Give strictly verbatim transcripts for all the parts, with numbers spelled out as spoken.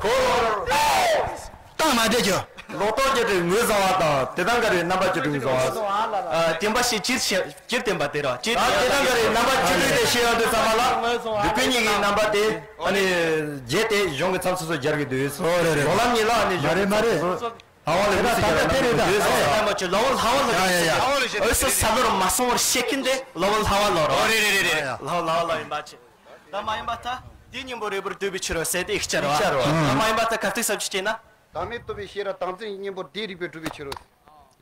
འཁོར། བཏང་མ་བསྡད་རྒྱུ། ལོག་རྟོག་བརྒྱད་ཁྲི་ངོས་བཟུང་བ་དང་དེ་དང་འགལ་བའི་རྣམ་པ་བཅུ་དྲུག་བཟུང་བ། ཨ། བདེན་པ་བཞི་སྤྱིར་བཤད། སྤྱིར་བདེན་པ་དེ་ར། སྤྱིར། ད་དེ་དང་འགལ་བའི་རྣམ་པ་བཅུ་དྲུག་དེ་བཤད་ཡོང་དུས་ཙམ་པ་ལ། སྒྲུབ་པའི་གཉིས་ཀྱི་རྣམ་པ་དེ་ཨ་ནི་བརྒྱད་དེ་གཞུང་གི་མཚམས་སོ་སོ་སྦྱར་གྱི་འདུག། ཨོ་རེད་རེད། མདོ་ལམ་གཉིས་ལ་ཨ་ནི། མ་རེད་མ་རེད། ལྷག་དབང་ལ་དམིགས་སུ་བྱས་པ་རྣམ་པ་བཅུ་དྲུག་ཡོད་ཟེར་བ། ལྷག་དབང་ལ་དམིགས་སུ་བྱས་པ། ཡ་ཡ་ཡ། འོད་གསལ་ས་ལོར་མ་སོང་བར་བཤད་མཁན་དེ་ལྷག་དབང་ལ་དམིགས་སུ་བྱས་པ་རེད། ཨོ་རེད་རེད་རེད་རེད། ལྷག་དབང་ལ་དམིགས་སུ་བྱས་པ་ཡིན་པ་བྱས། ད་མ་ཡིན་པ་ད་དེའི་གཉེན་པོ་རིགས་པར་འདོད་པའི་ཕྱིར་རོ་ཟེར་ཏེ་ཡིག་ཆ་རེད་བ། ཡིག་ཆ་རེད་བ། ད་མ་ཡིན་པ་ད་གར་སྟེགས་ས་བཅུ་བྱས་ན། བདག་མེད་རྟོགས་པའི་ཤེས་རབ་བདག་འཛིན་གྱི་གཉེན་པོ་དེའི་རིགས་པས་སྒྲུབ་པའི་ཕྱིར་རོ།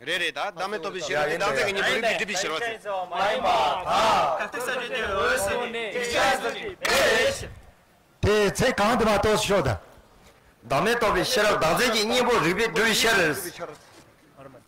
རེད་རེད། ད་བདག་མེད་རྟོགས་པའི་ཤེས་རབ་དེ་བདག་འཛིན་གྱི་གཉེན་པོའི་རིགས་པས་སྒྲུབ་པའི་ཕྱིར་རོ་ཟེར། མ་ཡིན་པ་ད་གར་སྟེགས་ས་བཅུ་བྱས་ཏེ་འོད་གསལ་ནི་ཡིག་ཆ་ས་བཅུ་བྱས། དེ་ཚེ་གང་དུ་མ་གཏོགས་ཤོག་ད། བདག་མེད་རྟོགས་པའི་ཤེས་རབ་བདག་འཛིན་གྱི་གཉེན་པོའི་རིགས་པས་སྒྲུབ་པའི་ཕྱིར།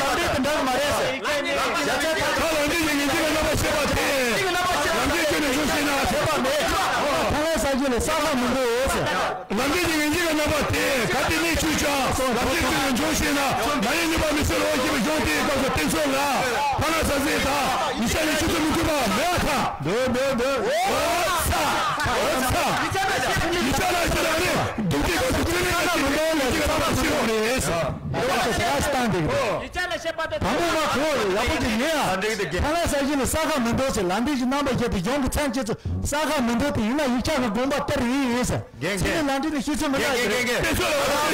ལམ་འབྲས་དེ་འདྲ་མ་རེད་ཟེར། ད་ལམ་འབྲས་ཀྱི་ངེས་འབྱུང་གི་རྣམ་པར་ཤེས་པ་དེ། ལམ་འབྲས་ཀྱི་ངེས་འབྱུང་ཤེས་ན་ཤེས་པ་མེད། ཐར་ལམ་ས་བཅུ་ལ་ས་ཁ་མི་འདུག་ཟེར། ལམ་འབྲས་ཀྱི་ངེས་འབྱུང་གི་རྣམ་པ་དེ་ག་དེ་ནས་ཆོས་ཀྱང་ལམ་འབྲས་ཀྱི་ངེས་འབྱུང་ཤེས་ན་མ་ཡིན་ནུས་པ་མི་སྲིད་ལོ་ཞེས་པའི་གཞུང་དེའི་སྐབས་སུ་བསྟན་ཚུལ་ལ་ཐར་ལམ་ས་བཅུ་དང་ཉིན་ཞག་ཉི་ཤུ་ཚོད་མི་དགོས་པ་མེད་པར་ཐལ། འདོད་འདོད་འདོད། འོ་ཚ། འོ་ཚ། ཡིག་ཆ་ལ་ཞུ་ན་ནི་སྡུག་ཅིག་ག་སུ་ཚུལ་ནི་ཡང་ཅིག་ཡོང་གི་ཡོང་གི་ལ་ཚ་བ་ཞིག་ཡོང་རེད། ཡོད་པ་ཞིག་ལ་སྟངས་འདི་གི་རེད། དང་པོ་མ་གོ་ཡག་པོ་ཅིག་ཉན་ཨ། ཐར་ལམ་ས་བཅུ་ལ་ས་ཁ་མི་འདུག་ཟེར། ལམ་འབྲས་ཀྱི་རྣམ་པ་བཞི་དེ་གཞུང་གི་མཚན་བཅས་སུ་ས་ཁ་མི་འདུག་དེ་ཡིན་ན་ཡིག་ཆ་གི་དགོངས་པ་ལྟར་ཡིན་ཡིན་ཟེར། རྒན་ཚེ་རིང་ལགས་འདི་ནི་ཤེས་ཚོད་མི་འདྲ་ཞིག་རེད། རྒན་རྒན་རྒན་རྒན་ཏེ་སོ་ར་ར་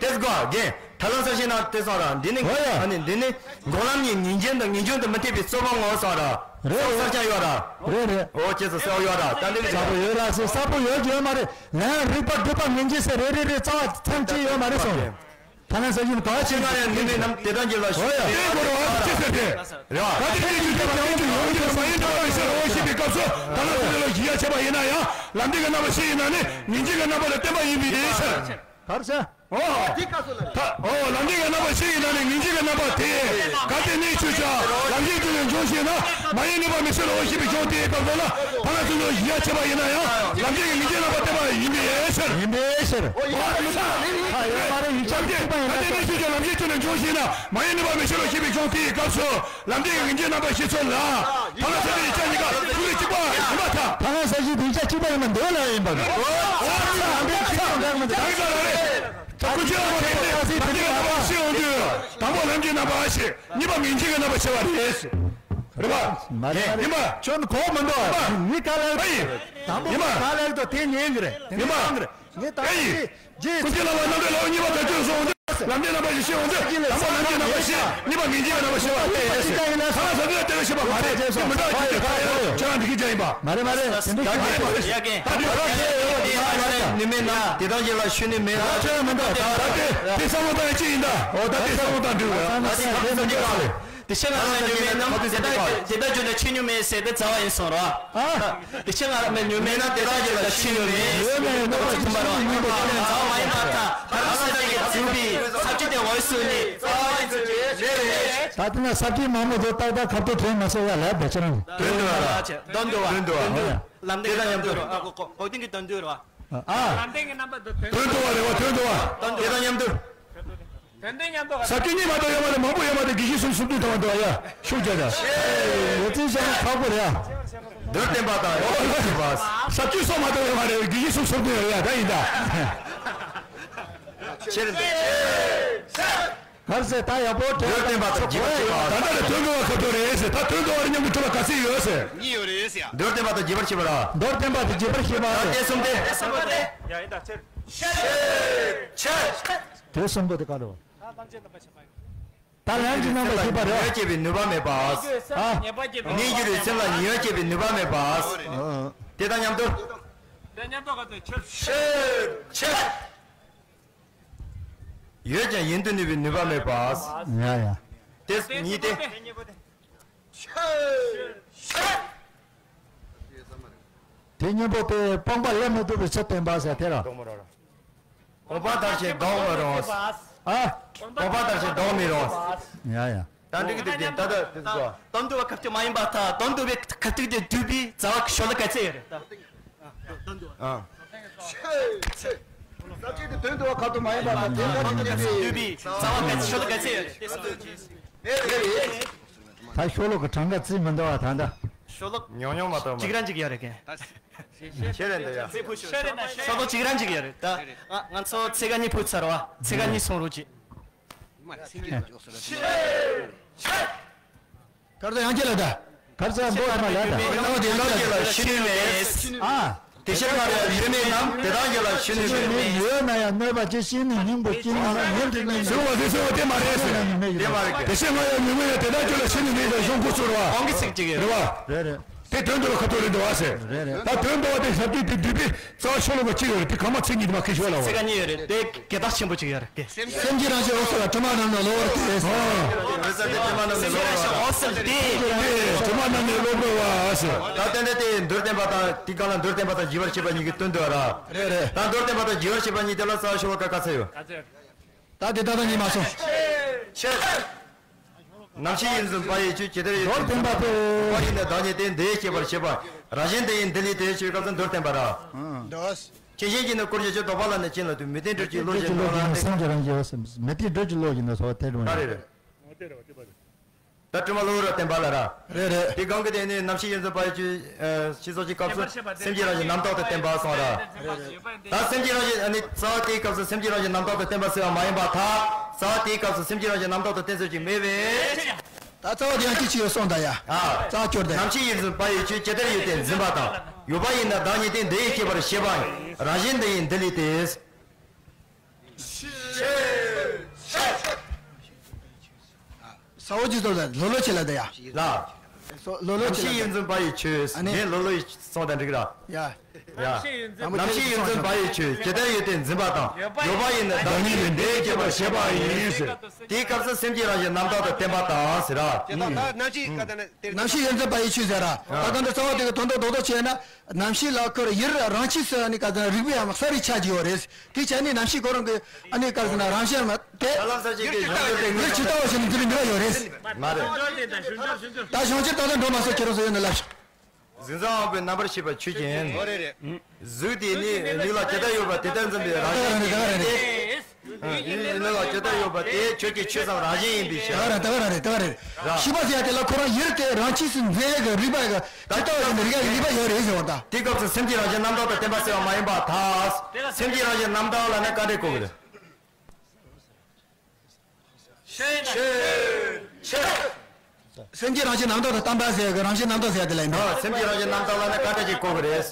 ཏེ་སོ་ར་ར་རྒན་ཐར་ལམ་ས་བཅུ་ན་ཏེ་སོ་ར་འདི་ནི་ཨ་ནི་འདི་ནི་འགོག་ལམ་གཉིས་ངེས་འབྱུང་དང་ངེས་འབྱུང་དུ་མི་འཐད་པའི་རྩོད་པ་ངོ་སོ་ར་རེད། རྩོད་ས་ཆ་ཡོད་ར། རེད་རེད། ཨོ་ཁྱེད་ཚོ་གསལ་བོ་ཡོད་ར། ད་འདི་གི་གསལ་པོ་ཡོད་ར་ཟེར། གསལ་པོ་ཡོད་ཀྱི་ཡོད་མ་རེད། ལན་རིགས་པ་སྒྲུབ་པ་ངེས་འབྱུང་ཟེར་རེ་རེ་རེ་རྩ་བ་ཐམས་ཅད་ཡོད་མ་རེད་སོང་། ཐར་ལམ་ས་བཅུ་ནི་ག་བ་ཆེ་ང་ཡང་ནི་མི་རྣམས་དེ་དང་གྱེས་ལ་ཤོད། ཨོ་ཡ། དེའི་སྐོར་བ་ཅི་ཟེར་ཏེ། རེད་བ། ག་དེ་ཅི་ཅི་ཅི་ཡོང་གི་ཡོང་གི་མ་ཡིན་ཐར་ལམ་ཤེས་རོ་ཞེས་པའི་སྐབས་སུ་ཐར་ལམ་ས་བཅུ་ལ་གཞི་ཡ་བྱས་པ་ཡིན་ན་ཡང་ལམ་འབྲས་ཀྱི་རྣམ་པ་ཤེས་ཡིན་ན་ནི་ངེས་འབྱུང་གི་རྣམ་པ་ལ་བརྟེན་པ་ཡིན་པའི་རེད་ཟེར། གར་ཟེར། ཨོ། ད་ཨོ་ལམ་འབྲས་ཀྱི་རྣམ་པ་ཤེས་ཡིན་ན་ནི་ངེས་འབྱུང་གི་རྣམ་པ་དེ་ག་དེ་ནས་ཆོས་ཀྱང་ལམ་འབྲས་དེ་ལས་འབྱུང་ཞེ་ན་མ་ཡིན་ནུས་པ་མི་སྲིད་ལོ་ཞེས་པའི་གཞུང་དེའི་སྐབས་སུ་ལ་ཐར་ལམ་ས་བཅུ་ལ་གཞི་ཡ་བྱས་པ་ཡིན་ན་ཡང་ལམ་འབྲས་ཀྱི་ངེས་འབྱུང་རྣམ་པ་བརྟེན་པ་ཡིན་པའི་ཕྱིར། ཡིན་པའི་ཕྱིར། ཨོ་ཡ་ཡོད་མ་རེད། ཡིག་ཆ་གཅིག་པ་ཡིན་ན་ག་དེ་ནས་ཆོས་ཀྱང་ལམ་འབྲས་དེ་ལས་འབྱུང་ཞེ་ན་མ་ཡིན་ནུས་པ་མི་སྲིད་ལོ་ཞེས་པའི་གཞུང་དེའི་སྐབས་སུ་ལམ་འབྲས་ཀྱི་ངེས་འབྱུང་རྣམ་པ་ཤེས་ཚུལ་ལ་ཐར་ལམ་ས་བཅུ་ཡིག་ཆ་གཉིས་ཀ་ཐུག་ལུགས་གཅིག་པ་ཡིན་པར་ཐལ། ཐར་ལམ་ས་བཅུ་དེ་ཡིག་ཆ་གཅིག་པ་ཡིན་ན་འདོད་ལ་ཡིན་པ་རེད། ཨོ་ལམ་འབྲས་ཆོས་ཀྱང་འདྲ་མི་འདོད། ད་ཀུན་སྤྱོད་ལམ་འབྲས་ཀྱི་རྣམ་པ་ཤེས་འོང་དུས་དང་པོ་ལམ་འབྲས་རྣམ་པ་ཤེས། གཉིས་པ་ངེས་འབྱུང་གི་རྣམ་པ་ཤེས་པ་རེད། རེད་པ། མ་རེད་མ་རེད། ཡིན་པ། ཁྱོད་གོ་མི་འདུག་ཡིན་པ། མི་ག་ལ་ཡིན་པ། དང་པོ་ཡིན་པ། ག་ལ་ཡིན་དོ་དེ་ཉན་གི་རེད། དེ་ཡིན་པ། ཉན་གི་རེད། ངས་ད་ཡིན། ཀུན་སྤྱོད་ལམ་པ་རྣམ་འགྲེལ་ལ་གཉིས་པ་དོན་ཚན་སོང་དུས་ལམ་འབྲས་རྣམ་པ་ཤེས་འོང་དུས་དང་པོ་ལམ་འབྲས་རྣམ་པ་ཤེས། གཉིས་པ་ངེས་འབྱུང་གི་རྣམ་པ་ཤེས་པ་རེད། ཁ་ལ་ས་དུས་ལ་དེ་ལ་ཤེས་པ་མ་རེད། ཁྱོད་མི་འདྲ་བ་ཁྱོད་ཀྱི་ཁ་ཡོད་ཁྱོད་རང་འདི་གི་ཅན་ཡིན་པ། མ་རེད་མ་རེད། དེ་འདྲ་ཁྱོད་ཀྱི་ཁ་ཡོད། ད་དེ་ཁ་ཤས་ཡོད་དེ་མ་རེད། ནུས་མེད་ན་དེ་དང་གཅིག་ལ་ཤོད་ནི་མེད། ད་ཁྱོད་མི་འདྲ་ད་ད་དེ་དེ་བསམ་བློ་བཏང་ཡ་ཅི་ཡིན་ད། འོ་ད་དེ་བསམ་བློ་བཏང་འགྲིག་རེད། ད་དེ་ཁ་ལ་ས་དུས་ལ། དེ་ཕྱིར་ང་རང་ཉུང་མེད་ནམ་དེ་དག་དེ་དག་བརྗོད་ན་ཆོས་ཉུང་མེད་ཟེར་དེ་རྩ་བ་ཡིན་སོང་ར། དེ་ཕྱིར་ང་རང་ཉུང་མེད་ནམ་དེ་དག་བརྗོད་ན་ཆོས་ཉུང་མེད་ཟེར་དེ་མཐུན་པ་ར། རྩ་བ་མ་ཡིན་པར་ཐལ། ཐར་ལམ་ས་བཅུ་གིས་འཛིན་པའི་ས་བཅུ་དེ་འོད་གསལ་ནི་རྩ་བ་ཡིན་ཚུལ་གྱི་རེད་རེད། ད་དེ་ན་ས་བཅུ་མང་པོ་དེ་ཏག་ཏག་ཁ་ཐུག་དྲན་མ་སོང་ཡ་ལ་བེད་ཅི་རང་། དོན་དུ་བ་ར། དོན་དུ་བ། དོན་དུ་བ། ལམ་འབྲས་དང་མཉམ་དུ་ར། གོ་གོ་གོ་དོན་གྱི་དོན་དུ་ར། ཨ། ལམ་སྟོན་གྱི་རྣམ་པ་འདི་དོན་དོན་དུ་བ་རེད་བ། དོན་དུ་བ། དེ་དང་མཉམ་དུ། དོན་དུ་མཉམ་དུ། ཟབ་ཆོས་གཉིས་མ་གཏོགས་ཡོད་མ་རེད། མང་པོ་ཡོད་མ་རེད། དགེ་བཤེས་གསུམ་གསུམ་བདུན་དང་དུ་བ་ཡ། ཤུགས་རྒྱག་ད། ཡོད་ཚད་བཤད་ན་ཁག་པོ་རེད་ཨ། མདོར་བསྟན་པ་དང་ཡོད་ཚད་བཤད་པ། ཟབ་ཆོས་སོགས་མ་གཏོགས་ཡོད་མ་རེད། དགེ་བཤེས་གསུམ་གསུམ་བདུན་ཡོད་ཡ། ད་ཡིན་ད། ཆེར་འདེགས། གར་ཟེར་ད་ཡག་པོ་དྲན། མདོར་བསྟན་པ་དང་རྒྱས་པར་བཤད་པ། ད་ལྟ་ལ་དོན་དུ་བ་ཁ་ཐོར་རེད་ཟེར། ད་དོན་དུ་བར་མཉམ་དུ་གྲུབ་པ་ག་ཚད་ཡོད་ཟེར། གཉིས་ཡོད་རེད་ཟེར། མདོར་བསྟན་པ་དང་རྒྱས་པར་བཤད་པ་ར། མདོར་བསྟན་པ་དང་རྒྱས་པར་བཤད་པ་ཟེར། ད་དེ་གསུམ་སྟེ། དེ་གསུམ་པོ་སྟེ། ཡ་ཡིན་ད་ཆེར། ཆེར། དེ་གསུམ་པོ་དེ་ག་རེ་བ། ད་ལམ་གྱི་རྣམ་པར་ཤེས་པ་རེད་བ། ཉེས་པ་སྐྱེད་པའི་ནུས་པ་མེད་པ། ཨ། གནས་འགྱུར་བའི་སེམས་ལ་ཉེས་པ་སྐྱེད་པའི་ནུས་པ་མེད་པ། ཨ། དེ་དང་མཉམ་དུ། དེ་མཉམ་དུ་ག་ཚོད་ཆེར། ཆེར། ཆེར། ཡོད་ཀྱང་ཡིན་དུ་ནུས་པའི་ནུས་པ་མེད་པ། ཡ་ཡ། དེ་གཉིས་ཏེ། དེ་གཉིས་པོ་དེ་སྤངས་པ་ལས་མི་ཐུབ་པའི་ཚུལ་བསྟན་པ་ཟེར་དེ་ར། སྤངས་པ་མཐར་ཕྱིན་ལྡོག་མི་རུང་། ཨ། སྤངས་པ་མཐར་ཕྱིན་ལྡོག་མི་རུང་། ཡ་ཡ། ད་འགྲིག་གི་འདུག་དེ་ད་ལྟ་དེ་ཚོ། དོན་དུ་བ་ཁ་ཐུག་མ་ཡིན་པ་ད་དོན་དུ་བའི་ཁ་ཐུག་དེ་བསྡུས་པའི་རྩ་བ་ཤོ་ལོ་ཀ་ཚད་ཡོད་རེད་ད། ཨ། ཆེ་ཆེ། ས་བཅད་དེ་དོན་དུ་བ་ཁ་ཐུག་མ་ཡིན་པ་དང་དེ་ལྟར་དེ་བསྡུས་པའི་རྩ་བ་ཀ་ཤོ་ལོ་ཀ་ཚད་ཡོད་རེད་དེ་སོང་། ད་ཤོ་ལོ་ཀ་གྲངས་ཀ་རྩིས་མི་འདུག་བ་ད་ད། ཤོ་ལོ་ཉུང་ཉུང་མ་གཏོགས་མ། གཅིག་རང་གཅིག་ཡོད་རེད་ཀན། ཆེ་རེད་འདི་ཡ། རྩིས་ཕུ་ཤོ། ཤོ་ལོ་གཅིག་རང་གཅིག་ཡོད་རེད་ད། ང་ང་ཚོ་ཚེ་ག་གཉིས་ཕུ་ཚར་བ། ཚེ་ག་གཉིས་སོང་རོགས་གྱིས། གར་ཚ་ཡང་ཁྱེད་ལ་ད། གར་ཚ་མགོ་ཐོག་ལ་ད། ལྟ་བ་དེ་དག་ཁྱེད་ལ་ཤི་ནུས་མེད། ཨ། དེ་ཕྱིར་ང་ལ་ཡོད་མེད་རྣམས་དེ་དག་ཁྱེད་ལ་ཤི་ནུས་མེད། ཡོད་ན་ཡང་གནོད་པ་ཅི་ཤི་ནི་སྙིང་པོ་ཅི་ནི་ཡང་ཉིན་དུ་ནི་ཟུར་བ་དེ་ཟུར་བ་དེ་མ་རེད་ཟེར། དེ་མ་རེད། དེ་ཕྱིར་ང་ལ་ཡོད་མེད་དེ་དག་ཁྱེད་ལ་ཤི་ནུས་མེད་ཟེར་གཞུང་ཁུ་ཚུར་བ། ཁོང་གི་ཚིག་ཅིག་ཡོད་རེད་བ། རེད་རེད། དེ་དོན་དུ་ཁ་ཐོག་རེད་འདུག་བ་ཟེར། རེད་རེད། ད་དོན་དུ་བ་དེ་ཞབས་ཀྱུ་དེ་བསྡུས་པའི་རྩ་བ་ཤོ་ལོ་ཀ་གཅིག་ཡོད་རེད། དེ་གང་མ་ཚིག་གཉིས་དེ་མ་ཁེ་ཤོ་ལ་བ། ཚིག་ག་གཉིས་ཡོད་རེད་དེ། དགེ་རྟགས་ཆེན་པོ་གཅིག་ཡོད་རེད་དེ། སེམས་ཀྱི་རང་བཞིན་འོད་གསལ་ལ་དྲི་མ་རྣམས་ནི་གློ་བུར་དེ། འོད་གསལ་དེ་དྲི་མ་རྣམས་ནི་གློ་བུར་བ། དྲི་མ་རྣམས་ནི་གློ་བུར་བ་ཟེར། ད་ལྟ་འདི་དེ་མདོར་བསྟན་པ་དང་དེ་གང་ལ་མདོར་བསྟན་པ་དང་རྒྱས་པར་བཤད་པ་གཉིས་ཀྱི་དོན་དུ་ར། རེད་རེད། ད་མདོར་བསྟན་པ་དང་རྒྱས་པར་བཤད་པ་གཉིས་དེ་ལ་རྩ་བ་ཤོ་ལོ་ཀ་ག་ཚད་ཡོད། ད་དེ་ད་ལྟ་གཉིས་མ་སོང་། ཆེ། རྣམ་ཤེས་ཡིད་འཛིན་པ་ཡི་ཆོས་ཇི་ལྟར་ཡོད་དེ། མདོར་བསྟན་པ་དེ། རུ་པ་ཡིན་ན་བདག་ཉིད་དེ་འདི་ཡི་ཁྱད་པར་བྱེད་པ། རང་བཞིན་དེ་ཡིན་འདི་ལས་དེ་ཆོས་སྐབས་སུ་མདོར་བསྟན་པ་ར། ཆེན་ཞིང་གི་ནི་སྐོར་གྱི་ཆོས་དོགས་པ་ལ་ནི་ཅན་ལ་དུ་མི་ལྡན་སྤྲོས་ཀྱི་བློ་ཞེས་འདོད་ལ་ནི། སེམས་ཀྱི་རང་བཞིན་འོད་གསལ་མི་ལྡན་སྤྲོས་ཀྱི་བློ་ཞེས་འདོད་སོགས་དེ་རུ། ད་རེ་རེ། ད་དྲི་མ་གློ་བུར་བ་བསྟན་པ་ལ་ར། རེད་རེད། དེ་གང་གི་དེ་ནི་རྣམ་ཤེས་ཡིན་ཟིན་པ་ཡི་ཆོས་ཤེས་སོགས་ཀྱི་སྐབས་སུ་སེམས་ཀྱི་རང་བཞིན་རྣམ་དག་ཏུ་བསྟན་པ་སོང་ར། རེད་རེད། ད་སེམས་ཀྱི་རང་བཞིན་ཨ་ནི་རྩ་བ་དེའི་སྐབས་སུ་སེམས་ཀྱི་རང་བཞིན་རྣམ་དག་ཏུ་བསྟན་པ་ཟེར་བ་མ་ཡིན་པར་ཐལ། རྩ་བ་དེའི་སྐབས་སུ་སེམས་ཀྱི་རང་བཞིན་རྣམ་དག་ཏུ་བསྟན་ཟེར་གྱི་མེད་པས། ད་རྩ་བ་དེ་ཡང་གཅིག་ཅིག་ཡོད་སོང་ད་ཡ། ཨ། རྩ་བ་སྐྱོར་ད་ཡ། རྣམ་ཤེས་ཡིད་འཛིན་པ་ཡི་ཆོས་ཇི་ལྟར་ཡོད་དེ་འཛིན་པ་དང་། ཡོད་པ་ཡིན་ན་བདག་ཉིད་དེ་འདི་ཡི་ཁྱད་པར་བྱེད་པ་ཡིན། རང་བཞིན་འདི་ཡིན་འདི་ལས་དེ། ས་འོག་གི་ཚོགས་ལ་ལོ་ལོ་ཆེ་ལ་ད་ཡ། ལ། སོ་ལོ་ལོ་རྣམ་ཤེས་ཡིད་འཛིན་པ་ཡི་ཆོས། ཨ་ནི། ངས་ལོ་ལོ་ཡི་སོང་དང་འགྲིག་ར། ཡ། ཡ། རྣམ་ཤེས་ཡིད་འཛིན་པ་ཡི་ཆོས་ཇི་ལྟར་ཡོད་དེ་འཛིན་པ་དང་། ཡོད་པ་ཡིན་ན་བདག་ཉིད་ལས་འདས་ཁྱད་པར་བྱེད་པ་ཡིན་ཟེར། དེའི་སྐབས་སུ་སེམས་ཀྱི་རང་བཞིན་རྣམ་དག་ཏུ་བསྟན་པ་དང་ཟེར་ར། རྣམ་ཤེས་ག་ད་ནི་དེ། རྣམ་ཤེས་ཡིད་འཛིན་པ་ཡི་ཆོས་ཟེར་ར། ད་ལྟ་འདི་རྩ་བ་དེ་གི་དོན་དག་རྡོག་རྡོག་བྱས་ན། རྣམ་ཤེས་ལ་ཁོར་ཡུལ་རང་ཆས་སུ་ཨ་ནི་ག་ཚོད་རིག་པའི་ཡང་གསར་རིག་ཆགས་ཀྱི་ཡོད་རེད། དེ་བྱས་ནས་རྣམ་ཤེས་ཁོ་རང་གི་ཨ་ནི་ག་ཚོད་ན་རང་བཞིན་མ་དེ། ཡུལ་ཇི་ལྟ་བ་བཞིན་དུ་འགྱུར་ཡོད་རེད། མ་རེད། ད་གཞུང་ཆེན་ད་ལྟ་འགྲོ་མ་སོང་ཁྱེད་རང་ཚོ་ཡོད་ན་ལབ་ཤོག་གཟིགས་ཚང་དབང་པོའི་རྣམ་པར་ཤེས་པ་ཆོས་ཅན། གཟུགས་དེ་ནི་ལུས་ལ་ཇི་ལྟར་ཡོད་པ་དེ་ལྟར་འཛིན་པའི་རང་བཞིན་ཡིན་ཏེ། ཡིད་ནི་ལ་ཇི་ལྟར་ཡོད་པ་དེ་ཁྱོད་ཀྱི་ཆོས་སམ་རང་བཞིན་ཡིན་པའི་ཕྱིར། ད་ག་རང་རེད། ད་ག་རང་རེད། ད་ག་རེད། ཤེས་པ་ཟེར་ཡ་དེ་ལ་ཁོ་རང་ཡུལ་དེ་རང་ཆས་སུ་འཛིན་ཡ་གི་རིག་པ་གི་ཇི་ལྟ་བ་བཞིན་དུ་རིག་ཡ་གི་རིག་པ་ཡོད་རེད་ཟེར་བ་དང་། དེ་སྐབས་སུ་སེམས་ཀྱི་རང་བཞིན་རྣམ་དག་ཏུ་བསྟན་པ་ཟེར་བ་མ་ཡིན་པར་ཐལ། སེམས་ཀྱི་རང་བཞིན་རྣམ་དག་ལ་ནི་ག་འདྲས་གོ་གི་རེད། ཆོས་ཆོས། སེམས་ཀྱི་རང་བཞིན་རྣམ་དག་ཏུ་བསྟན་པ་ཟེར་གི་རང་བཞིན་རྣམ་དག་ཟེར་དེ་ལ་ཡིན་ད། ཨ། སེམས་ཀྱི་རང་བཞིན་རྣམ་དག་ལ་ནི་ག་འདྲ་ཅིག་གོ་གི་རེད།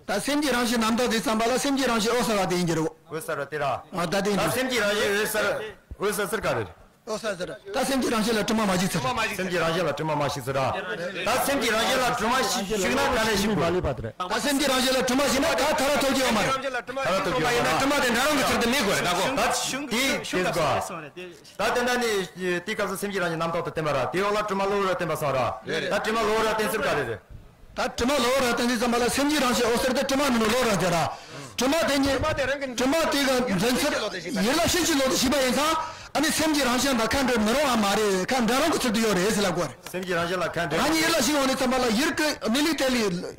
ད་སེམས་ཀྱི་རང་བཞིན་རྣམ་དག་དེ་བསམ་པ་ལ་སེམས་ཀྱི་རང་བཞིན་འོད་གསལ་བ་དེ་ཡིན་གྱི་རེད། འོད་གསལ་བ་དེ་ར། ཨ། ད་དེ་ཡིན་ད་གྱི་སེམས་ཀྱི་རང་བཞིན་འོད་གསལ། འོད་གསལ་ཟེར་ག་རེད། འོད་གསལ་ཟེར། ད་སེམས་ཀྱི་རང་བཞིན་ལ་དྲི་མ་མ་ཞིག་ཟེར། སེམས་ཀྱི་རང་བཞིན་ལ་དྲི་མ་མ་ཞིག་ཟེར་ར། ད་སེམས་ཀྱི་རང་བཞིན་ལ་དྲི་མ་ཞིག་ཞིག་ན་ག་ནས་ཞིག་དགོས། ད་སེམས་ཀྱི་རང་བཞིན་ལ་དྲི་མ་ཞིག་ན་ད་ཐར་ཐུབ་ཀྱི་ཡོད་མ་རེད། ཐར་ཐུབ་ཀྱི་ཡོད་མ་རེད། དྲི་མ་དེ་འདྲ་རང་གི་ཚུལ་དུ་མེད་དགོས་རེད་ད་གོ། ད་དེ་དེ་དགོས། ད་དེ་འདྲ་ནི་དེའི་སྐབས་སུ་སེམས་ཀྱི་རང་བཞིན་རྣམ་དག་ཏུ་བསྟན་པ་ར། དེའི་འོག་ལ་དྲི་མ་གློ་བུར་བ་བསྟན་པ་སོང་ར། ད་དྲི་མ་གློ་བུར་བ་བསྟན་ཚུལ་ག་རེ་རེད། ད་དྲི་མ་གློ་བུར་བ་བསྟན་ཚུལ་ཙམ་པ་ལ་སེམས་ཀྱི་རང་བཞིན་འོད་གསལ་དེ་དྲི་མ་མིན་ནོ་གློ་བུར་བ་ཟེར་ར། དྲི་མ་དེ་ཉིད་དྲི་མ་དེ་གི་འཛིན་ཚུལ་ཡུལ་ལ་ཕྱིན་ཅི་ལོག་ཏུ་ཤེས་པ་ཡིན་ཙང་ ཨ་ནི་སེམས་ཀྱི་རང་བཞིན་དང་ཁ་འབྲལ་མི་རུང་བ་མ་རེད། ཁ་འབྲལ་རུང་གི་ཚུལ་དུ་ཡོད་རེད་ཟེར་ལབ་དགོས་རེད། སེམས་ཀྱི་རང་བཞིན་ལ་ཁ་འབྲལ། ང་གཉིས་ཡིད་ལ་ཞིག་འོང་ནས་ཙམ་པ་ལ་ཡིད་ཀྱི་མི་ལུས་དེ་ལས་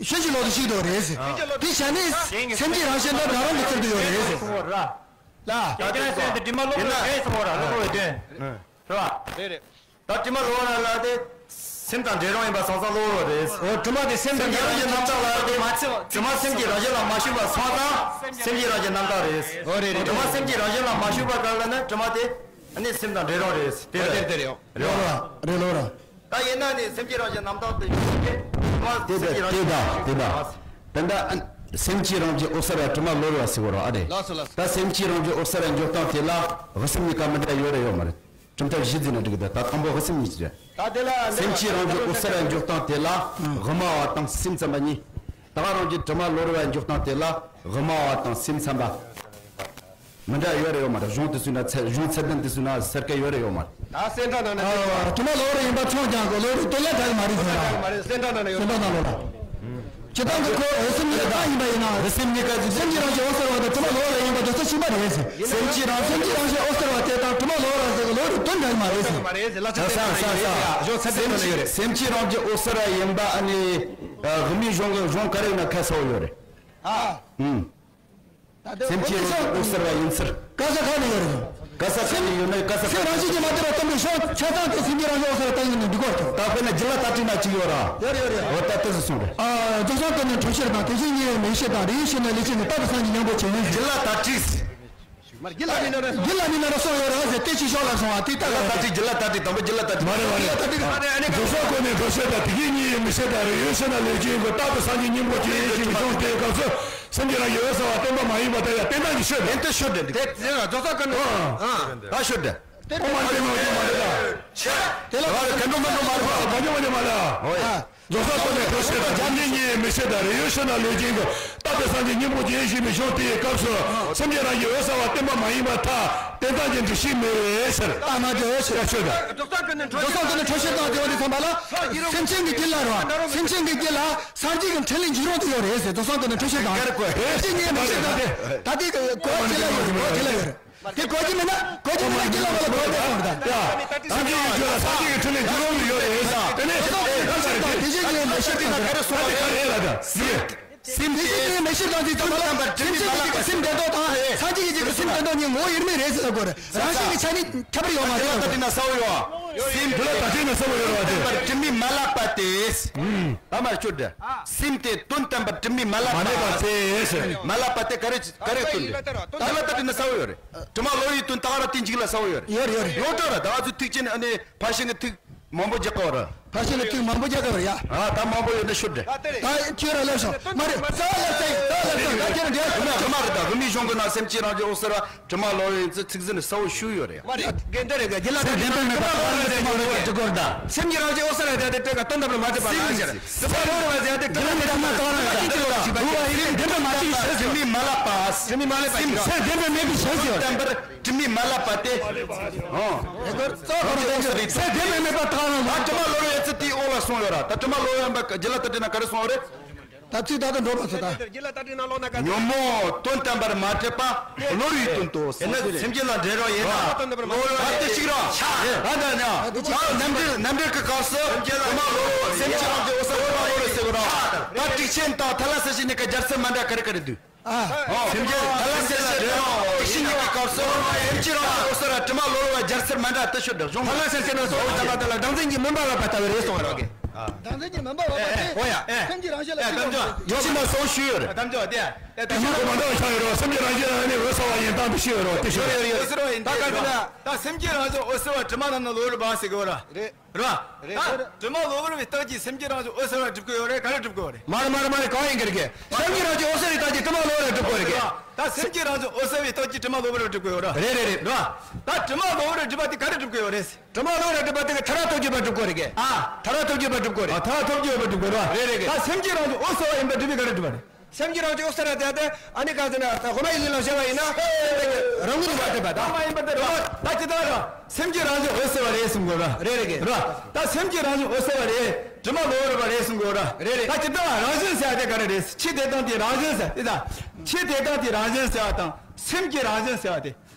ཤེས་བཞིན་ལོག་ཏུ་ཞིག་འདུག་རེད་ཟེར། དེ་བྱས་ནས་སེམས་ཀྱི་རང་བཞིན་དང་འབྲལ་རུང་གི་ཚུལ་དུ་ཡོད་རེད་ཟེར། ལ། ལ། ཡང་བསྐྱར་གསལ་དུ་དྲི་མ་གློ་བུར་བ་རེད་ཟེར་བ་ར་གློ་བུར་བའི་དོན། རེད་བ། རེད་རེད། ད་དྲི་མ་གློ་བུར་བ་ལ་དེ་སེམས་དང་འབྲེལ་རུང་ཡིན་པ་སོང་ཙང་གློ་བུར་བ་རེད། འོ་དྲི་མ་དེ་སེམས་དང་སེམས་ཀྱི་རང་བཞིན་རྣམ་དག་ལ་དེ་དྲི་མ་སེམས་ཀྱི་རང་བཞིན་ལ་མ་ཞུགས་པ་སོང་ཙང་སེམས་ཀྱི་རང་བཞིན་རྣམ་དག་རེད། འོ་རེད་རེད། དྲི་མ་སེམས་ཀྱི་རང་བཞིན་ལ་མ་ཞུགས་པ་ག་ལ་ན་དྲི་མ་དེ་ཨ་ནི་སེམས་དང་འབྲེལ་རུང་རེད། དེ་འོ་རེད་རེད་རེད། རེད་བ། རེད་ལོ་ར། ད་ཡིན་ན་ནི་སེམས་ཀྱི་རང་བཞིན་རྣམ་དག་ཏུ་ཡོད་དེ། དེ་དེ་དེ་ད་དེ་ད། དེ་འདྲ་སེམས་ཀྱི་རང་བཞིན་འོད་གསལ་བ་དྲི་མ་གློ་བུར་བ་ཟེར་བ་རེད་ཨ་རེད། ལགས་སོ་ལགས་སོ། ད་སེམས་ཀྱི་རང་བཞིན་འོད་གསལ་བའི་འཇོག་སྟངས་དེ་ལ་དབུ་སེམས་གཉིས་ཀ་མི་འདྲ་ཡོད་རེད་ཡོད་མ་རེད། གྲུབ་མཐའ་བཞི་བརྩིས་ནས་འགྲིག་གི་འདུག་ད་དང་པོ་དབུ་སེམས་གཉིས་ཀྱི་རེད། ད་དེ་ལ་སེམས་ཀྱི་རང་བཞིན་འོད་གསལ་བའི་འཇོག་སྟངས་དེ་ལ་དབུ་མ་བ་དང་སེམས་ཙམ་པ་གཉིས། ད་ག་རང་བཞིན་དྲི་མ་གློ་བུར་བའི་འཇོག་སྟངས་དེ་ལ་དབུ་མ་བ་དང་སེམས་ཙམ་པ། མི་འདྲ་ཡོད་རེད་ཡོད་མ་རེད། གཞུང་དེ་ཚོའི་ནང་ཚད་གཞུང་ཚད་ལྡན་དེ་ཚོའི་ནང་ཟེར་སྐད་ཡོད་རེད་ཡོད་མ་རེད། ད་སེམས་ཁྲལ་ནང་ནས་ཨ་དྲི་མ་གློ་བུར་ཡིན་པ་མཚོན་ཀྱང་གོ་གློ་བུར་དོན་ལ་བྲལ་མ་རེད་ཟེར་ར། མ་རེད་སེམས་ཁྲལ་ནང་ནས་ཡོད་སེམས་ཁྲལ་ནང་ལོགས་ལ། སྤྱིར་བཏང་གི་ཁོ་འོད་གསལ་གཉིས་ཀ་ཡིན་པ་ཡིན་ན། འོད་གསལ་གཉིས་ཀ་ཅིག་སེམས་ཀྱི་རང་བཞིན་འོད་གསལ་བ་དང་དྲི་མ་གློ་བུར་ཡིན་པ་དེ་ཚོ་གཅིག་པ་རེད་ཟེར། སེམས་ཀྱི་རང་སེམས་ཀྱི་རང་བཞིན་འོད་གསལ་བ་དེ་དང་དྲི་མ་གློ་བུར་ཟེར་གི་གློ་བུར་དོན་འགྲིག་མ་རེད་ཟེར། མ་རེད་ཟེར་ལ་ཆ་ས་ས་ས་ས། གཞུང་ཚད་ལྡན་ནང་ཡོད་རེད། སེམས་ཀྱི་རང་བཞིན་འོད་གསལ་བ་ཡིན་པ་ཨ་ནི་དབུ་མའི་གཞུང་གི་གཞུང་ག་རེ་ཡིན་ན་ཁ་གསལ་བོ་ཡོད་རེད། ཨ། ཨུམ། སེམས་ཀྱི་རང་བཞིན་འོད་གསལ་བ་ཡིན་ཚུལ། ག་ས་ག་ནས་ཡོད་རེད། ག་ས་ག་ནས་ཡོད་ན་ག་ས་ག་སེམས་རང་བཞིན་གྱིས་མ་དར་བ་སྟོན་པའི་ཕྱོགས་ཆ་ཚང་དེ་སེམས་ཀྱི་རང་བཞིན་འོད་གསལ་བ་ལྟ་ཡིན་ནས་འགྲིག་གོ་ཐོག་ད་དཔེར་ན་རྒྱུད་བླ་དར་ཊཱིཀ་ན་གཅིག་ཡོད་ར། ཡོད་རེད་ཡོད་རེད། འོ་ད་ལྟ་ཚུལ་གསུངས་རེད། ཨ། རྫོགས་སངས་ཀུན་ནས་འཕྲོ་ཕྱིར་དང་དེ་བཞིན་ཉིད་ཡོད་མེད་ཕྱིར་དང་རེ་ཡོད་ཕྱིར་ན་ལས་ཕྱིར་ནི་རྟག་ཏུ་སངས་རྒྱས་སྙིང་པོ་ཅན། རྒྱུད་བླ་དར་ཊཱིཀ་རྒྱུད་བླ་ནི་ན་ར། རྒྱུད་བླ་ནི་ན་ར་སོགས་ཡོད་རེད་ཟེར་ཏེ་ཅི་ཤོག་ལ་སོང་བ་དེ་ལྟ་རྒྱུད་བླ་དར་ཊཱིཀ་རྒྱུད་བླ་དར་ཊཱིཀ་དང་པོ་རྒྱུད་བླ་དར་ཊཱིཀ་མ་རེད་མ་རེད། རྒྱུད་བླ་དར་ཊཱིཀ་རེད། རྫོགས་སངས་ཀུན་ནས་འཕྲོ་ཕྱིར་དང་དེ་བཞིན་ཉིད་ཡོད་མེད་ཕྱིར་དང་རེ་ཡོད་ཕྱིར་ན་ལས་ཅན་གྱི་རྟག་ཏུ་སངས་རྒྱས་སྙིང་པོ་ཅན་ཞེས་པའི་གཞུང་དེའི་སྐབས་སུ་སེམས་ཀྱི་རང་བཞིན་འོད་གསལ་བ་བསྟན་པ་མ་ཡིན་པ་དེ་ཡང་བསྟན་སྟངས་ཀྱི་ཆོས་དེ། དེ་དེ་ལ་རྫོགས་སངས་ཀུན་ནས་ཨ་ད་ཤོད་དེ། དེ་ཨོ་མ་ནི་པདྨེ་ཧཱུྃ་མ་རེད་ད། དེ་ལ་ར་ག་འགྲོ་མ་འགྲོ་མ་རེད་པ། མ་འགྲོ་མ་འགྲོ་མ་རེད། ཨོ་ཡ། རྫོགས་སངས་ཀུན་ནས་འཕྲོ་ཕྱིར་དང་དེ་བཞིན་ཉིད་ཡོད་མེད་ཕྱིར་དང་རེ་ཡོད་ཕྱིར་ན་ལས་ཅན་གྱི་རྟག་ཏུ་སངས་རྒྱས་སྙིང་པོ་ཅན་ཞེས་པའི་གཞུང་དེའི་སྐབས་སུ་སེམས་ཀྱི་རང་བཞིན་འོད་གསལ་བ་བསྟན་པ་མ་ཡིན་པར་ཐལ། བསྟན་སྟངས་ཀྱི་འགྲེལ་བཤད་མེད་པའི་ཕྱིར། ཨ་མ་དེ་ཕྱིར་ཆོས་དང་། རྫོགས་སངས་ཀུན་ནས་འཕྲོ་ཕྱིར་དང་དེ་བ་དེ་ཚང་མ་ལ་སེམས་ཅན་གྱི་རྒྱུད་ལ་རེད་བ། སེམས་ཅན་གྱི་རྒྱུད་ལ་སངས་རྒྱས་ཀྱི་ཕྲིན་ལས་འཇུག་རུང་དུ་ཡོད་རེད་ཟེར། རྫོགས་སངས་ཀུན་ནས་འཕྲོ་ཕྱིར་དང་། དེ་བཞིན་ཉིད་ཡོད་མེད་ཕྱིར་དང་། ད་དེ་གོ་རྒྱུད་ལ་ཡོད་རེད། གོ་རྒྱུད་ལ་ཡོད་རེད། དེ་གོ་རྒྱུ་མེད་ན་གོ་རྒྱུ་མེད་ན་རྒྱུ་ལ་བ་ལ་གོ་རྒྱུ་སོང་རེད་ད། ཡ། སངས་རྒྱས་ཀྱི་རྒྱུད་ལ་སངས་རྒྱས་ཀྱི་ཕྲིན་ལས་འཇུག་རུང་དུ་ཡོད་རེད་ཟེར། དེ་ནས་དེ་བཞིན་གྱི་མེད་ཕྱིར་དང་དེ་ག་རེ་གསུངས་པ་རེད་ལ་ད། སེམས་དེ་བཞིན་གྱི་མེད་ཕྱིར་དང་དེ་ཚང་མ་ལ་སེམས་ཅན་གྱི་རྒྱུད་ཀྱི་སེམས་བདེ་མདོག་དང་སངས་རྒྱས་ཀྱི་རྒྱུད་ཀྱི་སེམས་བདེ་མདོག་གཉིས་ངོ་བོ་དབྱེར་མེད་རེད་ཟེར་དགོས་རེད། རང་བཞིན་གྱི་ཆ་ནས་ཁྱད་པར་ཡོད་མ་རེད། ད་དེ་ན་ས་བོ་ཡོད། སེམས་དེ་ལ་ད་དེ་ན་ས་བོ་ཡོད་རེད་བ་དེ། བསྟན་པར་དྲི་མས་མ་བརླག་པ་སྟེ། ཨ་མ་ཆོས་དྲི། སེམས་དེ་དོན་བསྟན་པར་དྲི་མས་མ་བརླག་པ། མ་བརླག་པ་སྟེ། མ་བརླག་པ་སྟེ་ག་རེ་ག་རེ་སྟོན་ཏེ། ད་ལ་ད་དེ་ན་ས་བོ་ཡོད་རེད། དྲི་མ་གློ་བུར་བའི་དོན་ད་ག་རང་དེ་འཇིག་ལ་ས་བོ་ཡོད་རེད། ཡོད་རེད་ཡོད་རེད། ཡོད་འགྲོ་ར་ད་ང་ཚོ་ཐུགས་ཆེན་ཨ་ནི་ཕར་ཕྱིན་གྱི་ཐུགས་མང་པོ་རྒྱག་གི་ཡོད་རེད། ཕར་ཕྱིན་གྱི་ཐུགས་མང་པོ་རྒྱག་གི་ཡོད་རེད་ཡ། ཨ་ད་མང་པོ་ཡོད་ན་ཤོད་དྲི། ད་ཁྱོད་ར་ལབ་ཤོག་མ་རེད། ས་ལབ་ས་ཡིན་ས་ལབ་ས་ད་ཁྱོད་ར་འདྲ་ཁོ་ན་ཁོ་ན་རེད། ད་དབུ་མའི་གཞུང་གི་ནང་སེམས་ཅན་རང་བཞིན་འོད་གསལ་བ་དྲི་མ་གློ་བུར་ཡིན་ཚུལ་ཚིག་ཟིན་ནས་ས་བོ་ཞུ་ཡོད་རེད་ཡ། མ་རེད། དགེ་འདུན་རེད་ག་རྒྱུད་ལ་ཚིག་བདེན་པ་མེད་པ་ག་རེ་ལ་དྲི་མ་གློ་བུར་བ་འདྲི་དགོས་རེད་ད། སེམས་ཀྱི་རང་བཞིན་འོད་གསལ་རེད་དེ་དེ་ག་དོན་དམ་པར་མ་ཟད་པ་ལ་ཟེར། དྲི་མ་གློ་བུར་བ་ཟེར་ཡ་དེ་ག་ལ་མེད་པ་མ་ག་རང་རེད་ད། དྲི་མ་མ་ཟད་པ་དྲི་མས་མ་བརླག་པ། དྲི་མས་མ་བརླག་པ། སེམས་བདེན་པ་མེད་པའི་ཕྱིར་ཟེར། དོན་དམ་པར་དྲི་མས་མ་བརླག་པ་སྟེ། ཨོ། རེད་གོ། རྩ་བ་རང་བཞིན་རེད། སེམས་བདེན་པ་མེད་པ་ག་རང་རེད། ད་དྲི་མ་གློ་བུར་ཡོད་ཚུལ་དེའི་འོག་ལ་གསུངས་ཡོད་ར། ད་དྲི་མ་གློ་བུར་ཡིན་པ་རྒྱུད་ལ་ད་དྲི་ན་ག་རེ་གསུངས་ཡོད་རེད། ད་ཚིག་ད་དུང་འགྲོ་མ་ཚུད་ད། རྒྱུད་ལ་ད་དྲི་ན་ལོག་ན་ག་ཉོན་མོངས་དོན་དམ་པར་མ་འདྲེས་པ་གློ་བུར་བའི་དོན་ཏོ། ཡིན་ན་སེམས་ཅན་ལ་འབྲེལ་བ་ཡིན་ན་གློ་བུར་བ་དེ་གཅིག་རང་ཆ་རེད། ད་ད་ན་ད་རྣམ་འགྲེལ་རྣམ་འགྲེལ་གྱི་སྐབས་སུ་དྲི་མ་གློ་བུར་སེམས་ཅན་རང་གི་འོད་གསལ་དྲི་མ་གློ་བུར་ཟེར་བ་རང་ད་ཊཱིཀ་ཆེན་དང་ཐ་ལ་ས་ཞིག་ནི་ཀ་སྦྱར་ཚུལ་མ་འདྲ་ག་རེ་ག་རེ་འདུག་ཨ། སེམས་ཅན་ཐ་ལ་སེ་ལ་འབྲེལ་བ་ཏིག་ཤི་གཉིས་ཀྱི་སྐབས་སུ་སེམས་ཅན་རང་ལ་འོད་གསལ་ར་དྲི་མ་གློ་བུར་བ་སྦྱར་ཚུལ་མ་འདྲ་ཏི་ཤོ་འདྲ་གཞུང་ཐ་ལ་སེ་ལ་སོགས་ཐ་ལ་ཐ་ལ་བདག་འཛིན་གྱིས་མུན་པ་བབས་པ་ལྟ་བུ་རེད་གསུངས་རོགས་གི། བདག་འཛིན་གྱིས་མུན་པ་བབས་པ་དེ་ཨོ་ཡ། སེམས་ཀྱི་རང་བཞིན་ལ་ཨེ་ཐུག་ཐམས་ཅད་ཡོད་ཅི་མ་གསུངས་ཞུས་ཡོད་རེད། ཐམས་ཅད་དེ་ཨེ་ཐུགས་སྨོན་གོ་མ་འདྲ་བ་ཆགས་ཡོད་རེད། སེམས་ཀྱི་རང་བཞིན་ལ་ནི་འོད་གསལ་བ་ཡིན་སྟངས་ཏི་ཤོ་ཡོད་རེད་ཏི་ཤོ་ཡོད་རེད། ད་ག་ཟེར་ན་ད་སེམས་ཀྱི་རང་བཞིན་འོད་གསལ་བ་དྲི་མ་རྣམས་ནི་གློ་བུར་བ་ཟེར་གི་ཡོད་ར། རེད། ར། ད་དྲི་མ་གློ་བུར་བའི་རྟགས་ཀྱིས་སེམས་ཀྱི་རང་བཞིན་འོད་གསལ་བར་སྒྲུབ་ཀྱི་ཡོད་རེད། ག་རེ་སྒྲུབ་ཀྱི་ཡོད་རེད། མ་རེད་མ་རེད་མ་རེད། གང་ཡིན་གྱི་རེད་གི། སེམས་ཀྱི་རང་བཞིན་འོད་གསལ་བའི་རྟགས་ཀྱིས་དྲི་མ་གློ་བུར་བ་སྒྲུབ་ཀྱི་ཡོད་རེད་གི། ད་སེམས་ཀྱི་རང་བཞིན་འོད་གསལ་བའི་རྟགས་ཀྱིས་དྲི་མ་གློ་བུར་བ་སྒྲུབ་ཀྱི་ཡོད་རེད། རེད་རེད་རེད། ར། ད་དྲི་མ་གློ་བུར་བ་སྒྲུབ་པ་དེ་ག་རེ་སྒྲུབ་ཀྱི་ཡོད་རེད། དྲི་མ་གློ་བུར་བ་སྒྲུབ་པ་དེ་ག་ཐར་པ་ཐོབ་རྒྱུ་བ་སྒྲུབ་དགོས་རེད་གི། ཨ། ཐར་པ་ཐོབ་རྒྱུ་བ་སྒྲུབ་དགོས་རེད། ཨ་ཐར་པ་ཐོབ་རྒྱུ་བ་སྒྲུབ་དགོས་རེད། རེད་རེད་གི། ད་སེམས་ཀྱི་རང་བཞིན་འོད་གསལ་བ་ཡིན་པ་སྒྲུབ་པའི་ག་རེ་སྒྲུབ་པ་རེད། སེམས་ཀྱི་རང་བཞིན་འོད་གསལ་ར་དེ་དེ་ཨ་ནི་ག་ཟེར་ན་ད་དབུ་མ་ཡིན་ལ་བྱ་བ་ཡིན་ན་རང་ངོས་ལ་བ་དེ་བ་ད་མ་ཡིན་པ་དེ་ར་ད་ཅི་ད་ར་སེམས་ཀྱི་རང་བཞིན་འོད་གསལ་བ་རེད་གསུང་དགོས་ར། རེད་རེད་གི་ར། ད་སེམས་ཀྱི་རང་བཞིན་འོད་གསལ་བ་རེད། དྲི་མ་གློ་བུར་བ་རེད་གསུང་དགོས་ར། རེད་རེད། ད་ཅི་ད་རང་བཞིན་ཟེར་བ་དེ་ག་རེ་རེད། ཆོས་དེ་དང་དེ་རང་བཞིན་ཟེར་དེ་ད་ཆོས་དེ་དང་དེ་རང་བཞིན་ཟེར་བ་དང་སེམས་ཀྱི་རང་བཞིན་ཟེར་བ་དེ།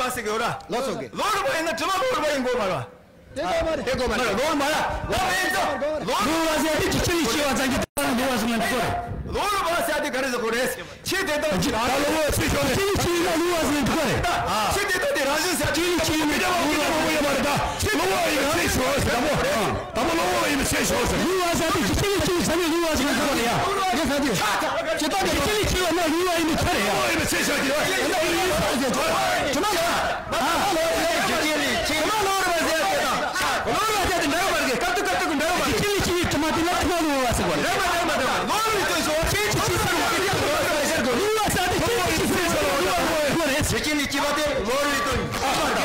རུས་པ་ཟེར་གི་ཡོད་ར། ལགས་སོ་གི། ལོགས་རུས་པ་ཡིན་ན་དྲི་མ་ལོགས་རུས་པ་ཡིན་དགོས་མ་རེད་པ། དེ་གོ་མ་རེད། དེ་གོ་མ་རེད། ལོགས་རུས་པ་ཡིན་ཙང་ལོགས་རུས་པ་ཟེར་དེ་འཇིགས་ཆེན་ལས་སྐྱེ་བ་ཙམ་གྱིས་ད་རུས་པ་ཟེར་ན་འགྲིག་གི་རེད། ལོགས་རུས་པ་ཟེར་དེ་ག་རེ་ཟེར་དགོས་རེད། ཆོས་དེ་དག་ད་ལོགས་རུས་པ་ཟེར་ཞོར་ནས་ཆོས་ཀྱི་ཆོས་ཡིན་ན་རུས་པ་ཟེར་འགྲིག་གི་རེད། ཆོས་དེ་དག་དེ་རང་བཞིན་གསལ་ཆོས་ཀྱི་ཆོས་ཡིན་ན་རུས་པ་ཡོད་མ་རེད། ད་ལོགས་རུས་པ་ཡིན་ན་ཆོས་ཞོར་ཟེར་ད་མོ། དང་པོ་ལོགས་རུས་པ་ཡིན་ན་ཆོས་ཞོར་ཟེར། རུས་པ་ཟེར་དེ་འཇིགས་ཆེན་ལས་སྐྱེ་བ་ཙམ་གྱིས་རུས་པ་ཟེར་འགྲིག་གི་རེད་ཡ། དེ་ཟེར་དེ། ཇི་ལྟར་འཇིགས་ཆེན་ལས་སྐྱེ་བ་ན་རུས་པ་ཡིན་པའི་ཕྱིར་རེད་ཡ། རུས་པ་ཡིན་པའི་ཕྱིར་ཞོར་གྱི་རེད། དེ་ན་རུས་པ་ཟེར་གྱི་རེད། དྲི་མ་ལ། ཨ། ལོགས་རུས་པ་ཟེར་དེ་དང་། ལོགས་རུས་པ་ཟེར་དེ་དང་། ལོགས་རུས་པ་ཟེར་དེ་འདྲ་བ་མ་རེད། སྐབས་དུ་སྐབས་དུ་གི་འདྲ་བ་མ་རེད། འཇིགས་ཆེན་ལས་སྐྱེ་བའི་དྲི་མ་དེ་ལ་དྲི་མ་ལོགས་རུས་པ་ཟེར་གོ། འདྲ་བ་འདྲ་བ་འདྲ་བ། ལོགས་རུས་དོན་ཞོག་ཆོས་ཀྱི་ཆོས་ཟེར་བ་དེ་ལོགས་རུས་པ་ཟེར་གོ། རུས་པ་ཟེར་དེ་ཆོས་ཀྱི་ཆོས་ཟེར་བ་ལོགས་རུས་པ་ཟེར་གོ་རེད། འཇིགས་ཆེན་ལས་སྐྱེ་བ་དེ་ལོགས་རུས་དོན།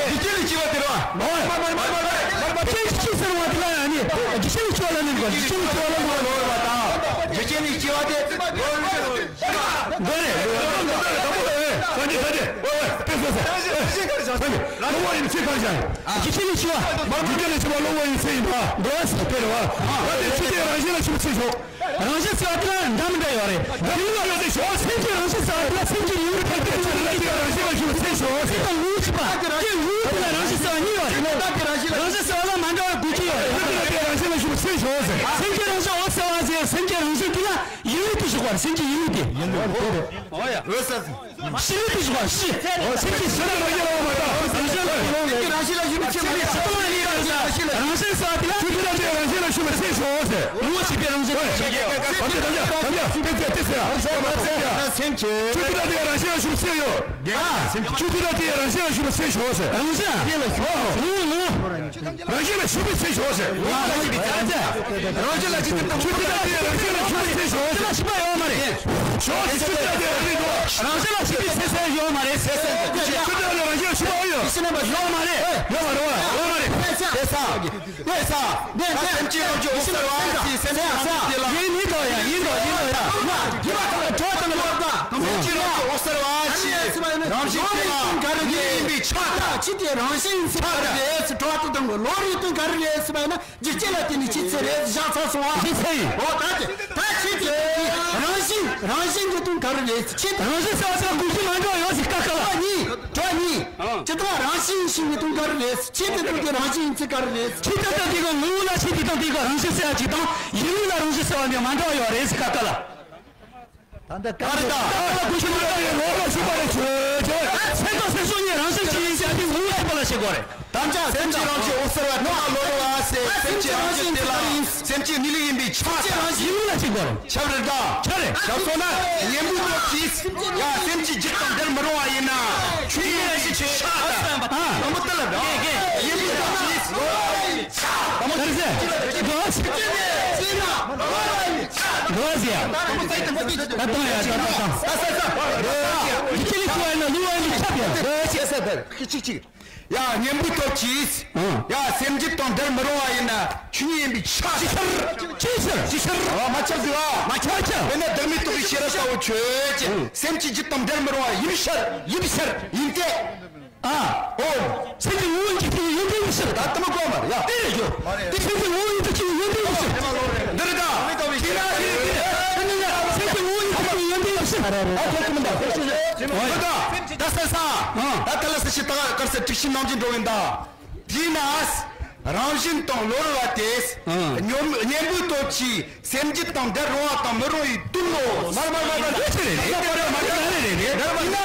འཇིགས་ཆེན་ལས་སྐྱེ་བ་དེ་རེད་བ། ཆོས་ཀྱི་ཆོས་ཟེར་བ་དེ་ལ་ཡང་ནི་འཇིགས་ཆེན་ལས་སྐྱེ་བ་ལ་ནི་འཇིགས་ཆེན་ལས་སྐྱེ་བ་ལ་ནི་ལོགས་རུས་པ་དང་། འཇིགས་ཆེན་ལས་སྐྱེ་བ་དེ་ལོགས་རུས་དོན། འགྲོ་རེད། འགྲོ་རེད། དང་པོ་ལ་ཨེ། ས་འདི་ས་འདི། ཨོ་ཨེ། དེ་སོ་སོ། ས་འདི། གློ་བུར་ཡིན་ཚེ་གང་བཞག་འཇིགས་ཆེན་ལས་སྐྱེ་བ། འཇིགས་ཆེན་ལས་སྐྱེ་བ་གློ་བུར་ཡིན་ཚེ་ཡིན་པ། འགྲོ་བ་སུ་དེ་རེད་བ། ད་དེ་ཆོས་དེ་རང་བཞིན་ལ་ཞུགས་པའི་ཚེ་ཞོག་རང་བཞིན་ཟེར་བ་དེ་ལ་འདྲ་མི་འདྲ་ཡོད་རེད། འདི་ལ་ཡོད་དེ་ཞོག་སེམས་ཀྱི་རང་བཞིན་ཟེར་བ་དེ་ལ་སེམས་ཀྱི་ཡུལ་ཐེག་པའི་ཆོས་རང་བཞིན་ལ་ཞུགས་པའི་ཚེ་ཞོག་སེམས་དང་ལུས་གཅིག་པ། དེ་ལུས་དེ་ལ་རང་བཞིན་ཟེར་བ་གཉིས་ཡོད་རེད། རང་བཞིན་ཟེར་བ་ལ་མ་འདྲ་བའི་དགོས་ཀྱི་ཡོད་རེད། འདི་ལ་དེ་རང་བཞིན་ལ་ཞུགས་པའི་ཚེ་ཞོག་ཟེར། སེམས་ཀྱི་རང་བཞིན་འོད་གསལ་བ་ཟེར། སེམས་ཀྱི་རང་བཞིན་དེ་ལ། ཡུལ་དུ་ཞུགས་པར་སེམས་ཀྱི་ཡུལ་དེ། ཡུལ་དུ། འོ་ཡ། འོད་གསལ། ཕྱི་ཡུལ་དུ་ཞུགས་པར་ཕྱི། འོ་སེམས་ཀྱི་ཕྱི་ལ་རང་བཞིན་ལ་ཡོད་པ་དང་། རང་བཞིན་ལ་ཡོད་པ་དང་། རང་བཞིན་ལ་ཡོད་པ་དང་། རང་བཞིན་ཟེར་བ་དེ་ལ། ཆོས་ཀྱི་རང་བཞིན་རང་བཞིན་ལ་ཞུགས་པའི་ཚེ་ཞོག་ཟེར། ངོ་བོ་ཞིག་པའི་རང་བཞིན་དུ་ཞུགས་ཀྱི། དམ་པ་དམ་པ་དམ་པ་དེ་ཚེ་དེ་ཚེ་ཨ་ཤ་མ་ཚེ་ཡ། སེམས་ཀྱི། ཆོས་ཀྱི་རང་བཞིན་རང་བཞིན་ལ་ཞུགས་པའི་ཚེ་ཡོད། ཆོས་ཀྱི་རང་བཞིན་རང་བཞིན་ལ་ཞུགས་པའི་ཚེ་ཞོག་ཟེར། རང་བཞིན་ལ་ཞུགས། ཨོ། ངོ་བོ་ངོ་བོ། རང་བཞིན་ལ་ཞུགས་པའི་ཚེ་ཞོག་ཟེར། རང་བཞིན་ལ་ཞུགས་པའི་ཚེ་ཞོག་ཟེར། ཆོས་ཀྱི་རང་བཞིན་རང་བཞིན་ལ་ཞུགས་པའི་ཚེ་ཞོག་ཟེར། ཞུགས་པ་ཡོད་མ་རེད། ཞོག་ཟེར། ཆོས་ཀྱི་རང་བཞིན་རང་བཞིན་ལ་ཞུགས་པའི་ཚེ་ཟེར་ཡོད་མ་རེད། ཆོས་ཀྱི་རང་བཞིན་རང་བཞིན་ལ་ཞུགས་པ་ཡོད། ཡོད་མ་རེད། ཡོད་མ་རེད། ཡོད་མ་རེད། དེ་ས། དེ་ས། དེ་ས། ད་སེམས་ཅན་ཡོངས་ཀྱི་འོད་གསལ་བ་ཞེས་སེམས་ཅན་ཡོངས་དེ་ལ། ཡིན་ཡིན་དོ་ཡ། ཡིན་དོ་ཡིན་དོ་ཡ། ཡིན་པ་ཐག་ལ་གྲོགས་དང་ལོག་པ། སེམས་ཅན་ཡོངས་ཀྱི་འོད་གསལ་བ་ཞེས་རང་བཞིན་དེ་ལ་ཡིན་པའི་ཆ་དང་། ཅི་སྟེ་རང་བཞིན་ཆ་དང་། ལོག་རུས་དོན་ག་རེ་རེད་ཟེར་བ་ཡིན་ན། འཇིགས་བྱེད་ལ་བརྟེན་ནས་སྐྱེ་ཚེ་རེད་བཞག་ཚར་སོང་བ། སྐྱེ་ཚེ་ཡིན། འོ་ད་དེ་ད་ཁྱེད་ཀྱི་རང་བཞིན་རང་བཞིན་གྱི་དོན་ག་རེ་རེད། ཁྱེད་རང་བཞིན་ཟེར་བ་ཟེར་བ་གོ་རྒྱུ་མ་འདྲ་བ་ཡོད་ཟེར། ཀ་ཀ་ལ། གྲོགས་གཉིས། གྲོགས་གཉིས། ཨང་། ཇི་ལྟར་རང་བཞིན་ཞིག་གི་དོན་ག་རེ་རེད། ཁྱེད་ཀྱི་དོན་གྱི་རང་བཞིན་ཡིན་ཚེ་ག་རེ་རེད། ཁྱེད་ལྟ་ལྟ་དེ་ག་ངོ་བོ་ལ་ཁྱེད་དེ་དང་དེ་ག་རང་བཞིན་ཟེར་བ་ཅིག་དང་ཡུལ་ལ་རང་བཞིན་ཟེར་བ་འདི་མ་འདྲ་བ་ཡོད་རེད་ཟེར། ཀ་ཀ་ལ། ད་ལྟ་ག་རེ་དང་། ད་ལྟ་ཁོ་ཆུ་ལ་དེ་ངོ་ལ་ཞུགས་པ་རེད། ཆོས་ཆོས། སེམས་དང་སེམས་བྱུང་གཉིས་རང་བཞིན་གཅིག་ཡིན་ཟེར་དེ་ངོ་བོ་གཅིག་པ་ལ་བྱེད་དགོས་རེད། དམ་བཅའ་སེམས་ཀྱི་རང་བཞིན་འོད་གསལ་བ་དྲི་མ་ལོག་རུས་པ་ཟེར། སེམས་ཀྱི་རང་བཞིན་དེ་ལ་སེམས་ཀྱི་གནས་ལུགས་ཡིན་པའི་ཆ་དང་། ཡིན་ལུགས་ལ་བྱེད་དགོས་རེད། ཁྱབ་རེད་ད། ཁྱབ་རེད། ཁྱབ་སོང་ན་གཉེན་པོའི་སྟོབས་ཀྱིས་ཡ་སེམས་ཀྱི་རྒྱུད་དང་འབྲལ་མི་རུང་བ་ཡིན་ན། ཆོས་ཉིད་ཀྱི་ཆ་དང་། དང་པོ་དེ་ལ་དང་། གཉེན་པོའི་སྟོབས་ཀྱིས། ག་རེ་ཟེར། འགྲོ་ཟེར། འགྲོ་ཟེར་ཡ། ད་གཏོང་ཡ་ད་གཏོང་། ད་ས་ས། འདི་ཁྱེད་ལ་ཁྱོད་ཡིན་ན་ལུས་པ་ཡིན་ཁྱབ་ཡ། གཅིག་གཅིག་གཅིག། ཡ་གཉེན་པོའི་སྟོབས་ཀྱིས། ཡ་སེམས་རྒྱུད་དང་འབྲལ་མི་རུང་བ་ཡིན་ན་ཆོས་ཉིད་ཡིན་པའི་ཆ། ཅི་ཕྱིར། ཅི་ཕྱིར། ཅི་ཕྱིར། མ་ཁྱབ་ཟེར་བ། མ་ཁྱབ་ཁྱབ། དཔེར་ན་བདག་མེད་རྟོགས་པའི་ཤེས་རབ་ལྟ་བུ་ཆོས་ཅན། སེམས་ཀྱི་རྒྱུད་དང་འབྲལ་མི་རུང་བ་ཡིན་ཕྱིར། ཡིན་ཕྱིར། ཡིན་ཏེ། ཨ། ཨོ། སེམས་ཀྱི་ངོ་བོ་ཉིད་ཀྱི་ཡོན་ཏན་ཡིན་ཕྱིར། ད་ལྟ་མ་གོ་མ་རེད་ཡ། དེ་རེད་ཡོ། དེ་སེམས་ཀྱི་ངོ་བོ་ཉིད་ཀྱི་ཡོན་ཏན་ཡིན་ཕྱིར། འདི་རེད་ད། དེ་ན་དེ་རེད་དེ། སེམས་ཀྱི་ངོ་བོ་ཉིད་ཀྱི་ཡོན་ཏན་ཡིན་ཕྱིར། ཨ་ཐོག་གི་མི་འདུག་འོ་ད། ད་ས་ས། ད་ད་ལ་ས་ཞིག་ད་གར་ས་དྲུག་ཤིང་ནང་བཞིན་འགྲོ་གིན་ད། དེས་ན། རང་བཞིན་དང་ལོག་རུས་པ་དེས། ཨང་། གཉེན་པོའི་སྟོབས་ཀྱིས་སེམས་རྒྱུད་དང་འབྲལ་རུང་བ་དང་མི་རུང་བའི་དོན་ནོ། མར་མར་མར་མར་འདི་ཆི་རེད། ད་པར་མ་གཏོགས་ལ་རེད་རེད། ཡིན་ན་སེམས་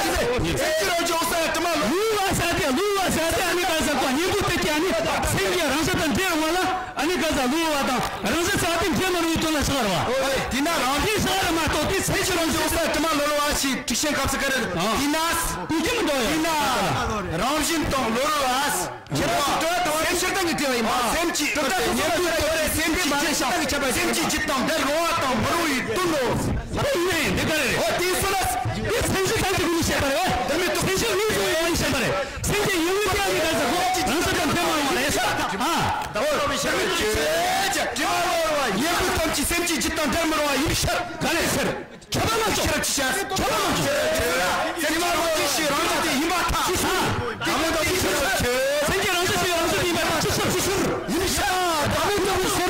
ཀྱི་རང་བཞིན་འོད་གསལ་དྲི་མ་ལོག་རུས་པ་ཟེར་དེ་ལོག་རུས་པ་ཟེར་དེ་ཨ་ནི་ག་ས་གོ་གཉེན་པོ་དེ་ཀྱི་ཨ་ནི་སེམས་ཀྱི་རང་བཞིན་དང་འབྲེལ་བ་ལ་ཨ་ནི་ག་ས་ལོག་རུས་པ་དང་རང་བཞིན་ཟེར་དེ་འབྲེལ་མི་རུང་བའི་དོན་ལ་ཆགས་ར་བ། དེས་ན་རང་བཞིན་ཆགས་ར་མ་གཏོགས་དེ་སེམས་ཀྱི་རང་བཞིན་འོད་གསལ་དྲི་མ་ལོག་རུས་པ་ཞེས་དྲུག་ཤིང་སྐབས་སུ་ཀ་རེ། དེས་ན། ཀུན་ཁྱབ་མི་འདྲ་བ་ཡོད། དེས་ན། རང་བཞིན་དང་ལོག་རུས་པ། ཁྱེད་རང་སྤྲོ་བ་དང་སེམས་ཕྱིར་བཏང་གི་དྲི་བ་ཡིན་པ། སེམས་ཀྱི་སྤྲོ་བ་དང་ཉེ་དུ་ལྟ་བ་རེད། སེམས་ཀྱི་རྒྱུད་དང་སེམས་ཀྱི་རྒྱུད་དང་འབྲལ་རུང་བ་དང་མི་རུང་བའི་དོན་ནོ། ཨ་ནི་འདི་ག་རེ་རེད། འོ་དེའི་སོ་ལ། དེ་སེམས་ཤུགས་ཐམས་ཅད་ཀུན་ནས་བཤད་པ་རེད། དེ་མི་རྟོག་སེམས་ཤུགས་ལུས་སུ་ཡོད་པ་ནས་བཤད་པ་རེད། སེམས་ཀྱི་ཡུལ་ལུས་དེ་ཨ་ནི་ག་ས་གོ་རང་ས་དང་འཕེལ་མ་ཡོང་བ་རེད་ས། ཨ། ད་འོ་དེ་མི་རྟོག་ཅེས་ཀྱི་དྲི་བ་ལོག་རུས་པ་ཉེ་དུ་ཐམས་ཅད་སེམས་ཀྱི་རྒྱུད་དང་འབྲལ་མི་རུང་བ་ཡིན་ཕྱིར། ག་ལས་ཕྱིར། ཁྱབ་པ་མ་ཆོག་ཁྱབ་པ་མ་ཆོག་སེམས་ཀྱི་རང་བཞིན་དེ་ཡིན་པར་ཐལ། ཅི་ཕྱིར། བདག་མེད་རྟོགས་པའི་ཤེས་རབ་ཆོས། སེམས་ཀྱི་རང་བཞིན་དེ་རང་བཞིན་དེ་ཡིན་པར་ཐལ། ཅི་ཕྱིར། ཅི་ཕྱིར། ཡིན་ཕྱིར། བདག་མེད་རྟོགས་པའི་ཤེས་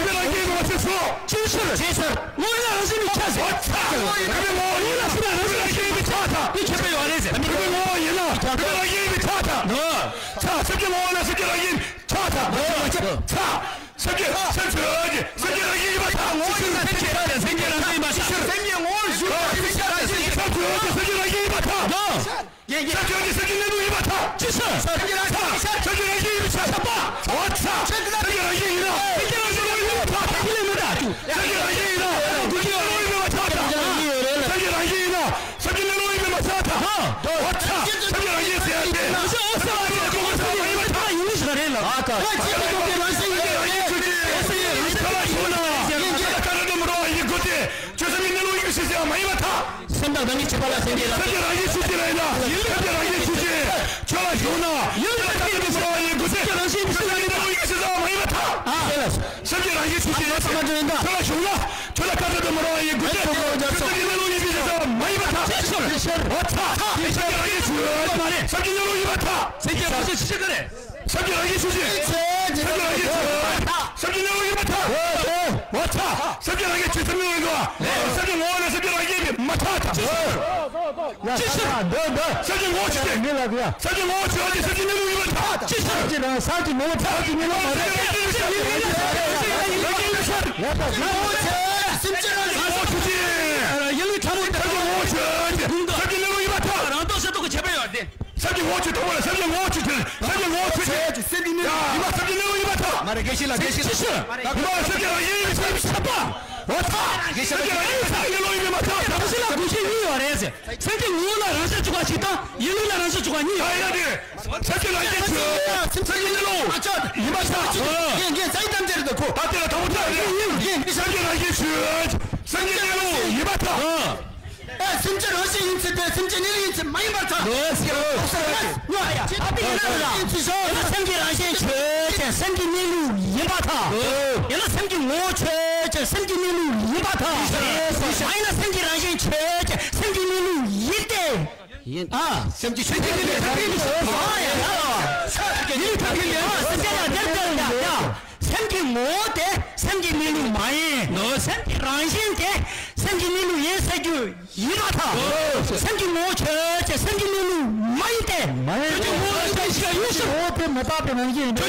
རང་བཞིན་ཡིན་པ་མ་ཚད་སོ། ཅིའི་ཕྱིར། ཅིའི་ཕྱིར། ངོ་བོ་ཡིན་ན་རང་བཞིན་མེད་ཁྱབ་ཟེར། ཨོ་ཙི། རང་བཞིན་ཡིན་ན་རང་བཞིན་མེད་ཁྱབ་ཟེར། འདི་ཁྱད་པར་ཡོད་རེད་ཟེར། རང་བཞིན་ཡིན་ན་རང་བཞིན་མེད་ཁྱབ་ཟེར། ཨོ་ཙི། རང་བཞིན་ཡིན་ན་རང་བཞིན་མེད་ཁྱབ་ཟེར། ཨོ་ཙི། སེམས་ཀྱི་ངོ་བོ་ལ་སེམས་ཀྱི་རང་བཞིན་ཁྱབ་ཟེར། ཨོ་ཙི། སེམས་ཀྱི་སེམས་ཀྱི་རང་བཞིན་ཡིན་པ་ཐལ། ཅིའི་ཕྱིར། སེམས་ཀྱི་རང་བཞིན་ཡིན་པ་ཐལ། སེམས་ཀྱི་ངོ་བོ་ཞུགས་པ་སེམས་ཀྱི་རང་བཞིན་ཡིན་པ་ཐལ། ཨོ་ཙི། སེམས་ཀྱི་རང་བཞིན་ཡིན་པ་ཐལ། ཅིའི་ཕྱིར། སེམས་ཀྱི་རང་བཞིན་ཡིན་ན། སེམས་ཀྱི་རང་བཞིན་ཡིན་ན། སེམས་ཀྱི་རང་བཞིན་ཡིན་ན། སེམས་ཀྱི་རང་བཞིན་ཡིན་ན། སེམས་ཀྱི་རང་བཞིན་ཡིན་ན། སེམས་ཀྱི་རང་བཞིན་ཡིན་ན། སེམས་ཀྱི་རང་བཞིན་ཡིན་ན། སེམས་ཀྱི་རང་བཞིན་ཡིན་ན། སེམས་ཀྱི་རང་བཞིན་ཡིན་ན། སེམས་ཀྱི་རང་བཞིན་ཡིན་ན། སེམས་ཀྱི་རང་བཞིན་ཟེར་ཏེ། ཁྱོད་ལ་ཞུགས་ན། ཁྱོད་ལ་ཁ་ཏོན་མི་རུང་བ་ཡིན་དགོས་ཏེ། ཁྱོད་སེམས་ཀྱི་གནས་ལུགས་ཡིན་ཞེས་ཟེར་བ་མ་ཡིན་པར་ཐལ། སེམས་དང་བདག་ཉིད་ཕྱེད་པ་ལ་སེམས་ཀྱི་རང་བཞིན། སེམས་ཀྱི་རང་བཞིན་ཆོས་ཅན་ལ་ཡིན་ན། སེམས་ཀྱི་རང་བཞིན་ཆོས་ཅན། ཁྱོད་ལ་ཞུགས་ན། ཁྱོད་ལ་ཁ་ཏོན་མི་རུང་བ་ཡིན་དགོས་ཏེ། ཁྱོད་སེམས་ཀྱི་གནས་ལུགས་ཡིན་ཞེས་ཟེར་བ་མ་ཡིན་པར་ཐལ། སེམས་ཀྱི་རང་བཞིན་ཆོས་ཅན། ཁྱོད་ལ་ཞུགས་ན། ཁྱོད་ལ་ཁ་ཏོན་མི་རུང་བ་ཡིན་དགོས་ཏེ། ཁྱོད་སེམས་ཀྱི་གནས་ལུགས་ཡིན་ཞེས་ཟེར་བ་མ་ཡིན་པར་ཐལ། ཨོ་ཙི། སེམས་ཀྱི་རང་བཞིན་ཆོས་ཅན། སེམས་ཀྱི་གནས་ལུགས་ཡིན་པར་ཐལ། སེམས་ཀྱི་རང་བཞིན་ཆོས་ཅན། སེམས་ཀྱི་རང་བཞིན་ཆོས་ཅན། སེམས་ཀྱི་རང་བཞིན་ཆོས་ཅན། སེམས་ཀྱི་གནས་ལུགས་ཡིན་པར་ཐལ། ཨོ་ཙི། སེམས་ཀྱི་རང་བཞིན་ཆོས་ཅན། སེམས་ཀྱི་ངོ་བོ་ལ་སེམས་ཀྱི་རང་བཞིན་མ་ཐལ། ཅི་ཕྱིར། སེམས་ཀྱི་ངོ་བོ་ཆོས་ཅན། སེམས་ཀྱི་ངོ་བོ་ཆོས་ཅན། སེམས་ཀྱི་གནས་ལུགས་ཡིན་པར་ཐལ། ཅི་ཕྱིར། སེམས་ཀྱི་རང་སེམས་ཀྱི་ངོ་བོ་ཐལ། སེམས་ཀྱི་གནས་ལུགས་མ་རེད། སེམས་ཀྱི་རང་བཞིན་ཡིན་ན། སེམས་ཀྱི་ངོ་བོ་ཆོས་ཅན། སེམས་ཀྱི་ངོ་བོ་ཆོས་ཅན། ཡིན་ལུགས་ཐལ། སེམས་ཀྱི་ངོ་བོ་ཆོས་ཅན། སེམས་ཀྱི་གནས་ལུགས་ཡིན་པར་ཐལ། རང་ལྡོག་གཞན་ལྡོག་གི་ཁྱད་པར་ཡོད་དེ། སེམས་ཀྱི་ངོ་བོ་ཆོས་ཐོག་མ་ལ་སེམས་ཀྱི་ངོ་བོ་ཆོས་ཅན། སེམས་ཀྱི་ངོ་བོ་ཆོས་ཅན། སེམས་ཀྱི་གནས་ལུགས་ཡིན་པ་ཐལ། མ་རེད། དགེ་བཤེས་ལགས། དགེ་བཤེས་ལགས། ཅི་ཕྱིར། ཡིན་པ་སེམས་ཀྱི་རང་བཞིན་ཡིན་པའི་ཁྱབ་པ། ཨོ་ཙི། དགེ་བཤེས་ལགས། སེམས་ཀྱི་རང་བཞིན་གནས་ལུགས་ཡིན་པ་ཐལ། དགེ་བཤེས་ལགས། དགོངས་གཞི་གཉིས་ཡོད་རེད་ཟེར། སེམས་ཀྱི་ངོ་བོ་ལ་རང་བཞིན་བྱུང་བ་ཞིག་དང་ཡིན་ལུགས་ལ་རང་བཞིན་བྱུང་བ་གཉིས་ཡོད་རེད། སེམས་ཀྱི་རང་བཞིན་ཆོས་ཅན། སེམས་ཀྱི་གནས་ལུགས་ཡིན་པ་ཐལ། ངས་ངས་ཚ་ཡི་དམ་བཅས་རེད་དོ་ཁོ། ད་དེ་ལ་དང་པོ་ཐལ། ངས་ངས་སེམས་ཀྱི་རང་བཞིན་ཆོས་ཅན། སེམས་ཀྱི་གནས་ལུགས་ཡིན་པ་ཐལ། ཨ། སེམས་ཀྱི་རང་བཞིན་ཡིན་ཚུལ་དེ་སེམས་ཀྱི་གནས་ལུགས་ཡིན་ཚུལ་མ་ཡིན་པར་ཐལ། ལོས་ཡོད། ཨ་ཏི་ཡིན་ན་ལ། ཡིན་ཚུལ་ཤོག་ཡིན་ན་སེམས་ཀྱི་རང་བཞིན་ཆོས་ཅན། སེམས་ཀྱི་གནས་ལུགས་ཡིན་པར་ཐལ། ཡིན་ན་སེམས་ཀྱི་ངོ་བོ་ཆོས་ཅན། སེམས་ཀྱི་གནས་ལུགས་ཡིན་པར་ཐལ། མ་ཡིན་ན་སེམས་ཀྱི་རང་བཞིན་ཆོས་ཅན། སེམས་ཀྱི་གནས་ལུགས་ཡིན་ཏེ། ཡིན། ཨ། སེམས་ཀྱི་ཆོས་ཅན། ཨ། ཡིན་ཐབས་ཀྱི་ལས། ཨ། སེམས་ཀྱི་ངོ་བོ་དེ་སེམས་ཀྱི་གནས་ལུགས་མ་ཡིན་ནོ། སེམས་ཀྱི་རང་བཞིན་དེ་སེམས་ཀྱི་གནས་ལུགས་ཡིན་ཟེར་རྒྱུ་ཡིན་པར་ཐལ། སེམས་ཀྱི་ངོ་བོ་ཆོས་ཅན། སེམས་ཀྱི་གནས་ལུགས་མ་ཡིན་ཏེ། མ་ཡིན། ཁྱོད་ཀྱི་ངོ་བོ་ལ་དེ་མི་ཤེས་ཡོད་ཤིག་ཁྱོད་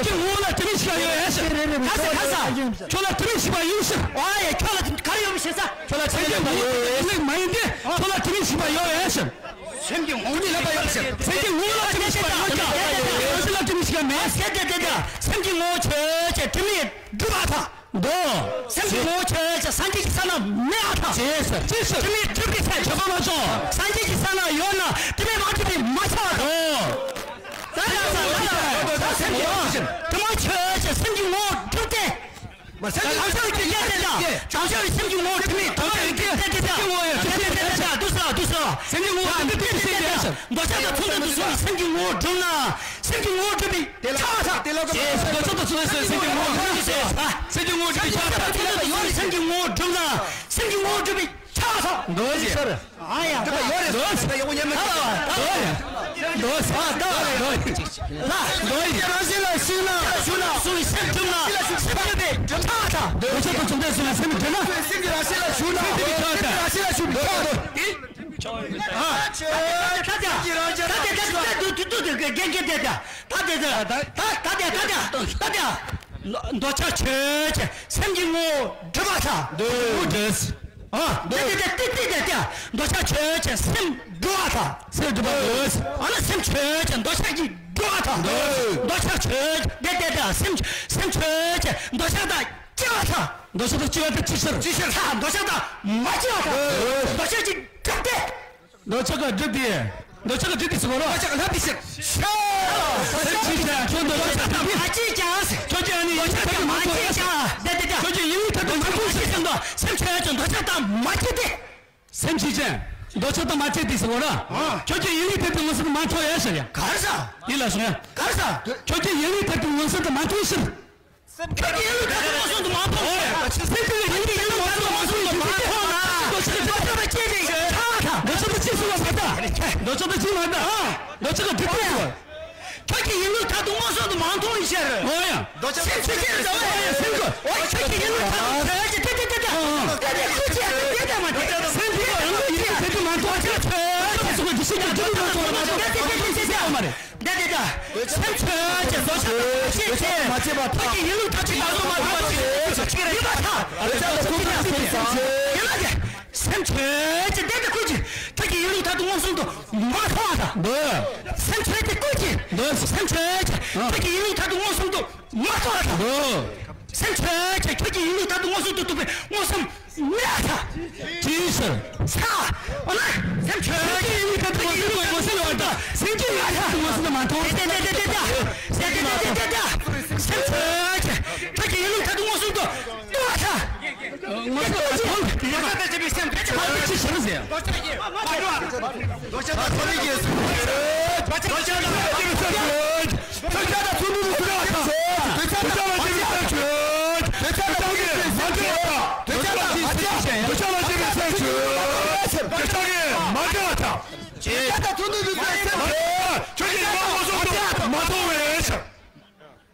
ཀྱི་ངོ་བོ་ལ་དེ་མི་ཤེས་ཡོད་ཤིག་ཁ་ས་ཁ་ས། ཁྱོད་ལ་དེ་མི་ཤེས་པ་ཡོད་ཤིག་ཨ་ཡ། ཁྱོད་ལ་ག་རེ་ཡོད་མི་ཤེས་ས། ཁྱོད་ལ་སེམས་ཀྱི་ངོ་བོ་དེ་མ་ཡིན་ཏེ། ཁྱོད་ལ་ སེམས་ཀྱི་ངོ་བོ་ལ་ལབ་པ་ཡོད་ཟེར། སེམས་ཀྱི་ངོ་བོ་ལ་དྲི་མ་ཞིག་པ་ཡོད་ཀྱང་། རང་བཞིན་ལ་དྲི་མ་ཞིག་མེད། དེ་དེ་དེ་དེ་སེམས་ཀྱི་ངོ་བོ་ཆོས་ཅན། དྲི་མས་གྲུབ་པར་ཐལ། འདོད། སེམས་ཀྱི་ངོ་བོ་ཆོས་ཅན། སངས་རྒྱས་ཀྱི་ས་ན་མེད་པར་ཐལ། ཅེས་སོ། ཅེས་སོ། དྲི་མས་གྲུབ་པའི་ཚེ། དྲི་མ་མ་བྱུང་། སངས་རྒྱས་ཀྱི་ས་ན་ཡོད་ན་དྲི་མས་མ་གྲུབ་པས་མ་ཁྱབ་པར་ཐལ། འདོད། ད་ལྟ་ས་ལ་ལ་ས་སེམས་ཀྱི་ངོ་བོ་དྲི་མ་ཆོས་ཅན། སེམས་ཀྱི་ངོ་བོ་གྲུབ་སྟེ། མ་སེམས་ཀྱི་དྲང་ཤར་གྱི་སྐད་དེ་དང་། དྲང་ཤར་བའི་སེམས་ཀྱི་ངོ་བོ་དྲི་མས་གྲུབ་པའི་སྐད་དེ་དང་། སེམས་ཀྱི་ངོ་བོ་ཡང་དེ་དེ་དེ་དེ་དེ་དེ་དུ་ས་དུ་ས། སེམས་ཀྱི་ངོ་བོ་ཡང་དེ་དེ་དེ་དེ་དེ། འདོད་ཆགས་དང་མཚུངས་ལྡན་དུ་སོང་བའི་སེམས་ཀྱི་ངོ་བོ་གྲུབ་ན། སེམས་ཀྱི་ངོ་བོ་གྲུབ་པས་ཁྱབ་པར་ཐལ། འདོད་ཆགས་དང་མཚུངས་ལྡན་སེམས་ཀྱི་ངོ་བོ་གྲུབ་པས་ཁྱབ་པར་ཐལ། སེམས་ཀྱི་ངོ་བོ་གྲུབ་པས་ཁྱབ་པར་ཐལ། འདོད་ཆགས་དང་མཚུངས་ལྡན་དུ་སོང་བའི་སེམས་ཀྱི་ངོ་བོ་གྲུབ་པས་ཁྱབ་པར་ཐལ། འདོད་ཆགས་དང་མཚུངས་ལྡན་དུ་སོང་བའི་སེམས་ཀྱི་ངོ་བོ་གྲུབ་པས་ཁྱབ་པར་ཐལ། འདོད་ཆགས་དང་མཚུངས་ལྡན་དུ་སོང་བའི་སེམས་ཀྱི་ངོ་བོ་གྲུབ་ན། སེམས་ཀྱི་ངོ་བོ་གྲུབ་པས་ཁྱབ་པར་ཐལ། འདོད་ཆགས། ཨ་ཡ། འདོད་པ་ཡོད་རེད། འདོད་ཆགས། ད་ཡོང་ཉན་མ། ད་ལ་བ། ད་ལ་བ། འདོད་ཆགས། འདོད་ཆགས། ད་ལ་བ། འདོད་ཆགས། ད་ལ་བ། འདོད་ཆགས། ལ། འདོད་ཆགས། རང་བཞིན་ལ་ཞུགས་ན། ཞུགས་ན། སོང་བའི་སེམས་གྲུབ་ན། སེམས་གྲུབ་པས་ཁྱབ་པར་ཐལ། འདོད་ཆགས་དང་མཚུངས་ལྡན་སོང་བའི་སེམས་གྲུབ་ན། སེམས་ཀྱི་རང་བཞིན་ལ་ཞུགས་ན། སེམས་གྲུབ་པས་ཁྱབ་པར་ཐལ། རང་བཞིན་ལ་ཞུགས་པས་ཁྱབ་པར་ཐལ། ཨ། ད་དེ་ད་དེ་ད་དེ་ད་དེ་ད་དེ་ད་དེ་ད་དེ་ད་དེ་ད་དེ་ད་དེ་ད་དེ་ད་དེ་ད་དེ། འདོད་ཆགས་ཆོས་ཅན། སེམས་ཀྱི་ངོ་བོ་གྲུབ་པར་ཐལ། འདོད། འདོད། ཨ། དེ་དེ་དེ་དེ་དེ་དེ། འདོད་ཆགས་ཆོས་ཅན། སེམས་གྲུབ་པར་ཐལ། སེམས་གྲུབ་པར་ཐལ། ཨ་ན་སེམས་ཆོས་ཅན། འདོད་ཆགས་ཀྱིས་གྲུབ་པར་ཐལ། འདོད། འདོད་ཆགས་ཆོས་དེ་དེ་དེ། སེམས་སེམས་ཆོས་ཅན། འདོད་ཆགས་དང་སྐྱེ་བར་ཐལ། འདོད་ཆགས་དང་སྐྱེ་བ་དེ་ཅི་ཕྱིར། ཅི་ཕྱིར། ཐལ། འདོད་ཆགས་དང་མ་སྐྱེ་བར་ཐལ། འདོད། འདོད་ཆགས་ཀྱིས་གྲུབ་སྟེ། འདོད་ཆགས་ཀྱིས་གྲུབ་སྟེ། འདོད་ཆགས་ཀྱིས་གྲུབ་སྟེ་ཟེར་བ་རེད། འདོད་ཆགས་ཀྱིས་གྲུབ་སྟེ་ཟེར། སེམས་ཅན། ཁྱོད་འདོད་ཆགས་དང་མ་སྐྱེས་ཀྱང་། ཁྱོད་ཀྱི་ཨ་ནི་ཡིན་གྱི་ཐབས་དུ་མ་སྐྱེས་ཀྱང་། འདོད་ཆགས་དང་མ་སྐྱེས་ཀྱང་། ཁྱོད་ཀྱི་ཡིན་གྱི་ཐབས་དུ་མ་མཐོང་ཞིག་ཟེར་འདུག་སེམས་ཅན་ཁྱོད་འདོད་ཆགས་དང་མ་སྐྱེས་ཏེ། སེམས་ཅན། འདོད་ཆགས་དང་མ་སྐྱེས་ཏེ་ཟེར་བ་རེད། ཁྱོད་ཀྱི་ཡིན་གྱི་ཐབས་དུ་མངོན་སུམ་དུ་མ་མཐོང་ཡ་ཟེར་ཡ། ག་རེ་ཟེར། ཡིད་ལ་ཟུང་ཡ། ག་རེ་ཟེར། ཁྱོད་ཀྱི་ཡིན་གྱི་ཐབས་དུ་མངོན་སུམ་དུ་མ་མཐོང་ཕྱིར། ཁྱོད་ཀྱི་ཡིན་གྱི་ཐབས་དུ་མངོན་སུམ་དུ་མ་མཐོང་ཕྱིར། ཁྱོད་ཀྱི་ཡིན་གྱི་ཐབས་དུ་མངོན་སུམ་དུ་མ་མཐོང་ན། འདོད་ཆགས་དང་མ་སྐྱེས་ཏེ་ཁྱབ་པར་ཐལ། འདོད་ཆགས་དང་སྐྱེས་སོང་བ་མ་གཏོགས། འདོད་ཆགས་དང་སྐྱེས་མ་གཏོགས། འདོད་ཆགས་དང་སྒྲིབ་པ། ཁྱོད་ཀྱི་ཡིན་ལུགས་ཐབས་དུ་མངོན་སུམ་དུ་མ་མཐོང་བའི་ཕྱིར། འོ་ཡ། སེམས་ཆོས་ཅན། འོ་ཡ། སེམས་ཀྱི། འོ་ཁྱོད་ཀྱི་ཡིན་ལུགས་ཐབས་དུ་ཆོས་ཅན། དེ་དེ་དེ་དེ། དེ་དེ་ཁོ་ཅི་ཡང་དེ་དེ་མ་དེ། སེམས་ཀྱི་རང་ལུགས་ཡིན་ལུགས་ཐབས་དུ་མ་མཐོང་བ་ཆོས་ཅན། སོ་སོ་གི་འདུ་ཤེས་ཀྱི་སྒྲིབ་པ་མ་མཐོང་བ་མ་གཏོགས། དེ་དེ་དེ་དེ་དེ་མ་རེད། དེ་དེ་དེ། སེམས་ཆོས་ཅན། འདོད་ཆགས་དང་མ་སྐྱེས་ཏེ། ཁྱོད་ཀྱི་ཡིན་ལུགས་ཐབས་ཀྱི་ཐབས་དུ་མ་མཐོང་བ་ཆོས་ཅན། ཡིན་པར་ཐལ། འདོད་ཆགས་དང་སྐྱེས་ཏེ། ཡིན་ལ་དེ། སེམས་ཆོས་ཅན། དེ་དེ་ཁོ་ཅི། ཁྱོད་ཀྱི་ཡིན་ལུགས་ཐབས་དུ་མངོན་སུམ་དུ་མ་མཐོང་བ་དང་། འདོད། སེམས་ཆོས་ཅན་ཁོ་ཅི། འདོད། སེམས་ཆོས་ཅན། ཁྱོད་ཀྱི་ཡིན་ལུགས་ཐབས་དུ་མངོན་སུམ་དུ་མ་མཐོང་བ་དང་། འདོད། སེམས་ཆོས་ཅན། ཁྱོད་ཀྱི་ཡིན་ལུགས་ཐབས་དུ་མངོན་སུམ་དུ་རྟོགས་པའི་མངོན་སུམ་མེད་པར་ཐལ། ཅི་ཕྱིར། ས། འོ་ན། སེམས་ཆོས་ཅན། ཁྱོད་ཀྱི་ཡིན་ལུགས་ཐབས་དུ་མངོན་སུམ་དུ་མ་མཐོང་བ་དང་། སེམས་ཀྱི་ཡིན་ལུགས་ཐབས་དུ་མངོན་སུམ་དུ་མ་མཐོང་། དེ་དེ་དེ་དེ་དེ་དེ། དེ་དེ་དེ་དེ་དེ། སེམས་ཆོས་ཅན། ཁྱོད་ཀྱི་ཡིན་ལུགས་ཐབས་དུ་མངོན་སུམ་དུ། ངོ་ཚ་ངོ་ཚ་ཅི་ཟེར་ཟེར།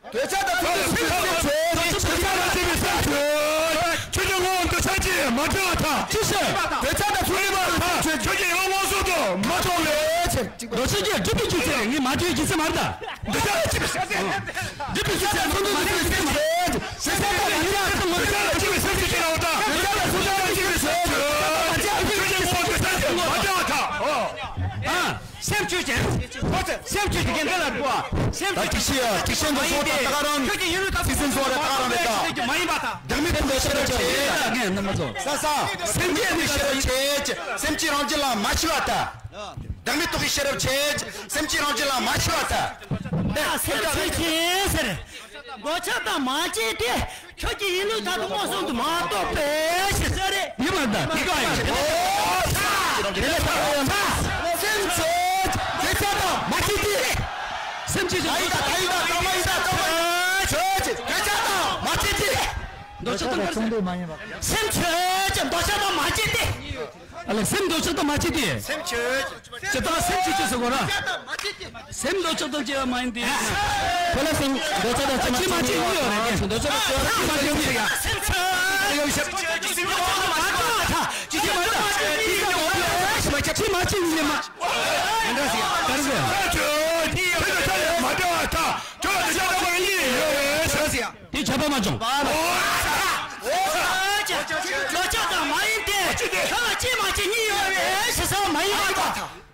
འདོད་ཆགས་དང་མཚུངས་ལྡན་སེམས་ཆོས། འདོད་ཆགས་དང་མ་སྐྱེས་པའི་སེམས་ཆོས། ཁྱོད་ཀྱི་ངོ་བོ་འདོད་ཆགས་ཀྱིས་མ་གྲུབ་པར་ཐལ། ཅི་ཕྱིར། འདོད་ཆགས་དང་མཚུངས་ལྡན་སེམས་ཆོས། ཁྱོད་ཀྱི་ངོ་བོ་མངོན་སུམ་དུ་མ་མཐོང་བའི་ཕྱིར། འདོད་ཆགས་ཀྱིས་སྒྲིབ་པའི་རྒྱུ་མཚན་ནི་མ་གྲུབ་པའི་རྒྱུ་མཚན་མ་རེད་ད། འདོད་ཆགས་ཀྱིས་སྒྲིབ་པའི་རྒྱུ་མཚན་མཚུངས་ལྡན་སེམས་ཆོས། འདོད་ཆགས་དང་མ་སྐྱེས་པའི་སེམས་ཆོས། འདོད་ཆགས་དང་མ་སྐྱེས་པའི་སེམས་ཆོས་ཅི་ལབ་པ་ད། འདོད་ཆགས་དང་མཚུངས་ལྡན་སེམས་ཆོས། ཁྱོད་ཀྱི་ངོ་བོ་འདོད་ཆགས་ཀྱིས་མ་གྲུབ་པར་ཐལ། ཨ། སེམས་ཆོས་ཅན། སེམས་ཆོས་ཀྱི་འགལ་འདུ་ལ་འགྲོ་བ། སེམས་ད་ཆོས་ཅན། ཏིག་ཤི་ཡ་ཏིག་ཤི་འདུ་སོང་ད་ད་ག་རང་། ཁྱོད་ཀྱི་ཡིན་ལུགས་ཐབས་ཚིག་སེམས་སོ་ར་ད་ག་རང་རེད་ད། མ་ཡིན་པ་དང་། བདག་མེད་རྟོགས་ཤེས་རབ་ཆེ། ངས་རྣམ་པ་ཚོ། ས་ས། སེམས་ཀྱི་མི་ཤེས་རབ་ཆེ། སེམས་ཀྱི་རང་བཞིན་ལ་མ་ཤི་བ་ལྟ། བདག་མེད་རྟོགས་ཤེས་རབ་ཆེ། སེམས་ཀྱི་རང་བཞིན་ལ་མ་ཤི་བ་ལྟ། ད་སེམས་ཆོས་ཅན་ཟེར། འདོད་ཆགས་དང་མ་སྐྱེས་ཏེ། ཁྱོད་ཀྱི་ཡིན་ལུགས་ཐབས་དུ་མངོན་སུམ་དུ་མ་རྟོགས་པའི་ཕྱིར་ཟེར་རེད། ཡིན་མ་ད་འདི་ག་ཡིན། འོ་ས། དེ་ལས་ས། སེམས་ཆོས་ཅན། འདོད་ཆགས་དང་མ་སྐྱེས་ཏེ། སེམས་ཆོས་ཅན། ད་ཡིན་ད་ད་ཡིན་ད་གྲོགས་མོ་ཡིན་ད་གྲོགས་མོ། ཆོས་ཅན། འདོད་ཆགས་དང་མ་སྐྱེས་ཏེ། འདོད་ཆགས་དང་མ་སྐྱེས་ཏེ། སེམས་ཆོས་ཅན། འདོད་ཆགས་དང་མ་སྐྱེས་ཏེ། ཨ་ལས་སེམས་འདོད་ཆགས་དང་མ་སྐྱེས་ཏེ། སེམས་ཆོས་ཅན། ཇི་ལྟར་སེམས་ཆོས་ཅན་ཟེར་གོ་ར། སེམས་འདོད་ཆགས་དང་སྐྱེ་བ་མ་ཡིན་ཏེ། ཁོ་ལ་སེམས་འདོད་ཆགས་དང་སྐྱེ་མ་སྐྱེ་གཉིས་ཡོད་རེད། འདོད་ཆགས་དང་སྐྱེ་མ་སྐྱེ་གཉིས་ཡོད་རེད། སེམས་ཆོས་ཅན། འདོད་ཆགས་དང་སྐྱེ་མ་སྐྱེ་གཉིས་མ། མི་འདྲ་ཟེར་ཡ། ག་རེ་ཟེར་ཡ། འདོད་ཆགས་དང་སྐྱེ་མ་སྐྱེ་གཉིས་ཡོད་རེད། འདོད་ཆགས་དང་མ་ཡིན་ཏེ། ཁྱོད་ལ་སྐྱེ་མ་སྐྱེ་གཉིས་ཡོད་རེད་ཞེས་ཟེར་བ་མ་ཡིན་པ་དང་།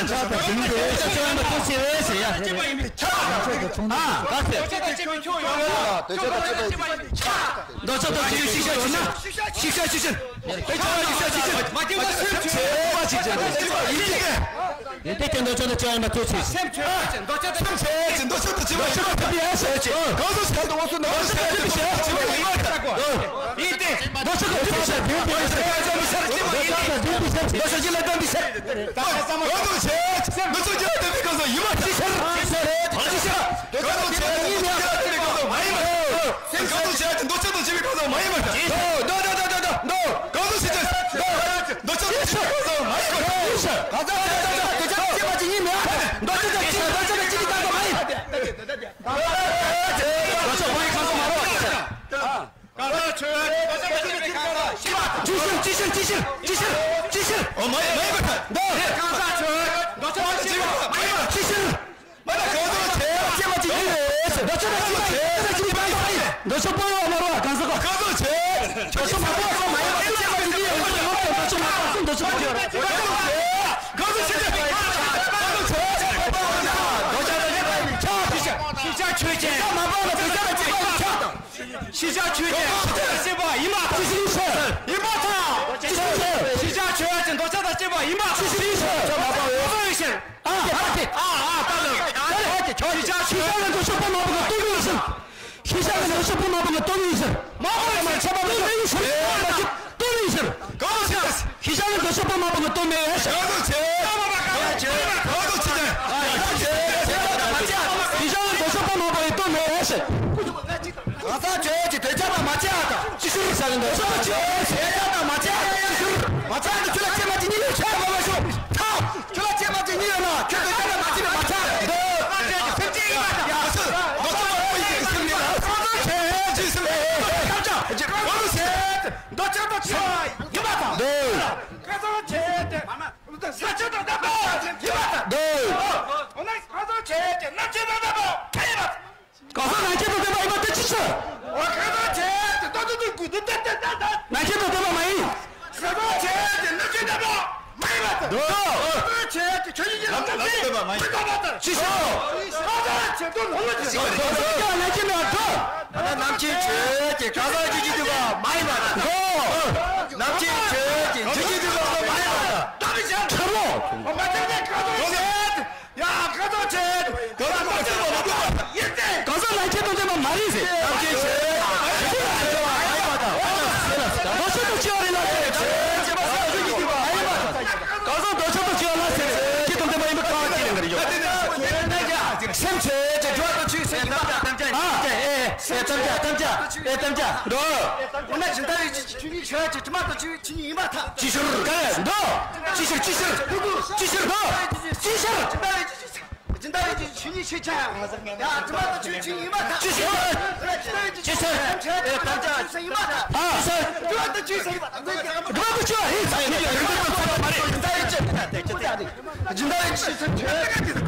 ཆགས་དང་ཞིང་དེ། ཆགས་ཡོད་པ་ཐུགས་ཆེ་བས་ཟེར་ཡ། ཨ། ག་ཚོད། འདོད་ཆགས་དང་སྤྱི་པའི་ཆགས། འདོད་ཆགས་དང་སྤྱི་པའི་ཆགས། ཤིག་ཤ་ཤིག་ཤ། ཤིག་ཤ་ཤིག་ཤ། དེ་ཆགས་ཤིག་ཤ་ཤིག་ཤ། མ་སྐྱེ་བ་སེམས་ཆེ་བ་ཞིག་ཅན། ཡིན་གྱི། ཡིན་ཏེ་ཀྱང་འདོད་ཆགས་དང་སྤྱི་པའི་ཡིན་པ་ཐུགས་ཆེ་ཞིང་། སེམས་ཆེ་བ་ཅན། འདོད་ཆགས་དང་སྤྱི་པའི་ཡིན་པ་ཐུགས་ཆེ་ཞིང་། འདོད་ཆགས་དང་སྤྱི་པའི་ཡིན་པ་ཐུགས་ཆེ་ཞིང་། འདོད་ཆགས་དང་སྤྱི་པའི་ཡིན་པ་ཐུགས་ཆེ་ཞིང་། གང་ཟག་ཤར་དུ་འོ་སུ་ནང་ཤར་དུ་འོ་སུ་ནང་ཤར་དུ་འོ་སུ་ཡིན་ཏེ། འདོད་ཆགས་དང་སྤྱི་པའི་ཡིན་པ་ཐུགས་ཆེ་ཞིང་། འདོད་ཆགས་དང་སྤྱི་པའི་ཡིན་པ་ཐུགས་ཆེ་ཞིང་། འདོད་ཆགས་དང་སྤྱི་པའི་ཡིན་པ་ཐུགས་ཆེ་ཞིང་། གང་ཟག་ཤར་དུ་འོ་སུ་ནང་ཤར་དུ་འོ་སུ་ཡིན་པ་ཐུགས་ཆེ་ཞིང་། གང་ཟག་ཤར་དུ་འོ་སུ་ནང་ཤར་དུ་འོ་སུ་ཡིན་པ་ཐུགས་ཆེ་ཞིང་། འདོད་ཆགས་དང་སྤྱི་པའི་ཡིན་པ་ཐུགས་ཆེ་ཞིང་། འདོད་ཆགས་དང་སྤྱི་པའི་ཡིན་པ་ཐུགས་ཆེ་ཞིང་། ཅི་ཕྱིར། ཅི་ཕྱིར། ཅི་ཕྱིར། ཅི་ཕྱིར། ཅི་ཕྱིར། ཅི་ཕྱིར། ཨོ་མ་ཡིན། མ་ཡིན་པ་ད། འདི་གང་ཟག་ཆོས་མདོ་ཆོས་དང་བཅས་པ་མ་ཡིན་པ། ཅི་ཕྱིར། མ་ད་གང་ཟག་ཆོས་ཅན་མ་ཅིག་ཡིན། མདོ་ཆོས་དང་བཅས་པ་ཡིན་པ། མདོ་ཆོས་པོ་ཡོད་མ་རེད། གང་ཟག་གང་ཟག་ཆོས། མདོ་ཆོས་མ་པོ་མ་ཡིན་པ་ཅན་མ་ཅིག་ཡིན། མདོ་ཆོས་མ་པོ་མདོ་ཆོས་མ་ཅིག་ཡིན། གང་ཟག་ཆོས་ཅན། གང་ཟག་ཆོས་ཅན། མདོ་ཆོས་དང་བཅས་པ་ཡིན་པ། ཤེས་བྱ་ཆོས་ཅན། མདོ་ཆོས་དང་བཅས་པ་ཡིན་པ། ཤེས་བྱ་ཆོས་ཅན། མདོ་ཆོས་དང་བཅས་པ་ཡིན་པ་དང་། ཅི་ཞིག་ཡིན་ཕྱིར། ཡིན་པ་དང་། ཅི་ཞིག་ཡིན་ཕྱིར། ཤེས་བྱ་ཆོས་ཅན། མདོ་ཆོས་དང་བཅས་པ་ཡིན་པ་དང་། ཅི་ཞིག་ཡིན་ཕྱིར། ཅོ་མ་པ་འོས། ཨ་ཨ་ཨ་ད་ལ། ཤེས་བྱ་ཆོས་ཅན། མདོ་ཆོས་པོ་མ་པོ་གི་སྟོང་ཉིད་ཡིན་ཕྱིར། ཤེས་བྱ་ནི་མདོ་ཆོས་པོ་མ་པོ་གི་སྟོང་ཉིད་ཡིན་ཕྱིར། མ་པོ་ཡིན་ཕྱིར། ཁྱད་པར་མེད་ཕྱིར། སྟོང་ཉིད་ཡིན་ཕྱིར། གང་ཟག་ཆོས། ཤེས་བྱ་ནི་མདོ་ཆོས་པོ་མ་པོ་གི་སྟོང་ཉིད་ཡིན་ཕྱིར། གང་ཟག་ཆོས། གང་ཟག་ཆོས་ཅན། ཤེས་བྱ་ནི་མདོ་ཆོས་པོ་མ་པོ་གི་སྟོང་ཉིད་ཡིན་ཕྱིར། གང་ཟག་ཆོས་ཀྱི་དོན་བྱ་དང་མ་བྱ་དང་། ཅི་ཕྱིར་ཟེར་ན་མདོ་ཆོས་པོ་ཆོས་དོན་བྱ་དང་མ་བྱ་དང་། ཅི་ཕྱིར། མ་བྱ་དང་། ཁྱོད་ལ་ཁྱེད་མ་ཅིག་གཉིས་ཡོད་ཁྱེད་མ་མ་ཤོག་ཐ། ཁྱོད་ལ་ཁྱེད་མ་ཅིག་གཉིས་ཡོད་ན་ཁྱོད་དོན་བྱ་དང་མ་བྱ་དང་མ་བྱ་དང་། འདི་སེམས་ཅན་ཡིན་པ་དང་། ཡ་མདོ་ཆོས་པོ་ཡིན་གྱི་སེམས་ཡིན་ལ། ཁྱེད་ཅི་སེམས་ཡིན་ཐམས་ཅད་ཁོ་ལ་ཟེར། མདོ་ཆོས་པོ་ཆོས་ཡིན་པ་དང་། འདི་ཁ་སང་ཁྱེད་དེ། ས་ཆ་དང་ལྡན་པ་ཡིན་པ་དང་། འདི། འོ་ན་གང་ཟག་ཆོས་ཀྱི་རྣམ་བཅད་དང་ལྡན་པ་ཡིན་པ། གང་ཟག་རྣམ་བཅད་དང་ལྡན་པ་ཡིན་པ་དེ་ཅི་ཕྱིར། འོ་གང་ཟག་ཆོས་ཀྱི་རྣམ་བཅད་དང་ལྡན་པ་ཡིན་པ་མ་ཡིན། གང་ཟག་ཆོས་ཀྱི་རྣམ་བཅད་ལྡན་པ་མ་ཡིན་པ་དང་། འདི། གང་ཟག་ཆོས་ཀྱི་ཆོས་ཉིད་ཀྱི་རྣམ་བཅད་མི་ལྡན་པ་དང་། ཅི་ཕྱིར། གང་ཟག་ཆོས་དོན་ལ་ལོག་ཅི། གང་ཟག་ཆོས་ཀྱི་རྣམ་བཅད་མི་ལྡན་པ། རྣམ་མཁྱེན་ཆོས་ཀྱི་གང་ཟག་རྒྱུད་ཀྱི་འདུས་པ་མ་ཡིན་པ་དང་། རྣམ་མཁྱེན་ཆོས་ཀྱི་རྒྱུད་ཀྱི་འདུས་པ་མ་ཡིན་པ་དང་། ཁྲ་ལོ། ཡ་གང་ཟག་ཆོས་ཀྱི་གང་ཟག་ལ་ཁྱད་དུ་ལྡན་པ་མ་རེད་ཟེར། རྣམ་མཁྱེན་ཆོས་ཀྱི་མ་ཡིན་པ་དང་། རྡོ་ཆོས་དང་བཅས་པ་རེད་ལ་ཟེར། གང་ཟག་རྡོ་ཆོས་དང་བཅས་པ་ལ་ཟེར། ཁྱད་དུ་ལྡན་པ་ཡིན་པ་གང་ཅི་ལེན་ག་རེ་ཡོད། སེམས་ཆོས་ཀྱི་སྒྲོ་དང་ཆོས་སེམས་ཡིན་པ་དང་། ཨ་ཨེ་ཨེ་ཐམས་ཅད་ཐམས་ཅད་ཨེ་ཐམས་ཅད་འགྲོ། འོ་ན་ཇི་ལྟ་བའི་ཆོས་ཉིད་ཆོས་ཀྱི་དྲི་མ་དང་ཆོས་ཉིད་ཡིན་པར་ཐལ། ཅི་ཕྱིར། ག་རེ་འདོད། ཅི་ཕྱིར་ཅི་ཕྱིར། ཅི་ཕྱིར་འདོད། ཅི་ཕྱིར། ཇི་ལྟ་བའི་ཆོས་ཉིད་ཆོས་ཅན། ཡ་དྲི་མ་དང་ཆོས་ཉིད་ཡིན་པར་ཐལ། ཅི་ཕྱིར། ཇི་ལྟ་བའི་ཆོས་ཉིད་ཆོས་ཅན། ཡ་དྲི་མ་དང་ཆོས་ཉིད་ཡིན་པར་ཐལ། ཨ་ཅི་ཕྱིར། དྲི་མ་དང་ཆོས་ཉིད་ཡིན་པར་ཐལ། དྲི་མ་དང་ཆོས་ཉིད་ཡིན་པར་ཐལ། ཡ་དྲི་མ་དང་ཆོས་ཉིད་ཡིན་པར་ཐལ། དྲི་མ་དང་ཆོས་ཉིད་ཡིན་པར་ཐལ། ཇི་ལྟ་བའི་ཆོས་ཉིད་ཆོས་ཅན། ཡ་དྲི་མ་དང་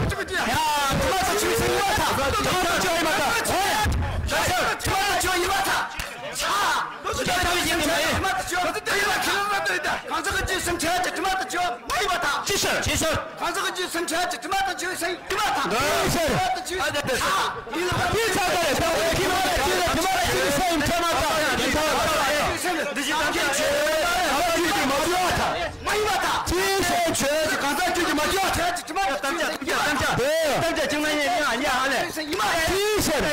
ཆོས་ཉིད་ཡིན་པར་ཐལ། དྲི་མ་དང་ཆོས་ཡིན་པར་ཐལ། ཨོ་ཡ། དྲི་མ་དང་ཆོས་ཡིན་པར་ཐལ། ཆ། དྲི་མ་དང་ཆོས་ཡིན་པར་ཐལ། དྲི་མ་དང་ཆོས་ཡིན་པར་ཐལ། གང་ཟག་གི་སེམས་ཅན་གྱི་དྲི་མ་དང་ཆོས་མ་ཡིན་པར་ཐལ། ཅི་ཕྱིར། ཅི་ཕྱིར། གང་ཟག་གི་སེམས་ཅན་གྱི་དྲི་མ་དང་ཆོས་སེམས་ཡིན་པར་ཐལ། ཅི་ཕྱིར། དྲི་མ་དང་ཆོས་ཡིན་པར་ཐལ། དྲི་མ་དང་ཆོས་ཡིན་པར་ཐལ། དྲི་མ་དང་ཆོས་ཡིན་པར་ཐལ། མ་ཡིན་པར་ཐལ། ཅི་ཕྱིར། ཆོས་ཀྱི་གང་ཟག་རྒྱུད་ཀྱི་མ་བྱས་པ་དང་། ཆོས་ཀྱི་གང་ཟག་རྒྱུད་ཀྱི་མ་བྱས་པ་དང་། ཐམས་ཅད་ཐམས་ཅད་ཐམས་ཅད་ཐམས་ཅད་ཅིག་ན་ཉེ་ཉེ་ཨ་ཉེ་ཨ་ལེ། ཅི་ཕྱིར།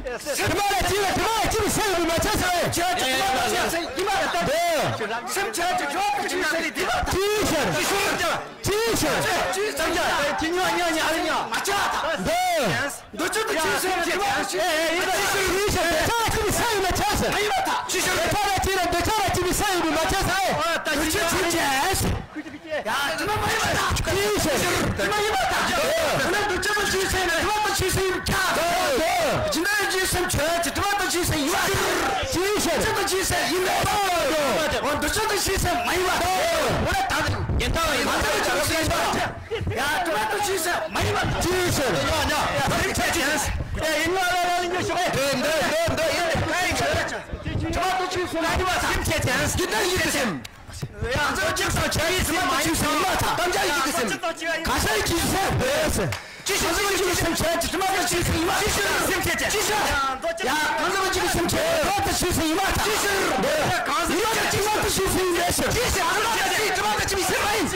དྲི་མ་ལ་ཅི་ལ་དྲི་མ་ལ་ཅི་ལ་སེམས་ཡོད་མ་ཆགས་སོ། ཆོས་ཀྱི་དྲི་མ་ལ་ཅི་ལ་སེམས་ཡོད་མ་ཆགས་སོ། སེམས་ཆོས་ཀྱི་སྒྲོ་དང་ཆོས་སེམས་ཡིན་པར་ཐལ། ཅི་ཕྱིར། ཅི་ཕྱིར། ཅི་ཕྱིར། ཅི་ཉོ་ཉོ་ཉོ་ཨ་ཉོ། མ་ཆགས་དང་། འདི། འདི་ཅི་ལ་ཅི་ལ་སེམས་ཡོད་མ་ཆགས་སོ། ཅི་ཕྱིར། འདི་ལ་ཅི་ལ་སེམས་ཡོད་མ་ཆགས་སོ། མ་ཡིན་པར་ཐལ། ཅི་ཕྱིར། འདི་ལ་ཅི་ལ་འདི་ལ་ཅི་ལ་སེམས་ཡོད་མ་ཆགས་སོ། འདི་ཅི་ལ་ཅི་ལ། ཡ་དྲི་མ་མ་ཡིན་པར་ཐལ། ཅི་ཕྱིར། དྲི་མ་ཡིན་པར་ཐལ། འོ་ན་འདི་ཅི་ལ་ཅི་ལ་སེམས་ཡོད་མ་ཆགས་སོ། ཇི་ལྟར་ཅི་སེམས་ཆོས་ཀྱི་དྲི་མ་དང་ཆོས་སེམས་ཡིན་པ་དང་། ཅི་ཕྱིར། ཅི་དང་ཆོས་སེམས་ཡིན་པས། འོ་འདུ་བྱེད་དང་ཆོས་སེམས་མ་ཡིན་པ་དང་། འོ་ན་ད་ཡིན་ད་ཡིན་ད་ཡིན་ཆོས་སེམས་ཡིན་པ་དང་། ཡ་དྲི་མ་དང་ཆོས་སེམས་མ་ཡིན་པ་དང་། ཅི་ཕྱིར། ཡ་ཡ་ཡ་ཡིན་ལ་ལ་ལ་ཡིན་ཞོག་འདི་འདི་འདི་འདི་ཡིན། དྲི་མ་དང་ཆོས་སེམས་མ་ཡིན་པ་དང་། སེམས་ཅན་ཅན། ཡིན་དང་ཡིན་གྱི་སེམས། ཡང་ཚོགས་གཅིག་སང་ཆ་ཡི་སེམས་མ་ཡིན་སེམས་མ་ཐག་གཏམ་བྱ་ཡི་གི་སེམས། ག་ས་ཡི་གི་སེམས། ཅི་ཞིག་ཅི་ཞིག་སེམས་ཆ་ཅི་དྲི་མ་དང་ཆོས་སེམས་ཡིན་མ་ཅི་ཞིག་སེམས་ཆ་ཅི་ཞིག་ཡང་གང་ཟག་གཅིག་གི་སེམས་ཆ་དྲི་མ་དང་ཆོས་སེམས་ཡིན་མ་ཐག་ཅི་ཞིག་ཡིན་མ་ཐག་ཅི་ཞིག་ཨ་ནི་ཅི་དྲི་མ་དང་ཆོས་སེམས་ཡིན་མ་ཅི་ཞིག་ཨ་ནི་ཅི་དྲི་མ་དང་ཆོས་སེམས་མ་ཡིན་ཚ།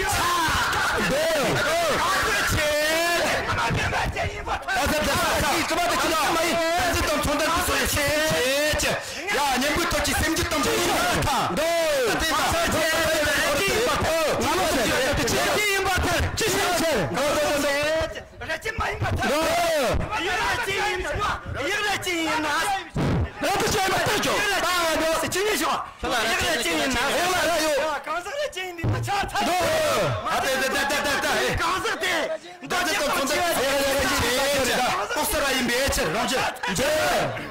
ད་ད་ད་ད་དྲི་མ་དང་ཆོས་སེམས་མ་ཡིན། ད་ཚིག་དང་ཚོན་མདངས་ཀྱི་སོགས་ཡོད་ཆེ་ཆེ། ཡ་གཉེན་པོའི་ཐོག་གི་སེམས་ཀྱི་གཏམ་བྱས་ཡིན་པར་ཐལ། འདོད། ད་ལྟའི་མ་ཚང་ཆེ་ཡིན་པར་ཐལ། ང་ལོ་ཆེ་ཡིན་པར་ཐལ། ཅི་ཞིག་ཆེ། འདོད་འདོད་འདོད། ར་ཅི་མ་ཡིན་པར་ཐལ། འདོད། ཡིག་ར་ཅི་ཡིན་ན། ཡིག་ར་ཅི་ཡིན་ན། ར་ཏུ་ཅི་ཡིན་པར་ཐལ་ཅོ། ད་ང་འདོད་ཅི་ཉིད་ཤོག་ཡིག་ར་ཅི་ཡིན་ན། ཡིག་ར་ར་ཡོད། གང་ཟག་ར་ཅི་ཡིན་པའི་མ་ཆགས་ཐལ། འདོད། ཨ་ཏེ་ཏེ་ཏེ་ཏེ་ཏེ་ཏེ། གང་ཟག་དེ། འདོད་ཅེས་དང་མཚོན་དག་ཚེ་ར་ཡ་ར་ཅི་ཡིན་པའི་ཕྱིར། ལྐོག་ཟ་ར་ཡིན་པའི་ཕྱིར་རང་ཕྱིར་འཇལ།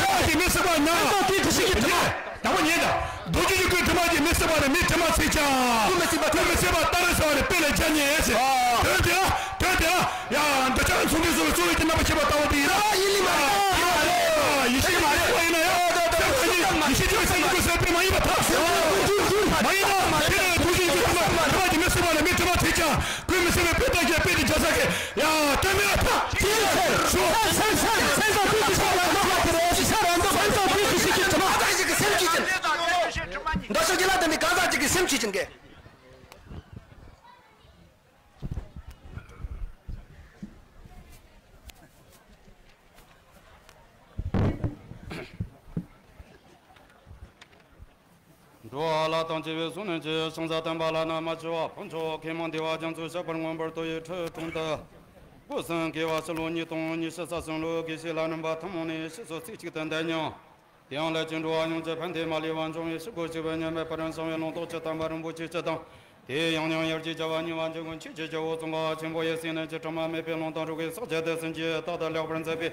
དྲི་མ་གྱིས་མི་སྲིད་པ་ན། སེམས་ཙམ་དེའི་གྲུ་བཞི་གིས་དྲི་མ། དང་པོ་ཉན་དང་། རྡོ་རྗེ་ཡི་གེས་དྲི་མ་གྱིས་མི་སྲིད་པ་ན། མིས་དྲི་མ་ཚིག་ཀྱང་། ཀུན་མི་སྲིད་པ། ཀུན་མི་སྲིད་པ་ལྟར་ཟེར་བ་ནི་དཔེ་ལ་བྱ་ཉན་ཟེར། དོན་དེ་ལ། དོན་དེ་ལ། ཡ། འདོད་ཆགས་མཚུངས་ལྡན་བཟོ་བའི་རྩོལ་བས་ཀྱི་རྣམ་པར་ཤེས་པ་ལྟ་བུ་དེ་ཡིན་ན། ཡིན་ལ་མ་རེད། ཡིན་ལ་མ་རེད། ཡིན་ལ་མ་རེད། ཡིན་ན་ཡང་། སེམས་ཀྱི་ཡེ་ཤེས་ཀྱི་སེམས་ཀྱི་སྐུ་ཟེར་དཔེ་མ་ཡིན་པར་ཐལ། མ་ཡིན་ན། དེ་ནས་རྡོ་རྗེ་ཡི་གེས་དྲི་མ་གྱིས་མི་སྲིད་པ་ན། མིས་དྲི་མ་ཚིག་ཀྱང་། ཀུན་མི་སྲིད་པའི་དཔེ་ལྟར་གྱི་དཔེ་དེ་བྱ་ས་གི། ཡ། དོན་མེད་པར་ཐལ། ཅི་ཟེར། ཤོག་སེམས་ཙམ་དེའི་གྲུ་བཞི་གིས་དྲི་མ། སེམས་ཙམ་དེའི་གྲུ་བཞི་གིས་དྲི་མ། གང་ཟག་ཅིག་གི་སེམས་ཀྱིས་ཀྱང་། འདོད་ཆགས་ཀྱིས་ལ་དམ་པའི་གང་ཟག་ཅིག་གི་སེམས་ཀྱིས་ཀྱང་གི། འགྲོ་བ་ལ་དང་བཅས་པའི་གཟུགས་ནས་ཀྱི་ཕྱག་འཚལ་བསྟན་པ་བླ་ན་མ་བཅོས་པ་ཕུན་ཚོགས་གེ་མོ་འདུས་པ་རྒྱ་མཚོའི་ཞགས་པར་མངོན་པར་བརྟོལ་བའི་ཁྲོད་དྲུང་དུ། སྐུ་གསུམ་གྱི་བར་ཕྱི་ལོ་ཉིས་སྟོང་ཉི་ཤུ་རྩ་གསུམ་ལོའི་དགེ་བཤེས་ལྷ་རམས་པ་ཐུན་མོང་ནས་ཕྱི་སོ་ཚིག་གཅིག་ཏུ་འདས་མྱོང་། དེ་ཡང་ལས་ཀྱི་འགྲོ་བ་ཡོངས་ཀྱི་ཕན་བདེ་མ་ལུས་པ་འབྱུང་བའི་ཕྱིར་སྒོ་གཅིག་པའི་ཉམས་མེད་པར་བྱང་བའི་ལུང་རྟོགས་ཀྱི་དམ་པ་རིན་པོ་ཆེ་སྤྱི་དང་ དེ་ཡང་སྙིང་ཡར་གྱི་བྱ་བ་ཉེ་བ་འཇུག་ཀུན་ཆོས་ཀྱི་རྒྱལ་པོ་ཙོང་ཁ་ཆེན་པོ་ཡི་སྲས་རྣམས་ཀྱི་དྲི་མ་མེད་པའི་ལུང་དང་འགྲོགས་པའི་ཟག་བཅས་དེ་སེམས་ཀྱིས་རྟག་ཏུ་ལེགས་པར་མཛད་པའི་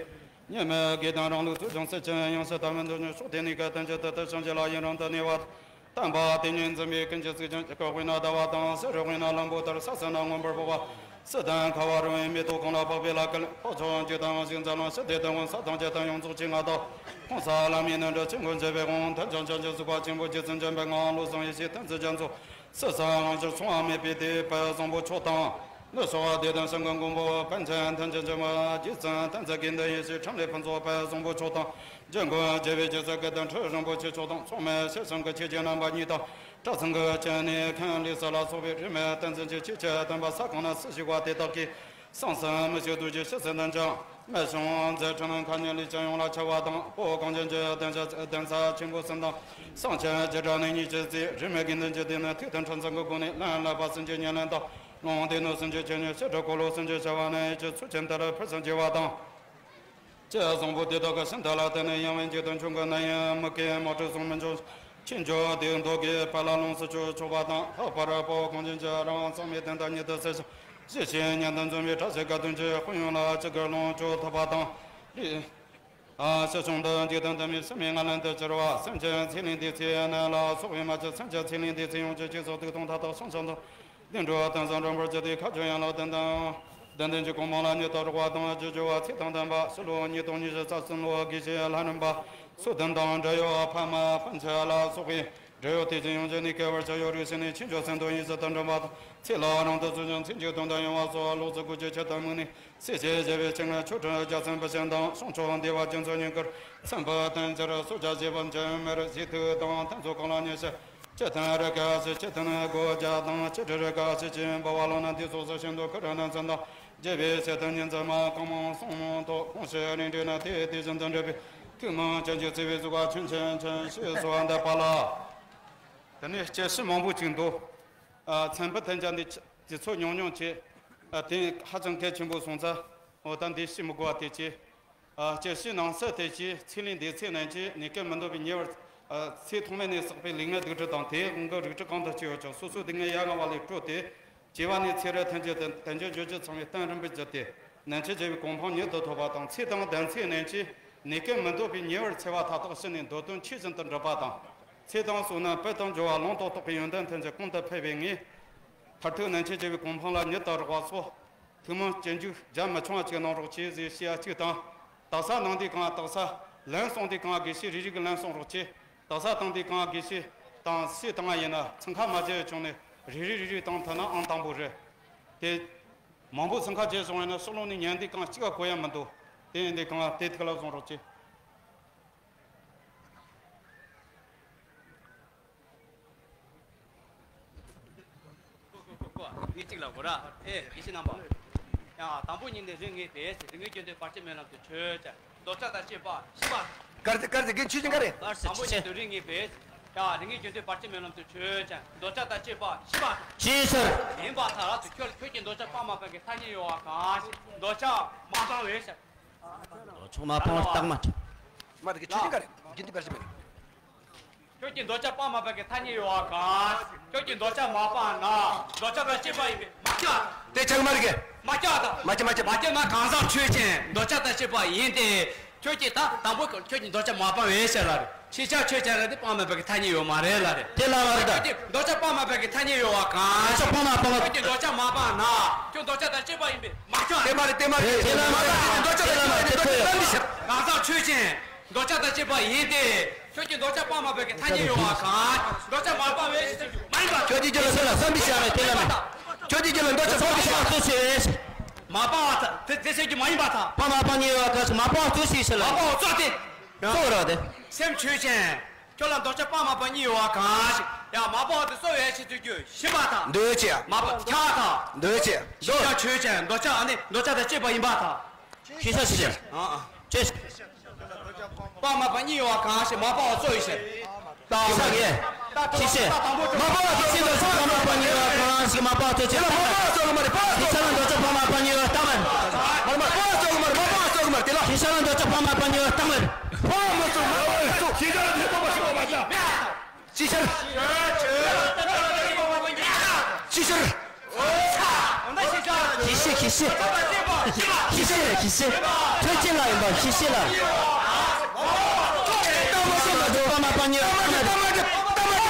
ཉེས་དམིགས་དགེ་དང་རང་ལུགས་ཚུལ་ཁྲིམས་སྲིད་ཀྱི་ཡང་སྲིད་ལྟ་བུ་འདོད་ཉོན་ཕྱོགས་དེ་ནས་ཀྱི་བསྟན་བཅོས་དུ་དར་ཞིང་རྒྱས་ལ་ཡུན་རིང་དུ་གནས་པ། བསྟན་པ་དེ་ཉིད་འཛིན་པའི་ཀུན་གྱི་ཚིག་ཅན། གཅིག་གི་དཔེར་ན་ཟླ་བ་དང་། ཟེར་རོ་དཔེར་ན་ལྷུན་པོ་ལྟར། ས་ཟེར་ན་མངོན་པར་བབས་པ། སི་ཏན་ཁ་བ་རི་བོའི་མེ་ཏོག་གང་ལ་འཕགས་པའི་ལ་ཀུན། འཕགས་མཆོག་འཇིག་རྟེན་དབང་ཕྱུག་འཛམ་གླིང་ཞི་བདེ་དོན་ཀུན། ས་དང་བཅས་དང་ཡོངས་རྫོགས་ཆེ་ལྔ་དག། ཧཱུྃ་ས་ལ་མིའི་ནི་འདྲ་ཆེན་ཀུན་བྱེད་པའི་དབང་། མཐུན་ཕྱོགས་བྱང་ཆུབ་སེམས་དཔའ་ཆེན་པོ་རྗེ་བཙུན་འཇམ་པའི་དབྱངས། བློ་བཟང་ཡེ་ཤེས་བསྟན་འཛིན་རྒྱ་མཚོ། སི་ཏན་དབང་ཕྱུག་མཚུངས་པ་མེད་པའི་དེད་དཔོན་བཟང་པོ་མཆོག་དང་། ནུབ་ཕྱོགས་བདེ་ལྡན་ཞིང་ཁམས་མགོན་པོ་པཎ་ཆེན་མཐུན་རྐྱེན་ཅན་མ་རྗེ་བཙུན་བསྟན་འཛིན་དགེ་འདུན་ཡེ་ཤེས་འཕྲིན་ལས་ཕུན་ཚོགས་དཔལ་བཟང་པོ་མཆོག་དང་། འཇམ་མགོན་རྒྱལ་བའི་རྒྱལ་སྲས་དགེ་ལྡན་ཁྲི་རིན་པོ་ཆེ་མཆོག་དང་། མཚུངས་མེད་ཞལ་བཟང་གི་ཆོས་ཀྱི་རྣམ་པ་གཉིས་དང་། གྲྭ་ཚང་གི་སྤྱན་ནས་མཁན་ལས་སུ་ལ་སོགས་པའི་རིས་མེད་བསྟན་འཛིན་གྱི་ཆོས་ཀྱི་བསྟན་པ་ས་གང་ན་སུ་ཞིག་པ་དེ་དག་གིས། གསང་གསུམ་མི་ཤིགས་རྡོ་རྗེ་ཞལ་གསེར་ལྡན་ཅན། སྨན་གཞུང་མཛད་འཕྲིན་མཁའ་སྙིང་ལས་ཀྱང་ཡོངས་ལ་ཁྱབ་པ་དང་། བོད་གངས་ཅན་གྱི་གདན་ས་གདན་ས་ཆེན་པོ་གསུམ་དང་། གསང་ཆེན་བྱེ་བྲག་གནས་གཉིས་ཀྱི་རྩེ། རིས་མེད་དགེ་འདུན་གྱི་སྡེ་ནི་ཐུགས་དམ་ཁྲིམས་གཙང་གི་སྒོ་ནས། ལན་བསླབ་པ་གསུམ་གྱི་ཉམས་ལེན་དང་། ལུང་སྡེ་སྣོད་གསུམ་གྱི་ཆོས་ཉན། བཤད་སྒྲུབ་འཁོར་ལོ་གསུམ་གྱི་བྱ་བ་ནི། ཡིད་ཀྱི་ཚུལ་ཁྲིམས་ལྟར་ཕུན་སུམ་བྱུང་བ་དང་། ཅེས་བཟང་པོ་དེ་དག་གི་ཞིང་དུ་ལ་བརྟེན་ནས། ཡང་བན་གྱི་དོན་ཆུང་གི་ནད་ཡམས་མུ་གེ་དམག་འཁྲུག་སོགས་མི་འབྱུང་ཕྱིར། འབྱུང་ལྡོག་གི་དཔལ་ལ་ལོངས་སུ་སྤྱོད་ཆོག་པ་དང་། ལྷག་པར་བོད་གངས་ཅན་གྱི་རང་དབང་གཙང་མའི་བདེན་མཐའ་ཉིད་དུ་གསལ་ཞིང་། གཞི་ཤེས་ཉན་དང་འཛོམས་པའི་དྲག་ཤུལ་དགའ་སྟོན་གྱི་དཔལ་ཡོན་ལ་ཅི་དགར་ལོངས་སྤྱོད་ཐུབ་པ་དང་། ཨ་ཕྱི་བྱང་དུ་འཇིག་རྟེན་དུ་མི་སེམས་མའི་ངན་ལན་དུ་གྱུར་པ། སེམས་ཅན་ཚེ་ལས་འདས་ཚེ་ནད་ལ་སོགས་པའི་མ་ཅི་སེམས་ཅན་ཚེ་ལས་འདས་ཚེ་ཡོངས་ཀྱི་སྐྱེ་སོགས་དུག་དང་ཐ་དག་སོགས་ཆང་དང་། བདེ་འགྲོ་གཏན་བཟང་རིན་པོ་ཆེ་དེ་ཁ་སྦྱོར་ཡན་ལག་བདུན་དང་། བདེན་དོན་གྱི་གོ་འཕང་ལ་མྱུར་དུ་རོགས་པ་དང་། རྒྱུ་སྦྱོར་བ་ཚེ་དང་ལྡན་པ། ཕྱི་ལོ་ཉིས་སྟོང་ཉི་ཤུ་རྩ་གསུམ་ལོ་དགེ་བཤེས་ལྷ་རམས་པ་ཚུལ་ལྡན་དང་འབྲེལ་ཡོད་ཕ་མ་སྤུན་མཆེད་ལ་སོགས་པའི་འབྲེལ་ཡོད་དེ་བཞིན་ཡོངས་ཀྱི་ནད་ཀྱི་བར་ཆད་ཡོད་རིགས་ཟིན་ནས་ཆོས་འབྱོར་སེམས་དོན་ཡིད་བཞིན་དུ་འགྲུབ་པ་དང་། ཚེ་ལ་རིང་དུ་བརྩོན་ཅིང་ཚེ་མཇུག་དོན་དུ་ཡོང་བ་སོགས་ལོག་རྩིས་བཀོད་ཀྱི་ཆེད་དུ་དམིགས་ནས། སྲས་ཞེས་བྱ་བའི་སྤྱན་སྔར་ཆོས་ཁྲི་རྒྱལ་མཚན་བུ་ཆེན་དང་། གསུང་ཆོས་འདུལ་བ་རྒྱ་མཚོ་སྙིང་གར་མཚན་ཕུད་བསྟན་འགྱུར་གསོལ་ཇ་བཞེས་པ་འཇམ་དཔལ་རྗེ་ཐུགས་དང་། མཐུན་ཚོགས་གང་ལ་མཉེས་ཤིང་། ཅི་ཐུན་རེ་ཁ་ཞིག་ཅི་ཐུན་སྒོ་བརྒྱ་དང་། ཅི་ཁྲི་རེ་ཁ་ཞིག་ཅི་འབུལ་བ་ལོ་ན་འདི་སོགས་སུ་ཤིན་ཏུ་ཁུར་རྣམ་ཚན་དང་། རྒྱལ་བའི་སྲས་དང་ཉི་ཚེ་མ་གང་མང་གསུང་མང་ཐོག་དགོངས་ཞེས་རིང་འདྲི་ན། དེ་དེ་བཞིན་དུ་འདྲི་བའི་ཐུགས་མང་ཅན་གྱི་བརྩེ་བའི་གཟུགས་ཁ་ཆུང་ཆུང་ཆུང་ཞེས་གསོལ་བ་འདེབས་པ་ལ། དེ་ནས་སྐྱེ་ཤི་མང་པོ་ཅིག་འདུག་ཨ། མཚན་ཕུད་བསྟན་འཇལ་འདི་དུས་ཚོད་ཉུང་ཉུང་བྱས། ཨ། དེ་ཧ་ཅང་གལ་ཆེན་པོ་སོང་ཙང་། འོ་ད་འདི་ཤི་མི་དགོས་པ་དེ་བྱས། ཨ། སྐྱེ་ཤི་ནང་གསེས་དེ་བྱས། ཚེ་ལས་འདས་ཚེ་རྣམས་ཀྱི་ནད་ཀྱིས་མི་འདོད་པའི་ཉེ་བར། ཨ། ཚེ་ཐོག་མེད་ནས་བསགས་པའི་ལུས་ངན་སྡིག་སྒྲིབ་དང་། དེའི་དབང་གིས་རིགས་དྲུག་གང་དུ་སྐྱེ་ཡོད་ཀྱང་། སོ་སོའི་སྡུག་བསྔལ་ཡ་ང་བ་ལས་སྤྲོས་ཏེ། སྐྱེ་བ་ནས་ཚེ་རབས་ཐམས་ཅད་དུ་དལ་འབྱོར་འབྱོར་བཅུ་ཚང་བའི་གཏན་རིན་པོ་བརྒྱུད་དེ། ནན་ཆེ་བྱ་བའི་གོ་འཕང་མྱུར་དུ་ཐོབ་པ་དང་། ཚེ་དང་ལྡན་ཚེ་རྣམས་ཀྱི་ནད་ཀྱིས་མི་འདོད་པའི་ཉེ་བར་འཚེ་བ་མཐའ་དག་ཞི་ནས་འདོད་དོན་ཆོས་བཞིན་དུ་འགྲུབ་པ་དང་། ཚེ་དང་བསོད་ནམས་དཔལ་དང་འབྱོར་བ་ལུང་དང་རྟོགས་པའི་ཡོན་ཏན་ཐམས་ཅད་གོང་དུ་འཕེལ་བའི་ངེས། མཐར་ཐུག་ནན་ཆེ་བྱ་བའི་གོ་འཕང་ལ་མྱུར་དུ་རོགས་པ་སོགས། ཐུན་མོང་སྤྱོད་འཇུག་རྒྱ་མི་ཆུང་བ་ཅིག་གནང་རོགས་བྱེད་ཟེར་བཤད་ཡ་གཅིག་དང་། དག་ས་གནང་དུས་གང་དག་ས་ལན་གསུང་དུས་གང་དགེ་བཤེས་རེ་རེ་གིས་ལན་གསུང་རོགས་བྱེད། དག་ས་བཏང་དུས་གང་དགེ་བཤེས་དང་སྲས་བཏང་བ་ཡིན་ན་འཚང་ཁ་མ་བྱེད་བྱུང་ནས་རེ་རེ་རེ་རེ་བཏང་ཐུབ་ན་ཨང་དང་པོ་རེད། དེ་མང་པོ་འཚང་ཁ་བྱེད་བྱུང་བ་ཡིན་ན་ཕྱི་ལོགས་ནས་ཉན་དུས་གང་གཅིག་ག་གོ་ཡ་མི་འདུག་དེ་ཡིན་དུས་གང་དེ་ཐུགས་ལ་བཟུང་རོགས་བྱེད། ཀོ་ཀོ་ཀོ་ཀོ། ངས་གཅིག་ལ་གོ་ར། ཨེ། དགེ་བཤེས་རྣམ་པ། ཡང་དང་པོ་ཉིད་ནས་རིགས་ངེས་པས། རིགས་ངེས་རྒྱུ་མཐུན་བར་ཆད་མེད་ལམ་དུ་ཆོས་ཅན། འདོད་ཆགས་དང་བཅས་པ་ཞི་བ། གར་ཟེ་གར་ཟེ་གིན་ཆོས་ཅན་ག་རེ། དང་པོ་ཉིད་དུ་རིགས་ངེས་པས། ཡང་རིགས་ངེས་རྒྱུ་མཐུན་བར་ཆད་མེད་ལམ་དུ་ཆོས་ཅན། འདོད་ཆགས་དང་བཅས་པ་ཞི་བ། ཞི་ཟེར། ཡིན་པར་ཐལ། ཁྱོད་ཁྱོད་ཀྱིས་འདོད་ཆགས་སྤང་མ་སྤང་གི་ཐ་སྙད་ཡོད་པ་གང་ཞིག་འདོད་ཆགས་མ་སྤང་བས་ཟེར། འདོད་ཆགས་མ་སྤང་བ་རྟགས་མ་ཆོད། མ་དེ་གི་ཆོས་ཅན་ག་རེ། རྒྱུ་མཐུན་བར་ཆད་མེད། ཁྱོད་ཀྱིས་འདོད་ཆགས་སྤང་མ་སྤང་གི་ཐ་སྙད་ཡོད་པ་གང་། ཁྱོད་ཀྱིས་འདོད་ཆགས་མ་སྤངས་ན། འདོད་ཆགས་དང་བཅས་པ་ཡིན་པས་མ་སྐྱོ། དེ་ཆགས་མ་རེད་གི། མ་སྐྱོ་དང་། མ་སྐྱོ་མ་སྐྱོ། མ་སྐྱོ་ན་གང་ཟག་ཆོས་ཅན། འདོད་ཆགས་དང་བཅས་པ་ཡིན་ཏེ། ཁྱོད་ཀྱིས་ད་དང་པོ་ཁྱོད་ཀྱིས་འདོད་ཆགས་མ་སྤངས་པས་ཟེར་ལ་རེད། ཕྱིས་ཆ་ཆོས་ཅན་ལ་དེ་སྤང་མ་སྤང་གི་ཐ་སྙད་ཡོད་མ་རེད་ལ་རེད། དེ་ལ་བ་རེད་ད། ཁྱོད་ཀྱིས་འདོད་ཆགས་སྤང་མ་སྤང་གི་ཐ་སྙད་ཡོད་པ་གང་། འདོད་ཆགས་སྤང་མ་སྤང་། ཁྱོད་ཀྱིས་འདོད་ཆགས་མ་སྤངས་ན། ཁྱོད་འདོད་ཆགས་དང་བཅས་པ་ཡིན་པས་མ་སྐྱོ། དེ་མ་རེད་དེ་མ་རེད། དེ་ལ་མ་རེད། འདོད་ཆགས་དང་བཅས་པ་ཡིན་པས་འདོད་ཆགས་དང་བཅས་པ་ཡིན་པས། གང་ཟག་ཆོས་ཅན། འདོད་ཆགས་དང་བཅས་པ་ཡིན་ཏེ། ཁྱོད་ཀྱིས་འདོད་ཆགས་སྤང་མ་སྤང་གི་ཐ་སྙད་ཡོད་པ་གང་། འདོད་ཆགས་མ་སྤངས་པས་ཟེར་རྒྱུ་མ་ཡིན་པ། ཁྱོད་ཀྱིས་ཁྱོད་ལ་བསམ་པའི་བྱ་བས་དེ་ལ་མེད། ཁྱོད་ཀྱིས་ཁྱོད་ལ་འདོད་ཆགས་སྤང་མ་སྤངས་ཟེར་བས། མ་སྤངས་པ་དེ་དེ་ཟེར་རྒྱུ་མ་ཡིན་པར་ཐལ། སྤང་མ་སྤང་གཉིས་ཡོད་པ་གང་ཞིག་མ་སྤངས་གཙོ་ཞིག་ཟེར་ལ། མ་སྤངས་གཙོ་དེ། གཙོ་ར་དེ། སེམས་ཆོས་ཅན། ཁྱོད་ལ་འདོད་ཆགས་སྤང་མ་སྤང་གཉིས་ཡོད་པ་གང་ཞིག་ཡང་མ་སྤངས་པ་དེ་གཙོ་བས་ཟེར་རྒྱུ་ཞིག་མ་ཐལ། འདོད་ཆགས། མ་སྤངས་ཁྱབ་པར་ཐལ། འདོད་ཆགས། ཤེས་བྱ་ཆོས་ཅན། འདོད་ཆགས་ཨ་ནི་འདོད་ཆགས་དང་བཅས་པ་ཡིན་པར་ཐལ། ཤེས་བྱ་ཤེས་བྱ། ཨ་ཨ། ཅེས། སྤང་མ་སྤང་གཉིས་ཡོད་པ་གང་ཞིག་མ་སྤངས་པ་གཙོ་ཡིན་ཟེར། ཤེས་བྱ་གི། ཤེས་བྱ། མ་སྤངས་པ་ཤེས་བྱ་འདོད་ཆགས་སྤང་མ་སྤང་གཉིས་ཡོད་པ་གང་ཞིག་མ་སྤངས་གཙོ་ཆེ། ཤེས་བྱ་ལ་འདོད་ཆགས་སྤང་མ་སྤང་གཉིས་ཡོད་པ་རྟགས་མ་རེད། མ་སྤངས་གཙོ་གི་མ་རེད། མ་སྤངས་གཙོ་གི་མ་རེད། དེ་ལ། ཤེས་བྱ་ལ་འདོད་ཆགས་སྤང་མ་སྤང་གཉིས་ཡོད་པ་རྟགས་མ་རེད། སྤང་མ་གཙོ་མ་སྤངས་གཙོ། ཤེས་བྱ་ལ་འདོད་ཆགས་སྤང་མ་སྤང་གཉིས་ཡོད་པ་རྟགས་མ་རེད། ཤེས་བྱ། ཅི་ཕྱིར། ཁྱི་ཤི་ཁྱི་ཤི། ཁྱི་ཤི་རེད་ཁྱི་ཤི། ཐོན་སྐྱེད་ལ་ཡིན་པ་ཁྱི་ཤི་ལ། ལྟ་མ་ཤེས་མ་འགྲོ་པ་མ་པ་ཉེ་ལྟ་མ་ཤེས་ལྟ་མ་ཤེས་ལྟ་མ་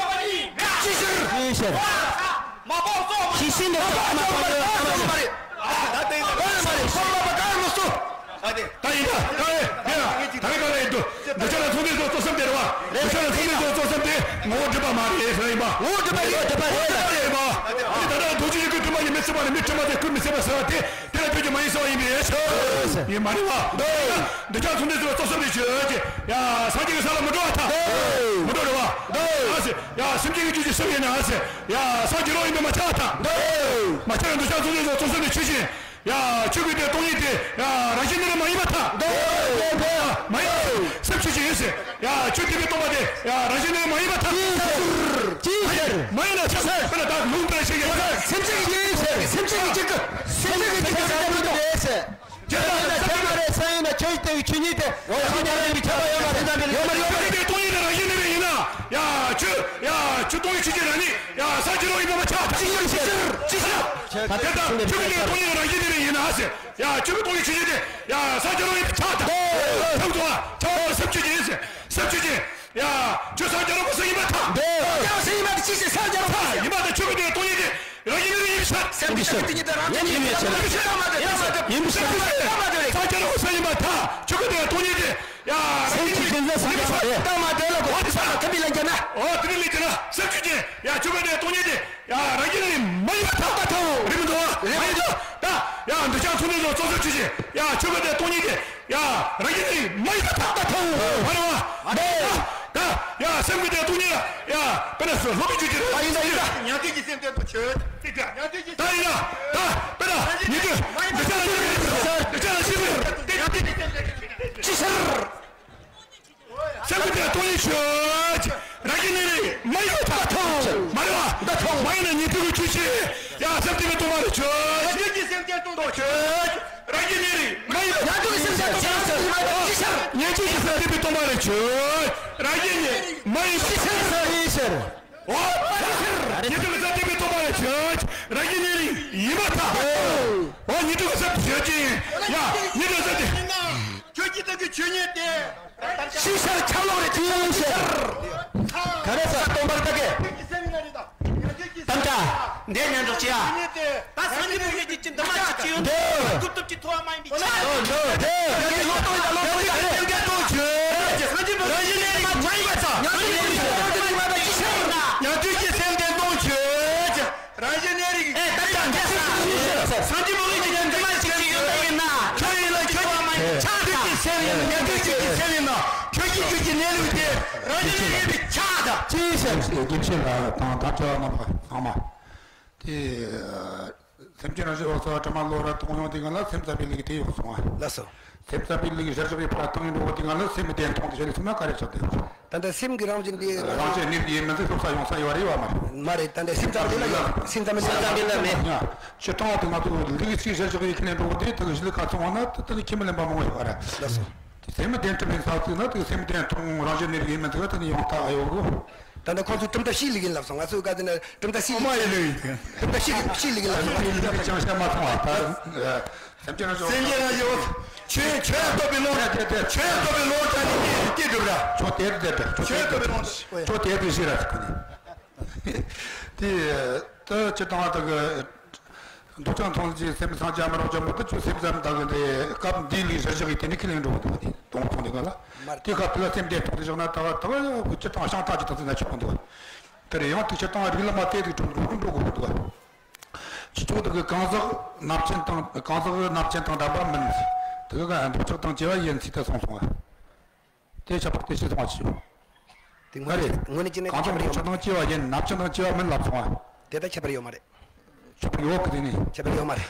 ཤེས། ཅི་ཕྱིར། ཁྱི་ཤི་འདི་ལྟ་མ་པ་ཉེ་ལྟ་མ་ཤེས་མ་རེད། ད་ཡིན་ད་ག་རེ་མ་སོ། ད་ཡིན་ད་ག་རེ་ཡིན་ད་ག་རེ་ག་རེ་ཡིན་འདུག་འདི་ཆ་ལ་ཚོང་འདུས་ཚོ་གཙོ་བསམ་དེ་རེད་བ། འདི་ཆ་ལ་ཚོང་འདུས་ཚོ་གཙོ་བསམ་དེ་ངོ་བོ་འགྲིག་པ་མ་རེད་ཟེར་ཡིན་པ། ངོ་བོ་འགྲིག་པ་ཡིན་འགྲིག་པ་རེད་ཟེར་ཡིན་པ། ཨ་ནི་ད་ལྟ་རྡོ་རྗེ་ཡི་གེ་དྲི་མ་ཡིས་མི་ཚིམ་པ་ནི་མི་དྲི་མ་དེ་ཁུར་མི་ཚིམ་པ་ཟེར་བ་དེ་དེ་ལ་ཁྱོད་ཀྱིས་མ་ཡིན་ཟེར་བ་ཡིན་པས་ཡིན་མ་རེད་བ། འདི་ཆ་ཚོང་འདུས་ཚོ་གཙོ་བསམ་དེ་ཁྱོད་ཀྱིས་ཡ་སངས་རྒྱས་ཀྱི་ས་ལ་མི་འགྲོ་བ་ཐལ། མི་འགྲོ་རེད་བ། ཨ་ཟེར་ཡ་སེམས་ཅན་གྱི་རྒྱུད་ཀྱི་སེམས་ཡིན་ན་ཨ་ཟེར་ཡ་སངས་རྒྱས་རོགས་ཡིན་པས་མ་ཆགས་ཐལ། མ་ཆགས་ཡང་འདི་ཆ་ཚོང་འདུས་ཚོ་གཙོ་བསམ་དེ་ཁྱོད་ཀྱིས། ཡ། ཆོས་ཀུན་ཏེ་སྟོང་ཉིད་དེ། ཡ། རང་བཞིན་ནི་མ་ཡིན་པར་ཐལ། མ་ཡིན་པ། སེམས་ཆོས་ཅན་ཡིན་ཟེར། ཡ། ཆོས་ཐེག་པས་སྟོང་པ་དེ། ཡ། རང་བཞིན་ནི་མ་ཡིན་པར་ཐལ། ཅི་ཟེར། མ་ཡིན་ན་ཆ་ས་དཔེར་ན་ད་ལུང་དེ་ཞིག་ཡིན་ཟེར། སེམས་ཅན་གྱི་ཡིན་ཟེར། སེམས་ཅན་གྱི་གཅིག་གི། སེམས་ཅན་གྱི་གཅིག་གི་ཟེར་མི་འདུག་ཟེར། ཇི་ལྟར་ན་ཐེག་པ་རེད་ས་ཡིན་ན་ཆོས་ཐེག་ཆོས་ཉིད་དེ། རང་བཞིན་ནི་མ་ཡིན་པའི་ཁྱབ་པ་ཡོད་མ་རེད། ཡོད་མ་རེད། ཡོད་མ་རེད། ཆོས་ཀུན་ཏེ་སྟོང་ཉིད་དེ་རང་བཞིན་ནི་རེད་ཡིན་ན། ཡ། ཆོས། ཡ། ཆོས་སྟོང་ཉིད་ཆོས་ཅན་རང་ཉིད། ཡ། སངས་རྒྱས་རོགས་ཡིན་པས་མ་ཆགས་ཐལ། ཅི་ཡིན་ཟེར། ཅི་ཟེར། ད་ལྟ་ཆོས་ཀུན་ཏེ་སྟོང་ཉིད་རང་བཞིན་ནི་རེད་ཡིན་ན་ཟེར། ཡ། ཆོས་ཀུན་སྟོང་ཉིད་ཆོས་ཅན་དེ། ཡ། སངས་རྒྱས་རོགས་ཡིན་པས་ཆགས་ཐལ། ཆགས་སོང་བ། ཆགས་སོང་བ། སེམས་ཅན་ཡིན་ཟེར། སེམས་ཅན་ཡིན། ཡ། ཆོས་སངས་རྒྱས་རོགས་པ་སུ་ཡིན་པར་ཐལ། སངས་རྒྱས་རོགས་པ་སུ་ཡིན་པར་ཐལ། ཡིན་པ་དང་ཆོས་ཀུན་ཏེ་སྟོང་ཉིད་དེ་རང་བཞིན་ནི་རེད་ཡིན་པས་ཆགས། སེམས་ཀྱི་ཤེས་རབ་ཏིང་ངེ་འཛིན་རང་བཞིན་ཡིན་པས་ཆགས། ཡིན་པས་ཆགས། སངས་རྒྱས་རོགས་པ་སུ་ཡིན་པར་ཐལ། ཆོས་ཀུན་ཏེ་སྟོང་ཉིད་དེ། ཡ། སེམས་ཀྱི་རྒྱུ་མཚན་སངས་རྒྱས་པ་རེད། ལྟ་མ་དེ་ལ་གོ་ཚ་ལ་ཐུབ་པའི་ལན་རྒྱབ་ན། ཨོ་དེ་ནི་ལན་རྒྱབ་ན་སེམས་ཅན་ཡ་ཆོས་ཀུན་ཏེ་སྟོང་ཉིད་དེ། ཡ། རང་བཞིན་ནི་མ་ཡིན་པར་ཐལ། མ་ཐལ། རེད་མི་འདུག་རེད་མི་འདུག་ད་ཡ་འདི་ཆ་ཚུལ་ནི་ལོ་ཙོ་ཙོ་ཆུ་ཆེ། ཡ། ཆོས་ཀུན་ཏེ་སྟོང་ཉིད་དེ། ཡ། རང་བཞིན་ནི་མ་ཡིན་པར་ཐལ། མ་ཐལ། མ་རེད་བ། མ་རེད། ད་ཡ་སེམས་ཀུན་ཏེ་སྟོང་ཉིད་ལ་ཡ་དཔེར་ན་སློབ་དཔོན་ཆོས་ཀྱི་རང་ཡིན་ད་ཡིན་ད། ཉན་ཐོས་ཀྱི་སེམས་ལྡན་དུ་ཆོས། ད་ཡིན་ད། ད་དཔེར་ན་ཉན་ཐོས་འདི་ཆ་ལ་ཆོས་ཀྱི་འདི་ཆ་ལ་ཆོས་ཀྱི་ཅི་ཕྱིར། སེམས་ཀྱི་སྟོང་ཉིད་ཆོས་ཅན། རང་བཞིན་ནི་མ་ཡིན་པར་ཐལ། མ་རེད་བ། མ་ཡིན་ན་ཉན་ཐོས་ཀྱི་ཆོས་ཅན། ཡ། སེམས་ཀྱི་སྟོང་པ་རེད་ཆོས་ཅན། ཉན་ཐོས་ཀྱི་སེམས་ཅན་སྟོང་པ་ཆོས་ཅན། རང་བཞིན་ནི་མ་ཡིན་པར། ཉན་ཐོས་ཀྱི་སེམས་ཅན་སྟོང་པ་ཅི་ཕྱིར། ཉན་ཐོས་ཀྱི་སེམས་ཀྱི་སྟོང་པ་རེད་ཆོས་ཅན། རང་བཞིན་ནི་མ་ཡིན་པར། ཅི་ཕྱིར་ཟེར་ཡིན་ཟེར། འོ། ཉན་ཐོས་ཀྱི་སེམས་ཀྱི་སྟོང་པ་རེད་ཆོས་ཅན། རང་བཞིན་ནི་ཡིན་པར་ཐལ། འོ་ཉན་ཐོས་ཀྱི་སེམས་ཆོས་ཅན། ཡ། ཉན་ཐོས་སེམས་དེ། ཁྱོད་ཀྱི་སྟེང་གི་ཆོས་ཉིད་དེ། ཤེས་བྱར་ཁྱབ་ལོག་རེད་ཅེས་ཟེར། ག་རེ་ཟེར་སྟོན་པར་བཏགས་ཀྱི། དམ་བཅའ། འདས་ཉན་འཇོག་ཅེས། ད་སངས་རྒྱས་པའི་ཡུལ་གྱི་འདི་མ་ཞིག་ཅི་ཡོད། འདི་ཀུན་རྟོག་གི་ཐོག་མ་ཡིན་པའི་ཆ། འདི་འདི་ལོག་རྟོག་ཡིན་ད་ལོག་རྟོག་ཡིན་ད་རེད། སེམས་ཀྱི་སྟོང་ཆོས། སངས་རྒྱས་པའི་ཡུལ་གྱི་མ་ཡིན་པ་ཚ། ཉན་ཐོས་ཀྱི་སེམས་ལྡན་སྟོང་ཆོས། རང་བཞིན་གནས་རིགས། ཨེ་ད་ལྟ་འདི་ས་སངས་རྒྱས་མ་ལུས་ཀྱི་ཉན་ཐོས་མ་ཞིག་ཅིག་ཡོད་པ་ཡིན་ན། ཁྱོད་ཡིན་ལ་ཁྱོད་ཀྱི་མ་ཡིན་ཆགས་ཐག་ཀྱི་སེམས་ཡིན་ན་ཉན་ཐོས་ཀྱི་སེམས་ཡིན་ན་ཁྱོད་ཀྱི་རྒྱུད་ཀྱི་གནས་ལུགས་དེ་རང་བཞིན་གནས་རིགས་ཆགས་ཐག་ཅིའི་ཕྱིར། དགེ་བཤེས་ལགས་དང་དམ་པ་རྣམ་པ་ཚང་མ་དེ། སེམས་ཅན་རང་བཞིན་འོད་གསལ་བ་དྲི་མ་བློ་རབ་སྟོང་ཡོང་དེ་ག་ལ་སེམས་ཙམ་པའི་ལུགས་དེ་ཡོད་སོང་ང་། ལགས་སོ། སེམས་ཙམ་པའི་ལུགས་གཞིར་བཞག་པའི་ཕར་བཏང་ཡོང་འགྲོ་བ་དེ་ག་ལ་སེམས་བདེན་མཐོང་དེ་བྱས་ནས་སེམས་ན་ག་རེ་ཆགས་བསྡད་ཡོད། ད་ལྟ་སེམས་ཀྱི་རང་བཞིན་དེ། རང་བཞིན་གནས་ཡིན་མིན་དེ་སོ་སོ་ཡོང་ས་ཡོད་རེད་ཡོད་མ་རེད། མ་རེད། ད་ལྟ་སེམས་ཙམ་པའི་ལུགས་ལ་སེམས་ཙམ་པའི་ལུགས་ལ་མེད། སྤྱིར་བཏང་བ་དེ་ང་ཚོ་ལུགས་གཅིག་གཞིར་བཞག་པའི་ཁས་ལེན་འགྲོ་བ་དེ་དེ་གི་གཞི་ལ་ཁ་ཚང་བ་ན་དེ་དེ་ནི་ཁྱད་མི་ལེན་པ་མང་བ་ཡོད་རེད། ལགས་སོ། སེམས་བདེན་གྲུབ་པའི་ས་ཚིག་ན་དེ་སེམས་བདེན་མཐོང་རང་བཞིན་གནས་ཡིན་མིན་དེ་ག་དེ་ནི་ཡོང་ཐག་ཡོད་གོ། ད་ལྟ་ཁོང་ཚོས་གྲུབ་མཐའ་བཞིའི་ལུགས་ཡིན་ལབ་སོང་། ང་ཚོས་ག་དེ་ན་གྲུབ་མཐའ་བཞི། ཨོ་མ་ཡི་ལུགས་ཡིན། གྲུབ་མཐའ་བཞི་བཞིའི་ལུགས་ཡིན་ལབ་སོང་། ལུགས་ཡིན་ལུགས་ཅང་བཤད་མ་སོང་བ་ད། སེམས་ཅན་རང་བཞིན། སེམས་ཅན་རང་བཞིན། ཆོས་ཆོས་རྟོགས་པའི་ལུང་དེ་དེ་ཆོས་རྟོགས་པའི་ལུང་དེ་ནི་སྐྱེ་སྒྲུབ་ར། ཆོས་དེ་དེ་དེ་ཆོས་དེ་དེ་ཞིག་ར་ཟེར་གོ་ནི། དེ་ད་སྤྱིར་བཏང་བ་དག་གི་འདོད་ཆགས་མཐོང་ལ་ཅི་སེམས་སངས་རྒྱ་མ་རོགས་ཅམ་པོ་ད་ཆོས་སེམས་ཙམ་དག་གི་དེ་སྐབས་འདིའི་ལུགས་གཞིར་བཞག་གི་དེ་ནི་ཁས་ལེན་འགྲོ་བ་དེ་དོན་མཐོང་དེ་ག་ལ། དེ་སྐབས་དེ་ལ་སེམས་བདེན་མཐོང་དེ་བཞག་ན་ད་ག་ད་ག་སྤྱིར་བཏང་བྱང་ཐག་གི་ཐག་ཚིག་ན་ཆོག་གི་འདུག་དེར་ཡང་དེ་སྤྱིར་བཏང་རིགས་ལམ་མ་དེ་དེ་གྲུབ་འགྲོ་འགྲོ་དགོས་འདུག་ཁྱེད་ཚོ་དག་གི་གང་ཟག་རྣམ་མཁྱེན་དང་གང་ཟག་རྣམ་མཁྱེན་དང་ལྡན་པ་མིན། དེ་ག་འདོད་ཆགས་དང་བཅས་པ་ཡིན་ཚུལ་དེ་གསུངས་སོང་བ། དེ་ཁྱད་པར་དེ་ཤེས་སོང་བ་ཞིག་དེ་ང་རེད། དངོས་གནས་ཅི་ནས་གང་ཟག་འདོད་ཆགས་དང་བཅས་པ་ཡིན། རྣམ་མཁྱེན་དང་བཅས་པ་མིན་ལབ་སོང་བ། དེ་ལྟར་ཁྱད་པར་ཡོད་མ་རེད། ཁྱད་པར་ཡོད་གི་དེ་ནི། ཁྱད་པར་ཡོད་མ་རེད།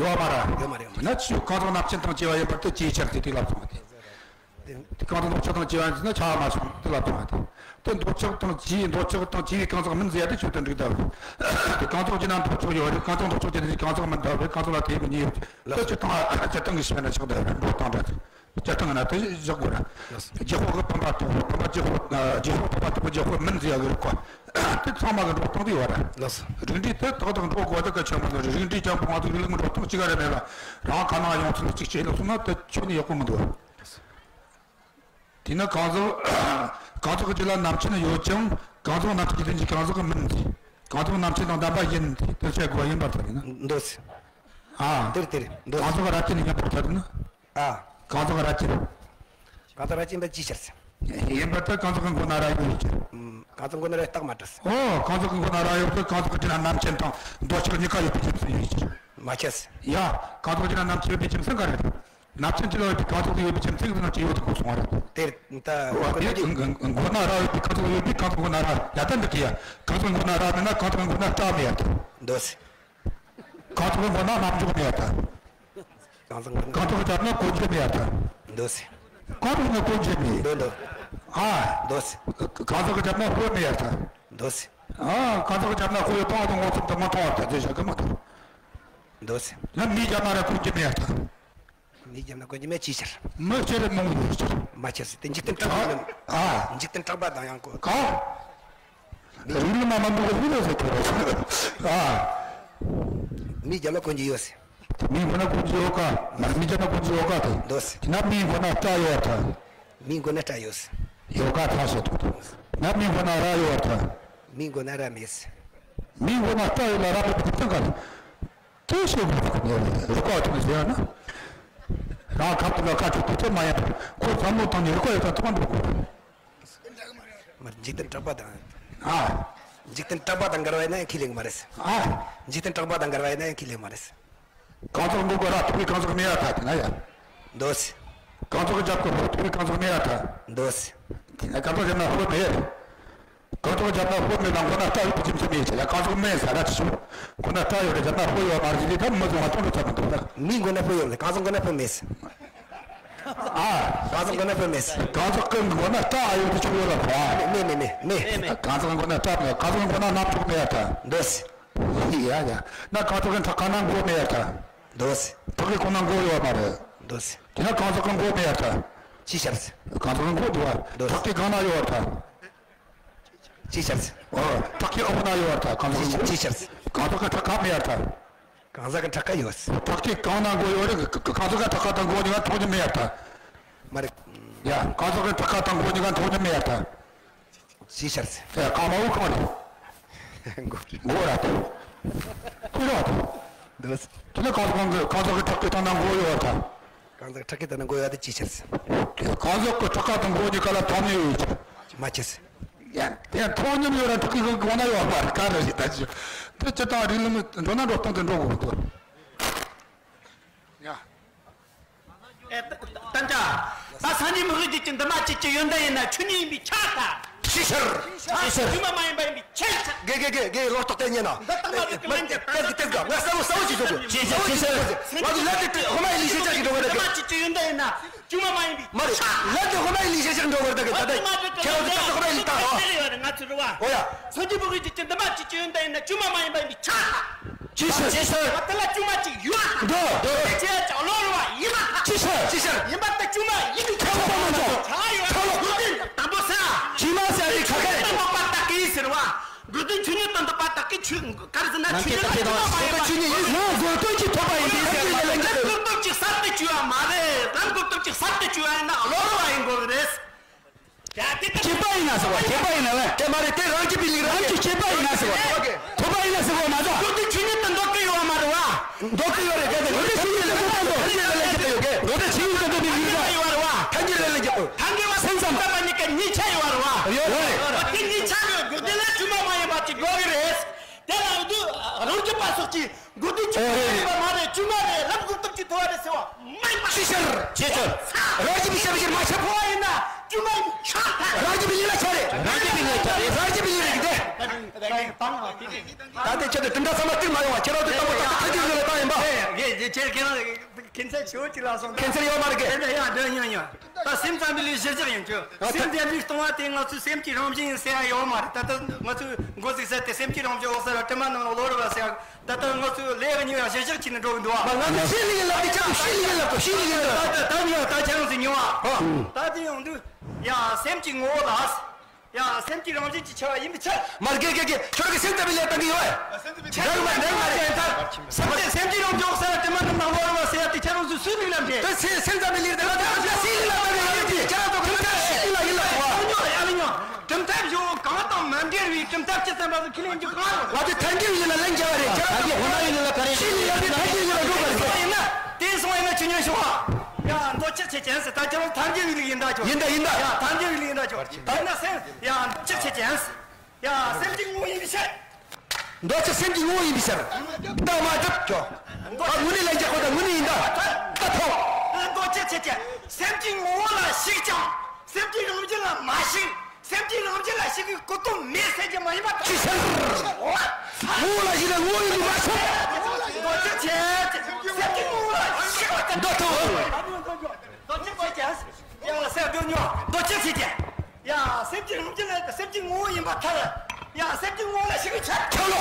ཡོད་མ་རེད། ཡོད་མ་རེད། དེ་ན་ཅི་ཡོད་གང་ཟག་རྣམ་མཁྱེན་དང་བཅས་པ་ཡིན་པར་དེ་ཅིའི་ཕྱིར་ཟེར་དེ་ལབ་སོང་བ་དེ། དེ་གང་ཟག་འདོད་ཆགས་དང་བཅས་པ་ཡིན་ཟེར་ན་ཆགས་མ་བྱུང་དེ་ལབ་སོང་བ་དེ། དེ་འདོད་ཆགས་དང་བཅས་འདོད་ཆགས་དང་བཅས་པའི་གང་ཟག་མིན་ཟེར་ཡ་དེ་ཆོས་དོན་འགྲིག་ད་རེད། དེ་གང་ཟག་བཅས་ན་འདོད་ཆགས་ཡོད་རེད། གང་ཟག་འདོད་ཆགས་བཅས་ན་གང་ཟག་མིན་ད་རེད། གང་ཟག་ལ་དེ་ཡོད་ཉིད་ཡོད། ལགས་སོ། དེ་སྤྱིར་བཏང་སྤྱིར་བཏང་གི་ཤེས་ན་ཆགས་ད་རེད། འགྲོ་སྟངས་འདྲ་དེ། སྐྱ་གྲངས་ན་དེ་བཞག་དགོས་ར། ལགས་སོ། རྒྱལ་པོ་གི་བུམ་པ་དང་བུམ་པ་རྒྱལ་པོ། རྒྱལ་པོ་བུམ་པ་དང་རྒྱལ་པོ་མིན་ཟེར་ཡ་གི་རིགས་པ་དེ་ཚང་མ་གི་འགྲོ་སྟངས་དེ་ཡོད་ར། ལགས་སོ། རིགས་འགྲེ་དེ་ཏག་ཏག་འགྲོ་དགོས་ད་གལ་ཆེན་པོ་འདུག་རིགས་འགྲེ་ཀྱང་ཕོ་བ་དང་རིགས་ལམ་འགྲོ་སྟངས་གཅིག་ག་ར་མེད་ལ། རང་ཁ་ནང་ཡོང་ཚུལ་གཅིག་བྱས་ལ་སོང་ན་དེ་ཆོས་ནི་ཡག་པོ་མི་འདུག་དེས་ན་གང་ཟག་གང་ཟག་གི་རྒྱུད་ལ་རྣམ་མཁྱེན་ཡོད་ཀྱང་གང་ཟག་རྣམ་མཁྱེན་གྱི་རྟེན་གྱི་གང་ཟག་གི་མིན་ཏེ། གང་ཟག་རྣམ་མཁྱེན་དང་ལྡན་པ་ཡིན་ཏེ་དེ་བྱ་དགོས་པ་ཡིན་པར་ཐལ་ན། འདོད། ཨ། དེར་དེར་འདོད། གང་ཟག་རབ་བྱེད་ནི་ཡིན་པར་ཐལ་ན། ཨ། གང་ཟག་རབ་བྱེད། གང་ཟག་རབ་བྱེད་པ་ཅིའི་ཕྱིར། ཡིན་པར་ཐལ། གང་ཟག་གི་མགོ་ན་རྭ་ཡོད་ཀྱི། གང་ཟག་མགོ་ན་རྭ་རྟགས་མ་གྲུབ། ཨོ། གང་ཟག་གི་མགོ་ན་རྭ་ཡོད་ཚེ་གང་ཟག་གི་རྒྱུད་ན་རྣམ་མཁྱེན་དང་འདོད་ཆགས་གཉིས་ཀ་ཡོད་པའི་རྒྱུ་མཚན་ཡིན་ཕྱིར། མ་ཁྱབ། ཡ། གང་ཟག་གི་རྒྱུད་ན་རྣམ་མཁྱེན་ཡོད་པའི་རྒྱུ་མཚན་ག་རེ་རེད། རྣམ་མཁྱེན་གྱི་ལོ་ཡོད་པའི་གང་ཟག་ཏུ་ཡོད་པའི་རྒྱུ་མཚན་གྱི་ནང་ཅི་ཡོད་དེ་གོ་སོང་བ་རེད། དེར་ད་འོ་དེ་མགོ་ན་རྭ་ཡོད་པའི་གང་ཟག་ཡོད་པའི་གང་ཟག་མགོ་ན་རྭ་ཡ་ད་འདི་གི་ཡ། གང་ཟག་མགོ་ན་རྭ་མེད་ན་གང་ཟག་མགོ་ན་སྐྲ་མེད་ཡ་ད། འདོད། གང་ཟག་མགོ་ན་རྣམ་འཇོག་མེད་ཡ་ད། གང་ཟག་མགོ་ན། གང་ཟག་རྒྱབ་ན་གོ་རྒྱུ་མེད་ཡ་ད། འདོད། གང་ཟག་ན་གོ་རྒྱུ་མེད། འདོད་འདོད། ཨ། འདོད། གང་ཟག་རྒྱབ་ན་དཔེ་མེད་ཡ་ད། འདོད། ཨ། གང་ཟག་རྒྱབ་ན་དཔེ་ཡོད་པ་དང་ངོ་ཚབ་ཏུ་མི་མཐོང་བ་ད་དེ་བཞག་གི་མ་གཏོགས། འདོད། ཡང་མིའི་རྒྱབ་ན་ར་གོ་རྒྱུ་མེད་ཡ་ད། མིའི་རྒྱབ་ན་གོ་རྒྱུ་མེད་ཅིའི་ཕྱིར། མི་ཆེ་རེ་མང་པོ་ཡོད་ཕྱིར། མ་ཁྱབ་ཟེར་དེ་འཇིག་རྟེན་གྲགས་པ་ཡིན། ཨ། འཇིག་རྟེན་གྲགས་པ་དང་ཡང་གོ། གང་། རིགས་ལམ་མ་མ་འདུག་གི་མི་ལ་ཟེར་གི་རེད། ཨ། མིའི་རྒྱབ་ལ་གོ་རྒྱུ་ཡོད་ཟེར། མིའི་མགོ་ན་གོ་རྒྱུ་ཡོད་ག་མ་རེད། མིའི་རྒྱབ་ན་གོ་རྒྱུ་ཡོད་ག་དེ། འདོད་ཟེར། དེ་ན་མིའི་མགོ་ན་སྐྲ་ཡོད་ད། མིའི་མགོ་ན་སྐྲ་ཡོད་ཟེར། ཡོད་ག་ད་ཟེར་འདུག་ན་མིའི་མགོ་ན་རྭ་ཡོད་ད། མིའི་མགོ་ན་རྭ་མེད་ཟེར། མིའི་མགོ་ན་སྐྲ་ཡོད་ལ་རྭ་མེད་པའི་རྒྱུ་མཚན་ག་རེ། དེ་ཤེས་དགོས་པ་ནི་རིག་པ་ཐོག་ནས་ཟེར་ཡང་ན། རང་ཁ་ཐུག་ལ་ཁ་ཐུག་དེ་མ་ཡིན་པར་ཁོ་བསམ་བློ་བཏང་ནས་རིག་པ་ཡོད་ཙང་ཐོག་མ་འགྲོ་དགོས། མར་འཇིག་རྟེན་གྲགས་པ་དང་། ཨ། འཇིག་རྟེན་གྲགས་པ་དང་འགལ་བ་ཡིན་ན་ཡང་ཁས་ལེན་གྱི་མ་རེད། ཨ། འཇིག་རྟེན་གྲགས་པ་དང་འགལ་བ་ཡིན་ན་ཡང་ཁས་ལེན་གྱི་མ་རེད། གང་ཟག་མགོ་གི་རྭ་ཐུག་པའི་གང་ཟག་མེད་ཡ་ད་དེ་ན་ཡ། འདོད། གང་ཟག་གི་རྒྱབ་ཀྱི་དཔེ་ཐུག་པའི་གང་ཟག་མེད་ཡ་ད། འདོད། དེ་ན་གང་ཟག་རྒྱབ་ན་དཔེ་མེད། གང་ཟག་རྒྱབ་ན་དཔེ་མེད་ལ་མགོ་ན་སྐྲ་ཡོད་པའི་རྒྱུ་མཚན་མེད་ཅེས་ལ་གང་ཟག་མེད་ཟེར་ར་ཅི་ཞིག་མགོ་ན་སྐྲ་ཡོད་རེ་རྒྱབ་ན་དཔེ་ཡོད་མ་རེད་ཟེར་དེ་ད་མི་བཟང་བ་ཅུང་རེ་ཚ་མི་འདུག་ད། མིའི་མགོ་ན་དཔེ་ཡོད་ལ་གང་ཟག་མགོ་ན་དཔེ་མེད་ཟེར། ཨ། གང་ཟག་མགོ་ན་དཔེ་མེད་ཟེར། གང་ཟག་གི་མགོ་ན་སྐྲ་ཨ་ཡོད་དེ་ཆུང་ཡོད་ལ་ཕོ་ཨ། མེད་མེད་མེད་མེད། གང་ཟག་མགོ་ན་སྐྲ་མེད། གང་ཟག་མགོ་ན་རྣམ་འཇོག་མེད་ཡ་ད། འདོད་ཟེར། ཡ་ཡ། ན་གང་ཟག་གི་ཕྲག་ཁ་ན་མགོ་མེད་ཡ་ད། འདོད་ཟེར། ཕྲག་གི་ཁོང་ན་མགོ་ཡོད་མ་རེད། འདོད་ཟེར། དེ་ན་གང་ཟག་གི་མགོ་མེད་ཡ་ད། ཅིའི་ཕྱིར་ཟེར། གང་ཟག་གི་མགོ་འདུག་བ། འདོད་ཟེར། ཕྲག་གི་སྒང་ན་ཡོད་བ་ད། ཅིའི་ཕྱིར་ཟེར། ཨོ། ཕྲག་གི་འོག་ན་ཡོད་བ་ད་གང་ཟག་གི་མགོ། ཅིའི་ཕྱིར་ཟེར། གང་ཟག་གི་ཕྲག་ཁ་མེད་ཡ་ད། གང་ཟག་གི་ཕྲག་ཁ་ཡོད་ཟེར། ཕྲག་གི་སྒང་ན་མགོ་ཡོད་རེད། གང་ཟག་གི་ཕྲག་ཁ་དང་མགོ་གཉིས་ཀ་མཐོང་རྒྱུ་མེད་ཡ་ད། མ་རེད། ཡ། གང་ཟག་གི་ཕྲག་ཁ་དང་མགོ་གཉིས་ཀ་མཐོང་རྒྱུ་མེད་ཡ་ད། ཅིའི་ཕྱིར་ཟེར། ཡ། གང་མ་འོ་གང་རེད། མགོ་རེད། མགོ་ར་ད། ཁོ་ར་ད། འདོད་ཟེར། དེ་ནས་གང་ཟག་གང་གི་གང་ཟག་གི་ཕྲག་གི་སྟེང་ན་མགོ་ཡོད་བ་ད། གང་ཟག་ཕྲག་གི་སྟེང་ན་མགོ་ཡོད་དེ་ཅིའི་ཕྱིར་ཟེར། གང་ཟག་གི་ཕྲག་ཁ་དང་མགོ་གཉིས་ཀ་ལ་མཐོང་མྱོང་ཡོད་ཀྱི། མ་ཁྱབ་ཟེར། ཡ། དེ་ཡང་མཐོང་མྱོང་ཡོད་ར་ཕྲག་གི་སྒང་ན་ཡོད་པ་ག་རེ་ཞིག་ད་ཅི། དེ་སྤྱིར་བཏང་རིགས་ལམ་འགྲོ་ན་འགྲོ་སྟངས་དེ་འགྲོ་དགོས་འདུག་ཡ། ཨེ། ཏན་ཏན། ད་སངས་རྒྱས་མི་དབང་རྒྱལ་གྱི་འདུན་མ་བཅུ་གཅིག་ཡོན་ཏན་ཡིན་ན་ཆོས་ཉིད་ཡིན་པས་ཁྱབ་ད། ཅིའི་ཕྱིར། ཅིའི་ཕྱིར། སྒྱུ་མ་མ་ཡིན་པ་ཡིན་པས་ཁྱབ་ད། དགེ་དགེ་དགེ་དགེ་ལོག་རྟོག་དེ་ཉན་ན། འདི་ལྟ་མ་གི་ལན་གྱི་ཏན་ཏན་ག་ང་གསལ་བོ་གསལ་བོ་ཞིག་ཞུ་དགོས། ཅིའི་ཕྱིར། ཅིའི་ཕྱིར། ང་གི་ལན་དེ་དབུ་མ་ཡི་ལུགས་ཤེས་བྱ་ཞིག་འགྲོ་གི་རེད་གི། འདུན་མ་བཅུ་གཅིག་ཡོན་ཏན་ཡིན་ན་སྒྱུ་མ་མ་ཡིན་པས་མ་རེད། ལན་དེ་དབུ་མ་ཡི་ལུགས་ཤེས་བྱ་ཞིག་འགྲོ་གི་རེད་གི། ད་ལྟ་ཁྱེད་རང་ཚོ་ད་ལྟ་དབུ་མ་ཡི་ལུགས་ལྟ་རོགས། ང་ཚོ་རེད་བ། ཨོ་ཡ། སངས་རྒྱས་མི་དབང་རྒྱལ་གྱི་འདུན་མ་བཅུ་གཅིག་ཡོན་ཏན་ཡིན་ན་སྒྱུ་མ་མ་ཡིན་པ་ཡིན་པས་ཁྱབ་ད། ཅིའི་ཕྱིར། ཅིའི་ཕྱིར། ང་དེ་ལ་སྒྱུ་མ་ཅིག་ཡོད། འདུག་འདུག་དེ་བྱས་ཀྱང་བློ་རུ་བ་ཡིན་མ་ཐག་ཅིའི་ཕྱིར། ཅིའི་ཕྱིར། ཡིན་པ་དེ་སྒྱུ་མ་ཡིན་པའི་ཁྱབ་པ་མ་འཇོག་ཆ་ཡོད། ཆ་ལོ། དང་པོ་ཟེར། སྒྱུ་མ་ཟེར་དེ་ཁ་ཁ་ཡིན། དང་པོ་པ་ཏ་ཀི་ཟེར་བ། དགོས་དོན་ཆོས་ཉིད་དུ་འདོད་པ་ཏ་ཀི་ཆོས་ག་རེ་ཟེར་ན་ཆོས་ཉིད་ལ་སྒྱུ་མ་མ་ཡིན་པ་ཆོས་ཉིད་ཡིན། ང་དགོས་དོན་གྱིས་ཐོབ་པ་ཡིན་པས་ཟེར་བ། རང་གོ་ཐོབ་ཅིག་གསར་དུ་བཅོས་པ་མ་རེད། རང་གོ་ཐོབ་ཅིག་གསར་དུ་བཅོས་པ་ཡིན་ན་བློ་རུ་བ་ཡིན་དགོས་ཀྱི་རེད། སྐྱེས་པ་ཡིན་ན་ཟེར་བ། སྐྱེས་པ་ཡིན་ན་ལ། དེ་མ་རེད། དེ་རང་རྒྱུད་པའི་ལུགས་རང་རྒྱུད་སྐྱེས་པ་ཡིན་ན་ཟེར་བ། ཐོབ་པ་ཡིན་ན་ཟེར་བ་མ་གཏོགས། ཁྱོད་དེ་ཆོས་ཉིད་དུ་འདོད་ཀྱི་ཡོད་མ་རེད་བ། འདོད་ཀྱི་ཡོད་རེད། དེ་དེ་འདོད་པའི་ཆོས་ཉིད་ལ་འདོད་པ་འདོད། ཐལ་འགྱུར་ལ་ལན་རྒྱག་གི་ཡོད་གི། འདོད་པའི་ཆོས་ཉིད་དུ་འདོད་པའི་ལུགས་ར་ཡོད་རེད་བ། ཐལ་འགྱུར་ལ་ལན་རྒྱག་གི། ཐལ་འགྱུར་བ་སེམས་ཙམ། སེམས་ཙམ་པ་གཉིས་ཀ་གཉིས་ཆ་ཡོད་རེད་བ། ཡོད་རེད། དེ་གཉིས་ཆ་གི་དགོས་དོན་ལ་སྒྱུ་མ་མ་ཡིན་པ་ཅིག་དགོས་ཀྱི་རེད། དེ་ལ་འདུག་རང་རྒྱུད་པ་སོགས་ཀྱིས། དགོས་དོན་ཆོས་ཉིད་ཡིན་པ་མ་རེད། སྒྱུ་མ་རེད། ལམ་འགོག་ཐབས་ཀྱི་ཐོབ་པ་རེད་ཟེར་བ་མ་ཡིན་པ། ཅིའི་ཕྱིར། ཅིའི་ཕྱིར། རང་རྒྱུད་པའི་ཤེས་པའི་ཕྱིར་མ་ཁྱབ་པ་ཡིན་ན་སྒྱུ་མ་ཡིན་ཆགས་ཐལ། རང་རྒྱུད་པའི་ལུགས་ལ་ཁྱབ་རེད། རང་རྒྱུད་པའི་ལུགས་ལ་ཁྱབ་རེད། རང་རྒྱུད་པའི་ལུགས་རེད་འདི། ད་ལྟའི་ཆེད་དུ་དེ་འདྲ་ཚང་མ་སྟེར་མ་ཡོང་བ། ཁྱེད་རང་ཚོས་བཏང་བ་ད་ལྟ་ཐལ་འགྱུར་ལུགས་ལ་བཏང་ཡིན་པ། ཁྱེད་ཁྱེད་རང་ཁྱེད་ཚེ་ཆོས་ཅི་ལ་སོང་། ཁྱེད་ཚེ་ཡོད་མ་རེད་ཁྱེད་ཡང་འདོན་ཉོན་ཉོན། ད་སེམས་ཙམ་པའི་ལས་གཞིར་བཞག་ཡིན་ཆོས། སེམས་ཙམ་པའི་གཏོང་བ་དེ་ང་ཚོའི་སེམས་ཀྱི་རང་བཞིན་ཡིན་ཟེར་ཡ་ཡོད་མ་རེད། ད་ལྟ་ང་ཚོས་འགོ་ཚུགས་ས་དེ་སེམས་ཀྱི་རང་བཞིན་འོད་གསལ་དྲི་མ་རྣམས་ལ་བློ་རུ་བ་ཟེར་ཡ། ད་ལྟ་ང་ཚོས་ལས་ཉོན་ཡ་གཞིར་བཞག་བྱས་ནས་འགྲོ་གི་འདུག་བ། ང་ཚོས་ཤེས་ལས་ལབ་དེ་ཁྱེད་ཚོས་ཤེས་ལས་ལབ་དོ་ཤེས་ལས་ལབ་དོ། ད་ད་ད་ཉོན་ད་ཁྱེད་རང་ཚོས་ཉོན་བ། ད་དེ་ཡོང་དུས་ཡ་སེམས་ཀྱི་ངོ་བོ་ལ། ཡ། སེམས་ཀྱི་རང་བཞིན་གྱི་ཆ་བ་ཡིན་པའི་ཕྱིར། མར་གེ་གེ་གེ་ཁྱོད་ཀྱི་སེམས་ཙམ་པའི་ལས་བཏང་གི་ཡོད། འདྲ་མ་འདྲ་མ་རེད་ད། སེམས་ཀྱི་སེམས་ཀྱི་རང་བཞིན་འོད་གསལ་དྲི་མ་རྣམས་ལ་བློ་རུ་བ་ཟེར་ཡ་དེ་ཁྱེད་རང་ཚོས་སུས་ལུགས་ལ་འདྲེ། དེ་སེམས་སེམས་ཙམ་པའི་ལས་དེ་ང་ཚོ་ཁྱོད་ཀྱི་སེམས་ལུགས་ལ་བཏང་གི་ཡོད་ཀྱི་ཁྱེད་རང་ཚོ་གྲུབ་མཐའ་ཤེས་ལུགས་ལ་ཡིན་ལ་སོང་བ། ཡ་ལ་ཉོ། གྲུབ་མཐའ་བཞི་བོ་གང་དང་མ་འབྲེལ་བའི་གྲུབ་མཐའ་སྤྱི་ཙམ་པ་ཚོ་ཁས་ལེན་རྒྱུ་གང་ཡོད། ང་ཚོས་ཐལ་འགྱུར་ཡིན་ལ་ལན་རྒྱག་པ་རེད་ཁྱེད་རང་ཚོ། ཐལ་འགྱུར་ཡིན་ལ་ཐལ་འགྱུར་ཡིན་ལ་འགྲོ་དགོས་རེད། སོང་ཡིན་ན་དེ་སོང་ཡིན་ན་ཆུ་ཉོན་ཤོག་ཨ། ཡ་མདོ་ཆེ་ཆེ་ཅན་ཟེར་ད་ཁྱེད་རང་ཐལ་འགྱུར་ཡིན་ལུགས་ཡིན་ད་ཆོག་ཡིན་ད་ཡིན་ད། ཡ་ཐལ་འགྱུར་ཡིན་ལུགས་ཡིན་ད་ཆོག་ད་ན་སེམས་ཡ་འདོད་ཆགས་ཆེ་ཅན། ཡ་སེམས་ཀྱི་ངོ་བོ་ཡིན་པའི་ཕྱིར། འདོད་ཆགས་སེམས་ཀྱི་ངོ་བོ་ཡིན་པའི་ཕྱིར། རྟགས་མ་གྲུབ་ཀྱོ། ད་དངོས་གནས་ལ་འཇགས་པ་དང་དངོས་གནས་ཡིན་ད། ད་ཐོག་འདོད་ཆགས་ཆེ་ཅན། སེམས་ཀྱི་ངོ་བོ་ལ་ཞིག་ཀྱང་། སེམས་ཀྱི་རང་བཞིན་ལ་མ་ཞིག་སེམས་ཀྱི་རང་བཞིན་ལ་ཞིག་གི་ཀུན་རྟོག་མེད་ཟེར་གྱི་མ་ཡིན་པ་ཅི་ཕྱིར། ངོ་བོ་ལ་ཞིག་ན་ངོ་བོ་ཡིན་པའི་མ་ཚོམ། འདོད་ཆགས་ཆེ་ཅན། སེམས་ཀྱི་ངོ་བོ་ལ་ཞིག་པ་ཅན། འདོད་ཐོག་འདོད་ཆགས་ཆེ་ཅན། ཡང་སེམས་འདོད་ཉོ་འདོད་ཆགས་ཆེ་ཅན། ཡ་སེམས་ཀྱི་རང་བཞིན་ལ་སེམས་ཀྱི་ངོ་བོ་ཡིན་པར་ཐལ། ཡ་སེམས་ཀྱི་ངོ་བོ་ལ་ཞིག་པའི་ཕྱིར། ཁྱབ་ལོ།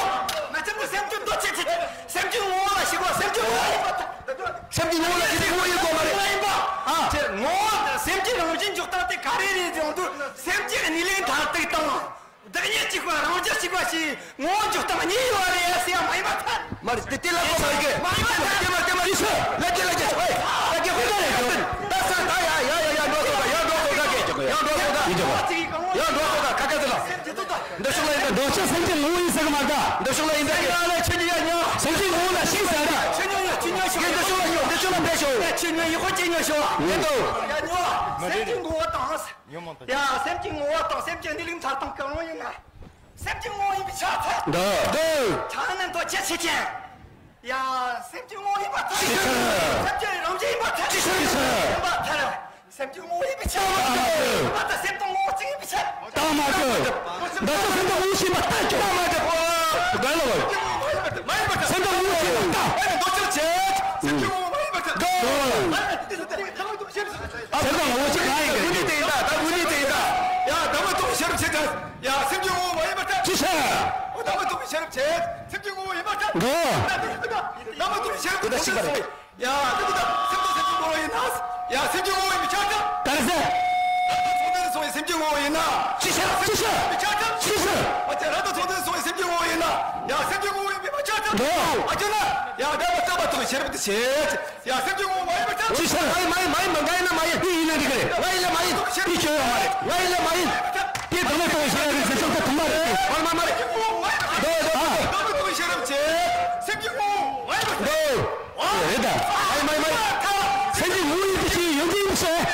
མ་ཁྱབ་ན་སེམས་ཀྱི་འདོད་ཆགས་ཆེ་ཅན། སེམས་ཀྱི་ངོ་བོ་ལ་ཞིག་པ་སེམས་ཀྱི་ངོ་བོ་ཡིན་པར་ཐལ། སེམས་ཀྱི་ངོ་བོ་ལ་ཞིག་པའི་ངོ་བོ་ཡིན་དགོས་མ་རེད། ཡིན་པ། ཨ། ཁྱེད་ངོ་བོ་སེམས་ཀྱི་རང་བཞིན་འཇོག་སྟངས་དེ་ག་རེ་རེད་ཟེར་ཡོང་དུས་སེམས་ཀྱི་གནས་ལུགས་མཐར་ཐུག་དང་། བདག་ཉིད་གཅིག་པ་རང་རྒྱལ་གཅིག་པ་ཞིག་ངོ་བོ་འཇོག་སྟངས་གཉིས་ཡོད་རེད་ཟེར་ཡ་མ་ཡིན་པར་ཐལ། མ་རེད་དེ་དེ་ལ་གོ་མ་རེད་གི་མ་ཡིན་པར་ཐལ། དེ་མ་དེ་མ་ཡིན་ཤོད་ལ་རྒྱལ་ལ་རྒྱལ་ཤོད་ཨེ་ལ་རྒྱལ་ཧུད་ལ་རེད་གི་ད་ས་ད་ཡ་ཡ་ཡ་ཡ་འགྲོ་སོ་ད་ཡ་འགྲོ་སོ་ད་གི་ཡ་འགྲོ་སོ་ད་ཡ་འགྲོ་སོ་ད་ག་ག་ཚོད་ལ་འདི་ཤུགས་ལ་ཡིན་ད་འདོད་ཆགས་སེམས་ཀྱི་ངོ་བོ་ཡིན་ཟེར་གི་མ་རེད་ད། འདི་ཤུགས་ལ་ཡིན་ད་གི་ཡ་ལ་ཆོས་ཀྱི་ཡ་ཉོ་སེམས་ཀྱི་ངོ་བོ་ལ་ཤིང་ཟེར་ད་ཆོས་ཉོ་ཉོ་ཆོས་ཉོ་ཤོག་འདི་ཤུགས་ལ་ཉོ་འདི་ཤུགས་ལ་འདི་ཤོག་ཆོས་ཉོ་ཡི་ཧོ་ཆོས་ཉོ་ཤོག་ཡིན་དོ་ཡ་ཉོ་སེམས་ཀྱི་ངོ་བོ་དང་། ཡ། སེམས་ཀྱི་ངོ་བོ་དང་སེམས་ཀྱི་གནས་ལུགས་མཐར་ཐུག་གང་རུང་ཡིན་ན། སེམས་ཀྱི་ངོ་བོ་ཡིན་པའི་ཕྱིར་ཐལ། འདི། འདི། ཆ་ནི་འདོད་ཆགས་ཆེ་ཅན། ཡ། སེམས་ཀྱི་ངོ་བོ་ཡིན་པར་ཐལ། ཅི་ཕྱིར། སེམས་ཀྱི་རང་བཞིན་ཡིན་པར་ཐལ། ཅི་ཕྱིར། ཡིན་པར་ཐལ། སེམས་ཀྱི་ངོ་བོ་ཡིན་པའི་ཕྱིར། ཡིན་པར་ཐལ། སེམས་དང་ངོ་བོ་གཅིག་ཡིན་པའི་ཕྱིར། རྟགས་མ་གྲུབ། འདི་ཚོ་སེམས་དང་ངོ་བོ་ཤེས་པར་ཐལ། རྟགས་མ་གྲུབ། ག་ལ་བ། སེམས་དང་ངོ་བོ་ཤེས་པར་ཐལ། འདོད་ཆགས་ཆེ། སེམས་ཀྱི་ངོ་བོ་ཡིན་པར་ཐལ། འདི། ཨ་ཁུ་དང་ངོ་བོ་གཅིག་གང་ཡིན་དངོས་གནས་དེ་ཡིན་ད། ད་དངོས་གནས་དེ་ཡིན་ད། ཡ། ད་མ་ཐུག་ཤེས་རབ་ཆེ་ད། ཡ། སེམས་ཀྱི་ངོ་བོ་མ་ཡིན་པར་ཐལ། ཅི་ཤེས། འོ། ད་མ་ཐུག་ཤེས་རབ་ཆེ། སེམས་ཀྱི་ངོ་བོ་ཡིན་པར་ཐལ། འགྲོ། ད་མ་ཐུག་ཤེས་རབ་དེ་ད་ཤེས་པ་རེད། ཡ། ད་ད་ད་སེམས་དང་སེམས་ཀྱི་ངོ་བོ་ཡིན་ན། ཡ། སེམས་ཀྱི་ངོ་བོ་ཡིན་པའི་ཕྱིར་ཐལ། ག་རེ་ཟེར། རབ་དང་མཚུངས་ལྡན་སོང་བའི་སེམས་ཀྱི་ངོ་བོ་ཡིན་ན། ཅི་ཤེས། ཅི་ཤེས། ཡིན་པའི་ཕྱིར་ཐལ། ཅི་ཤེས། འོ་ཅི། རབ་དང་མཚུངས་ལྡན་སོང་བའི་སེམས་ཀྱི་ངོ་བོ་ཡིན་ན། ཡ། སེམས་ཀྱི་ངོ་བོ་ཡིན་པའི་ཕྱིར་ཐལ། འགྲོ། ཨ་ཅོ་ན། ཡ། ད་མ་ཐུག་ཤེས་རབ་དེ་ཆེ། ཡ། སེམས་ཀྱི་ངོ་བོ་མ་ཡིན་པར་ཐལ། ཅི་ཕྱིར། མ་ཡིན། མ་ཡིན། མ་ཡིན། མ་ཡིན་ན་མ་ཡིན། དེ་ཡིན་ན་འགྲིག་གི་རེད། མ་ཡིན་ན་མ་ཡིན། དེ་ཆོས་ཡོད་མ་རེད། མ་ཡིན་ན་མ་ཡིན། དེ་བདག་མེད་རྟོགས་པའི་ཤེས་རབ་རེད་ཟེར་ཚུལ་དེ་དུ་མ་རེད་དེ། མ་རེད། མ་རེད། འདོད། འདོད། འདོད། འདོད་པའི་ཤེས་རབ་ཆེ། སེམས་ཀྱི་ངོ་བོ་མ་ཡིན་པར་ཐལ། འདོད། རེད་ད། མ་ཡིན། མ་ཡིན། མ་ཡིན། སེམས་ཀྱི་ངོ་བོ་ཡིན་པའི་ཕྱིར་ཡོན་ཏན་ཡིན་པའི་ཕྱིར།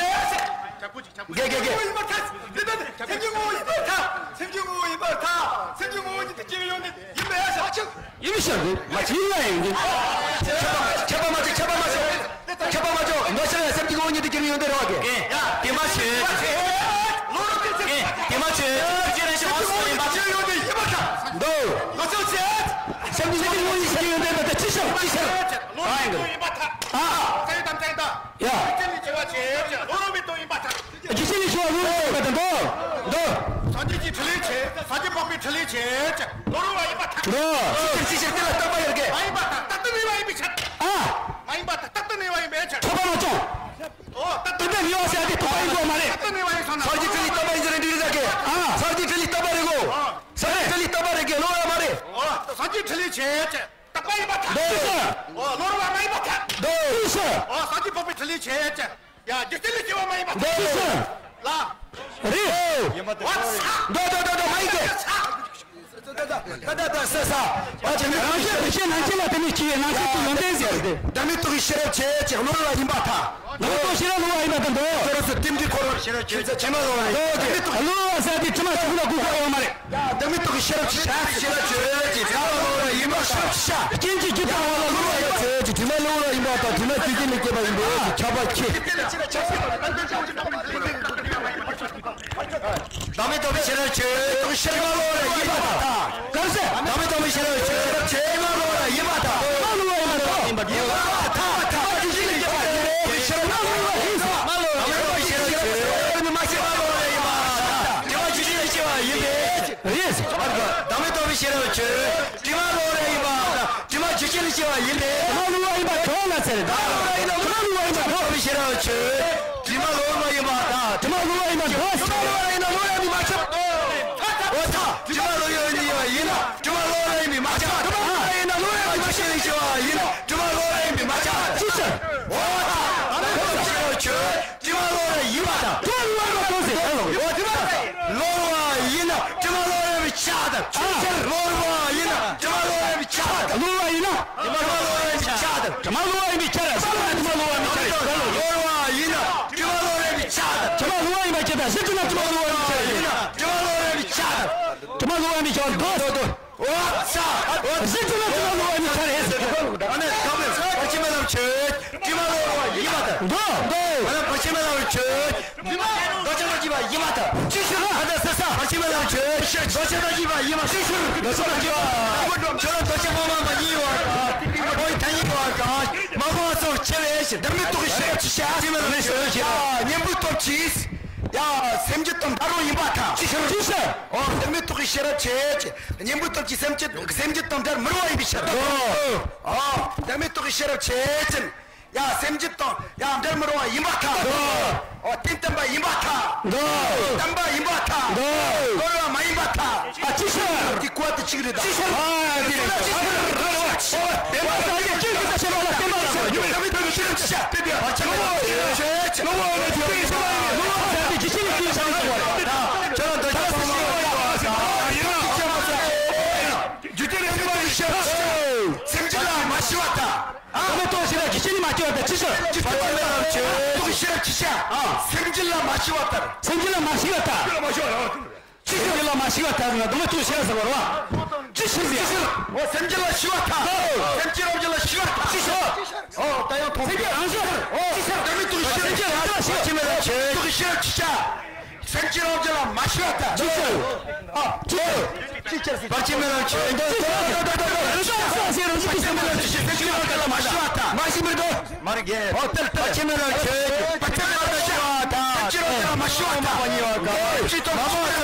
དགེ་དགེ་དགེ། སེམས་ཀྱི་ངོ་བོ་ཡིན་པར་ཐལ། སེམས་ཀྱི་ངོ་བོ་ཡིན་པར་ཐལ། སེམས་ཀྱི་ངོ་བོ་ཡིན་པར་ཐལ། སེམས་ཀྱི་ངོ་བོ་ཉིད་དུ་སྐྱེ་བའི་ཡོན་ཏན་ཡིན་པའི་ཕྱིར། ཡིན་ཞིང་། མ་ཕྱིན་ལ་ཡིན་གྱི། ཁྱབ་པ་མ་བྱེད། ཁྱབ་པ་མ་བྱེད། ཁྱབ་པ་མ་བྱེད། འདོད་ཆགས་ཡང་སེམས་ཀྱི་ངོ་བོ་ཉིད་དུ་སྐྱེ་བའི་ཡོན་ཏན་རེད་བ་གི། དེ་མ་བྱེད། དེ་མ་བྱེད། ཅི་རེད་ཞེས་པ་སོགས་ཡིན་པ། འདོད། འདོད་ཆགས་ཆེ། སེམས་ཀྱི་ངོ་བོ་ཉིད་དུ་སྐྱེ་བའི་ཡོན་ཏན་དེ་ཅི་ཞིག་ཅི་ཞིག་ཨ་ཡིན་གི། ཨ། ཡ། རྒྱུ་རྐྱེན་ལས་སྐྱེ་བ་ཆེ། བློ་རིག་མི་རྟོག་ཡིན་པར་ཐལ། རྒྱུ་རྐྱེན་ལས་སྐྱེ་བ་བློ་རིག་མི་རྟོག་ཡིན་པར་ཐལ། འདོད། འདོད། སངས་རྒྱས་ཀྱི་ཕྲིན་ལས་ཆེ། སངས་རྒྱས་འཕགས་པའི་ཕྲིན་ལས་ཆེ། བློ་རིག་པ་ཡིན་པར་ཐལ། འདོད། ཅི་ཕྱིར་ཅི་ཕྱིར་དེ་ལ་རྟག་པ་ཡོད་གི། མ་ཡིན་པར་ཐལ། རྟག་ཏུ་གནས་པ་ཡིན་པའི་ཕྱིར། ཨ། མ་ཡིན་པར་ཐལ། རྟག་ཏུ་གནས་པ་ཡིན་པའི་ཕྱིར། ཐོབ་པ་མ་བྱུང་། འོ། རྟག་ཏུ་གནས་པ་ཡིན་པའི་ཕྱིར་དེ་ཐོབ་པ་ཡིན་དགོས་མ་རེད། རྟག་ཏུ་གནས་པ་ཡིན་སོང་ན། སངས་རྒྱས་ཕྲིན་ལས་རྟག་པ་ཡིན་ཟེར་ནས་འདི་རེད་ཟེར་གི། ཨ། སངས་རྒྱས་ཕྲིན་ལས་རྟག་པ་རེད་གོ། ཨ། སངས་རྒྱས་ཕྲིན་ལས་རྟག་པ་རེད་གི། བློ་རིག་པ་མ་རེད། འོ། སངས་རྒྱས་ཕྲིན་ལས་ཆེ། རྟག་པ་ཡིན་པར་ཐལ། འདོད། འོ། བློ་རིག་པ་མ་ཡིན་པར་ཐལ། འདོད། འོ། སངས་རྒྱས་འཕགས་པའི་ཕྲིན་ལས་ཆེ། ཡ། རྒྱུ་རྐྱེན་ལས་སྐྱེ་བ་མ་ཡིན་པར་ཐལ། འདོད། ལ། རེད། འོ། ས། འདོད་འདོད་འདོད་འདོད་མ་ཡིན་གི། ས། ད་ད་ད་ས་ས། རང་རྒྱལ་བདེ་གཤེགས་རྣམ་མཁྱེན་ལ་བརྟེན་ནས་སྐྱེས་པའི་སྣང་ཚུལ་གྱི་ཡོན་ཏན་ཟེར་ཏེ། བདག་མེད་རྟོགས་ཀྱི་ཤེས་རབ་ཆེ་ཅེས་བློ་རིག་པ་ཡིན་པར་ཐལ། བདག་མེད་རྟོགས་ཤེས་རབ་བློ་རིག་པ་ཡིན་པར་ཐལ་འདོད། ཁྱོད་རང་ཚོ་རྟེན་འབྲེལ་འཁོར་བར་ཤེས་རབ་ཆེ་ཚེ་ཕྱི་མ་ལོག་པ་རེད། བློ་རིག་པ་ཟེར་དེ་དྲི་མ་གཅིག་པུ་ལ་གོ་དགོས་ཡོད་མ་རེད། བདག་མེད་རྟོགས་ཀྱི་ཤེས་རབ་ཆེ། ཤེས་རབ་ཆེ་ཅེས་བློ་རིག་པ་ཡིན་པར་ཐལ། རྐྱེན་གྱིས་བསྒྲིབས་པ་ལ་བློ་རིག་པ་ཡིན་པར་ཐལ། དྲི་མ་བློ་རིག་པ་ཡིན་པར་ཐལ། དྲི་མ་རྐྱེན་ལས་སྐྱེས་པ་ཡིན་པས་ཁྱབ་པ་ཆེ། བདག་མེད་རྟོགས་པའི་ཤེས་རབ་ཆེ། ཤེས་རབ་བློ་རིག་པ་ཡིན་པར་ཐལ། ག་རེ་ཟེར། བདག་མེད་རྟོགས་པའི་ཤེས་རབ་ཆེ། ཤེས་རབ་བློ་རིག་པ་ཡིན་པར་ཐལ། བློ་རིག་པ་ཡིན་པར་ཐལ། ཡིན་པར་ཐལ། ཤེས་རབ་ཆོས། དྲི་མ་གློ་བུར་བ་ཡིན་པ་དང་། དྲི་མ་རྒྱུ་རྐྱེན་ལས་སྐྱེ་བ་ཡིན་ཏེ། དྲི་མ་གློ་བུར་བ་ཡིན་པ་ཁྱོད་ལ་ཟེར། དྲི་མ་གློ་བུར་བ་ཡིན་པ་ཁྱོད་ལ་ཟེར། ཤེས་རབ་ཆོས། དྲི་མ་གློ་བུར་བ་ཡིན་པ་དང་། དྲི་མ་གློ་བུར་བ་ཡིན་པ་འདོད་ཟེར། དྲི་མ་གློ་བུར་བ་ཡིན་ན་གློ་བུར་བ་ཡིན་པ་མ་ཁྱབ། འོ་ད། དྲི་མ་གློ་བུར་བ་ཡིན་ན་གློ་བུར་བ་ཡིན་པ་མ་ཁྱབ། དྲི་མ་གློ་བུར་བ་ཡིན་ན་གློ་བུར་བ་ཡིན་པ་མ་ཁྱབ། དྲི་མ་གློ་བུར་བ་ཡིན་པ་མ་ཁྱབ། དྲི་མ་གློ་བུར་བ་ཡིན་པ་མ་ཁྱབ། ཅི་ཟེར། འོ་ད། ཤེས་རབ་ཆོས། དྲི་མ་གློ་བུར་བ་ཡིན་པ་དང་། དྲི་མ་གློ་བུར་བ་འདོད་ཟེར། འོ་དྲི་མ་གློ་བུར་བ་ཡིན་ན་དྲི་མ་གློ་བུར་བ་ཡིན་པ་ཁྱབ་དང་། ཅི་ཟེར། གློ་བུར་བ་ཡིན་ན་དྲི་མ་གློ་བུར་བ་ཡིན་པ་ཁྱབ་དང་། གློ་བུར་བ་ཡིན་ན། དྲི་མ་གློ་བུར་བ་ཡིན་པ་ཁྱབ་དང་། དྲི་མ་གློ་བུར་བ་ཡིན་པ་ཁྱབ་དང་། དྲི་མ་གློ་བུར་བ་ཡིན་ན་དྲི་མ་གློ་བུར་བ་ཡིན་པ་ཁྱབ་དང་། དྲི་མ་གློ་བུར་བ་ཡིན་པ་ཁྱབ་དང་། གཞི་དྲི་མ་དྲི་མ་གློ་བུར་བ་ཡིན་པ་ཁྱབ་དང་། དྲི་མ་གློ་བུར་བ་ཡིན་པ་ཁྱབ་དང་། དྲི་མ་གློ་བུར་བ་ཡིན་པ་ཁྱབ་དང་། འདོད་འདོད་འདོད། འོ་ཙ། གཞི་དྲི་མ་དྲི་མ་གློ་བུར་བ་ཡིན་པ་ཁྱབ་རེད་ཟེར། ཨ་ནི་ག་མེད། བར་ཆད་མེད་ལམ་ཆོས། དྲི་མ་གློ་བུར་བ་ཡིན་པ་དང་། འདོད་འདོད། ཨ་ནི་བར་ཆད་མེད་ལམ་ཆོས། འདོད་ཆགས་དང་བཅས་པ་ཡིན་པ་དང་། ཅི་ཕྱིར། ཨ་ད་ཟེར་ས། བར་ཆད་མེད་ལམ་ཆོས། འདོད་ཆགས་དང་བཅས་པ་ཡིན་པ། ཅི་ཕྱིར། འདོད་ཆགས་དང་བཅས་པ། ཁྱོད་རང་འདོད་ཆགས་སྤངས་པ་མ་ཡིན་པར། ཁོའི་ཐ་སྙད་པ་དང་། མ་སྤངས་པ་སོགས་ཆེ་བས་ཤིང་། བདག་མེད་རྟོགས་ཀྱི་ཤེས་རབ་ཆེ་ཤ། བར་ཆད་མེད་ལམ་ཆོས། གཉེན་པོའི་སྟོབས་ཀྱིས། ཡ། སེམས་རྒྱུད་དང་འབྲལ་བ་ཡིན་པ་དང་། ཅི་ཕྱིར། ཅི་ཕྱིར། འོ། བདག་མེད་རྟོགས་ཀྱི་ཤེས་རབ་ཆེ། གཉེན་པོའི་སྟོབས་ཀྱིས་སེམས་རྒྱུད་སེམས་རྒྱུད་དང་འབྲལ་མི་རུང་བ་ཡིན་པའི་ཕྱིར། འོ། འོ། བདག་མེད་རྟོགས་ཀྱི་ཤེས་རབ་ཆེ་ཅན། ཡ། སེམས་རྒྱུད་དང་ཡ་འབྲལ་མི་རུང་བ་ཡིན་པར་ཐལ། འོ། རྟེན་བརྟན་པ་ཡིན་པར་ཐལ། འོ། བརྟན་པ་ཡིན་པར་ཐལ། འོ། གློ་བུར་བ་མ་ཡིན་པར་ཐལ། ཨ། ཅི་ཕྱིར། དེ་གོ་བ་དེ་གཅིག་རེད་ད། ཅི་ཕྱིར། ཨ། དེ་རེད། ཨ། ཨ། ཨ། བདེན་པ་ཟེར་ཡ་ཅི་ཡིན་ད་ཞེས་པ་ལ་བརྟེན་པ་ལ་སོགས་ཡོད་པའི་དོན་དུ་ཤེས་རབ་ཆེ་ཤ། དེ་དེ་བར་ཆད་མེད་ལམ་ཆོས། གློ་བུར་བ་ནི་དེ་ཡིན་ཞེས་པ་ཡིན། གློ་བུར་བ་ཟེར་དེ་རྒྱུ་རྐྱེན་ལས་སྐྱེས་ཤིང་གསུངས་པ་རེད། ད་ཁྱོད་རང་འདོད་ཆགས་སུ་ཤེས་པ་ཡིན་པ་དང་། རྒྱུ་རྐྱེན་ལས་སྐྱེས་པ་ཡིན་པ་ཤེས་རབ་ཆེ་ཤ། སེམས་རྒྱུད་ལ་མ་ཞི་བ་དང་། ཨ། བདག་མེད་རྟོགས་ཤེས་རབ་རྒྱུ་རྐྱེན་ལས་མ་སྐྱེས་པ་དང་། ཅི་ཕྱིར། བར་ཆད་མེད་ལམ་ཆོས། རྟོགས་ཤེས་རབ་ཆེ་ཤ། ཨ། སེམས་རྒྱུད་ལ་མ་ཞི་བ་ལྟར། སེམས་རྒྱུད་ལ་མ་ཞི་བ་ལྟར། ཅི་ཕྱིར། རྒྱུད་ལ་མ་ཞི་བ་ལྟར་ན་བདག་མེད་རྟོགས་ཤེས་རབ་ཟེར་བ་རེད་བ། ཅི་ཕྱིར་ཟེར། ཅི་ཕྱིར། འོ། སེམས་རྒྱུད་ལ་ཞི་བ་ལྟར། འོ། སེམས་རྒྱུད་རང་རྒྱུད་ལ་ཞི་བ་ལྟར། ཅི་ཕྱིར། འོ། ད་ཡང་མཐོང་། སེམས་རྒྱུད་རང་རྒྱུད་ལ། འོ། ཅི་ཕྱིར། བདག་མེད་རྟོགས་ཤེས་རབ་ཆེ་ཤ། སེམས་རྒྱུད་རང་རྒྱུད་ལ་ཞི་བ། བར་ཆད་མེད་ལམ་ཆོས། རྟོགས་ཤེས་རབ་ཆེ་ཤ། སེམས་རྒྱུད་རང་རྒྱུད་ལ་མ་ཞི་བ་ལྟར། ཅི་ཕྱིར། ཨ། ཅི་ཕྱིར། ཅི་ཕྱིར། བར་ཆད་མེད་ལམ་ཆོས། རང་རྒྱུད་ལ་མ་ཞི་བ་ལྟར། མ་ཞི་མི་འདོད། མ་རིག་གེ། འོ། ལྟར་ལྟར། བར་ཆད་མེད་ལམ་ཆོས། བར་ཆད་མེད་ལམ་ཆོས། སེམས་རྒྱུད་རང་རྒྱུད་ལ་མ་ཞི་བ་དང་། སེམས་རྒྱུད་རང་རྒྱུད་ལ་མ་ཞི་བ་དང་། ཅི་དང་མ་མ་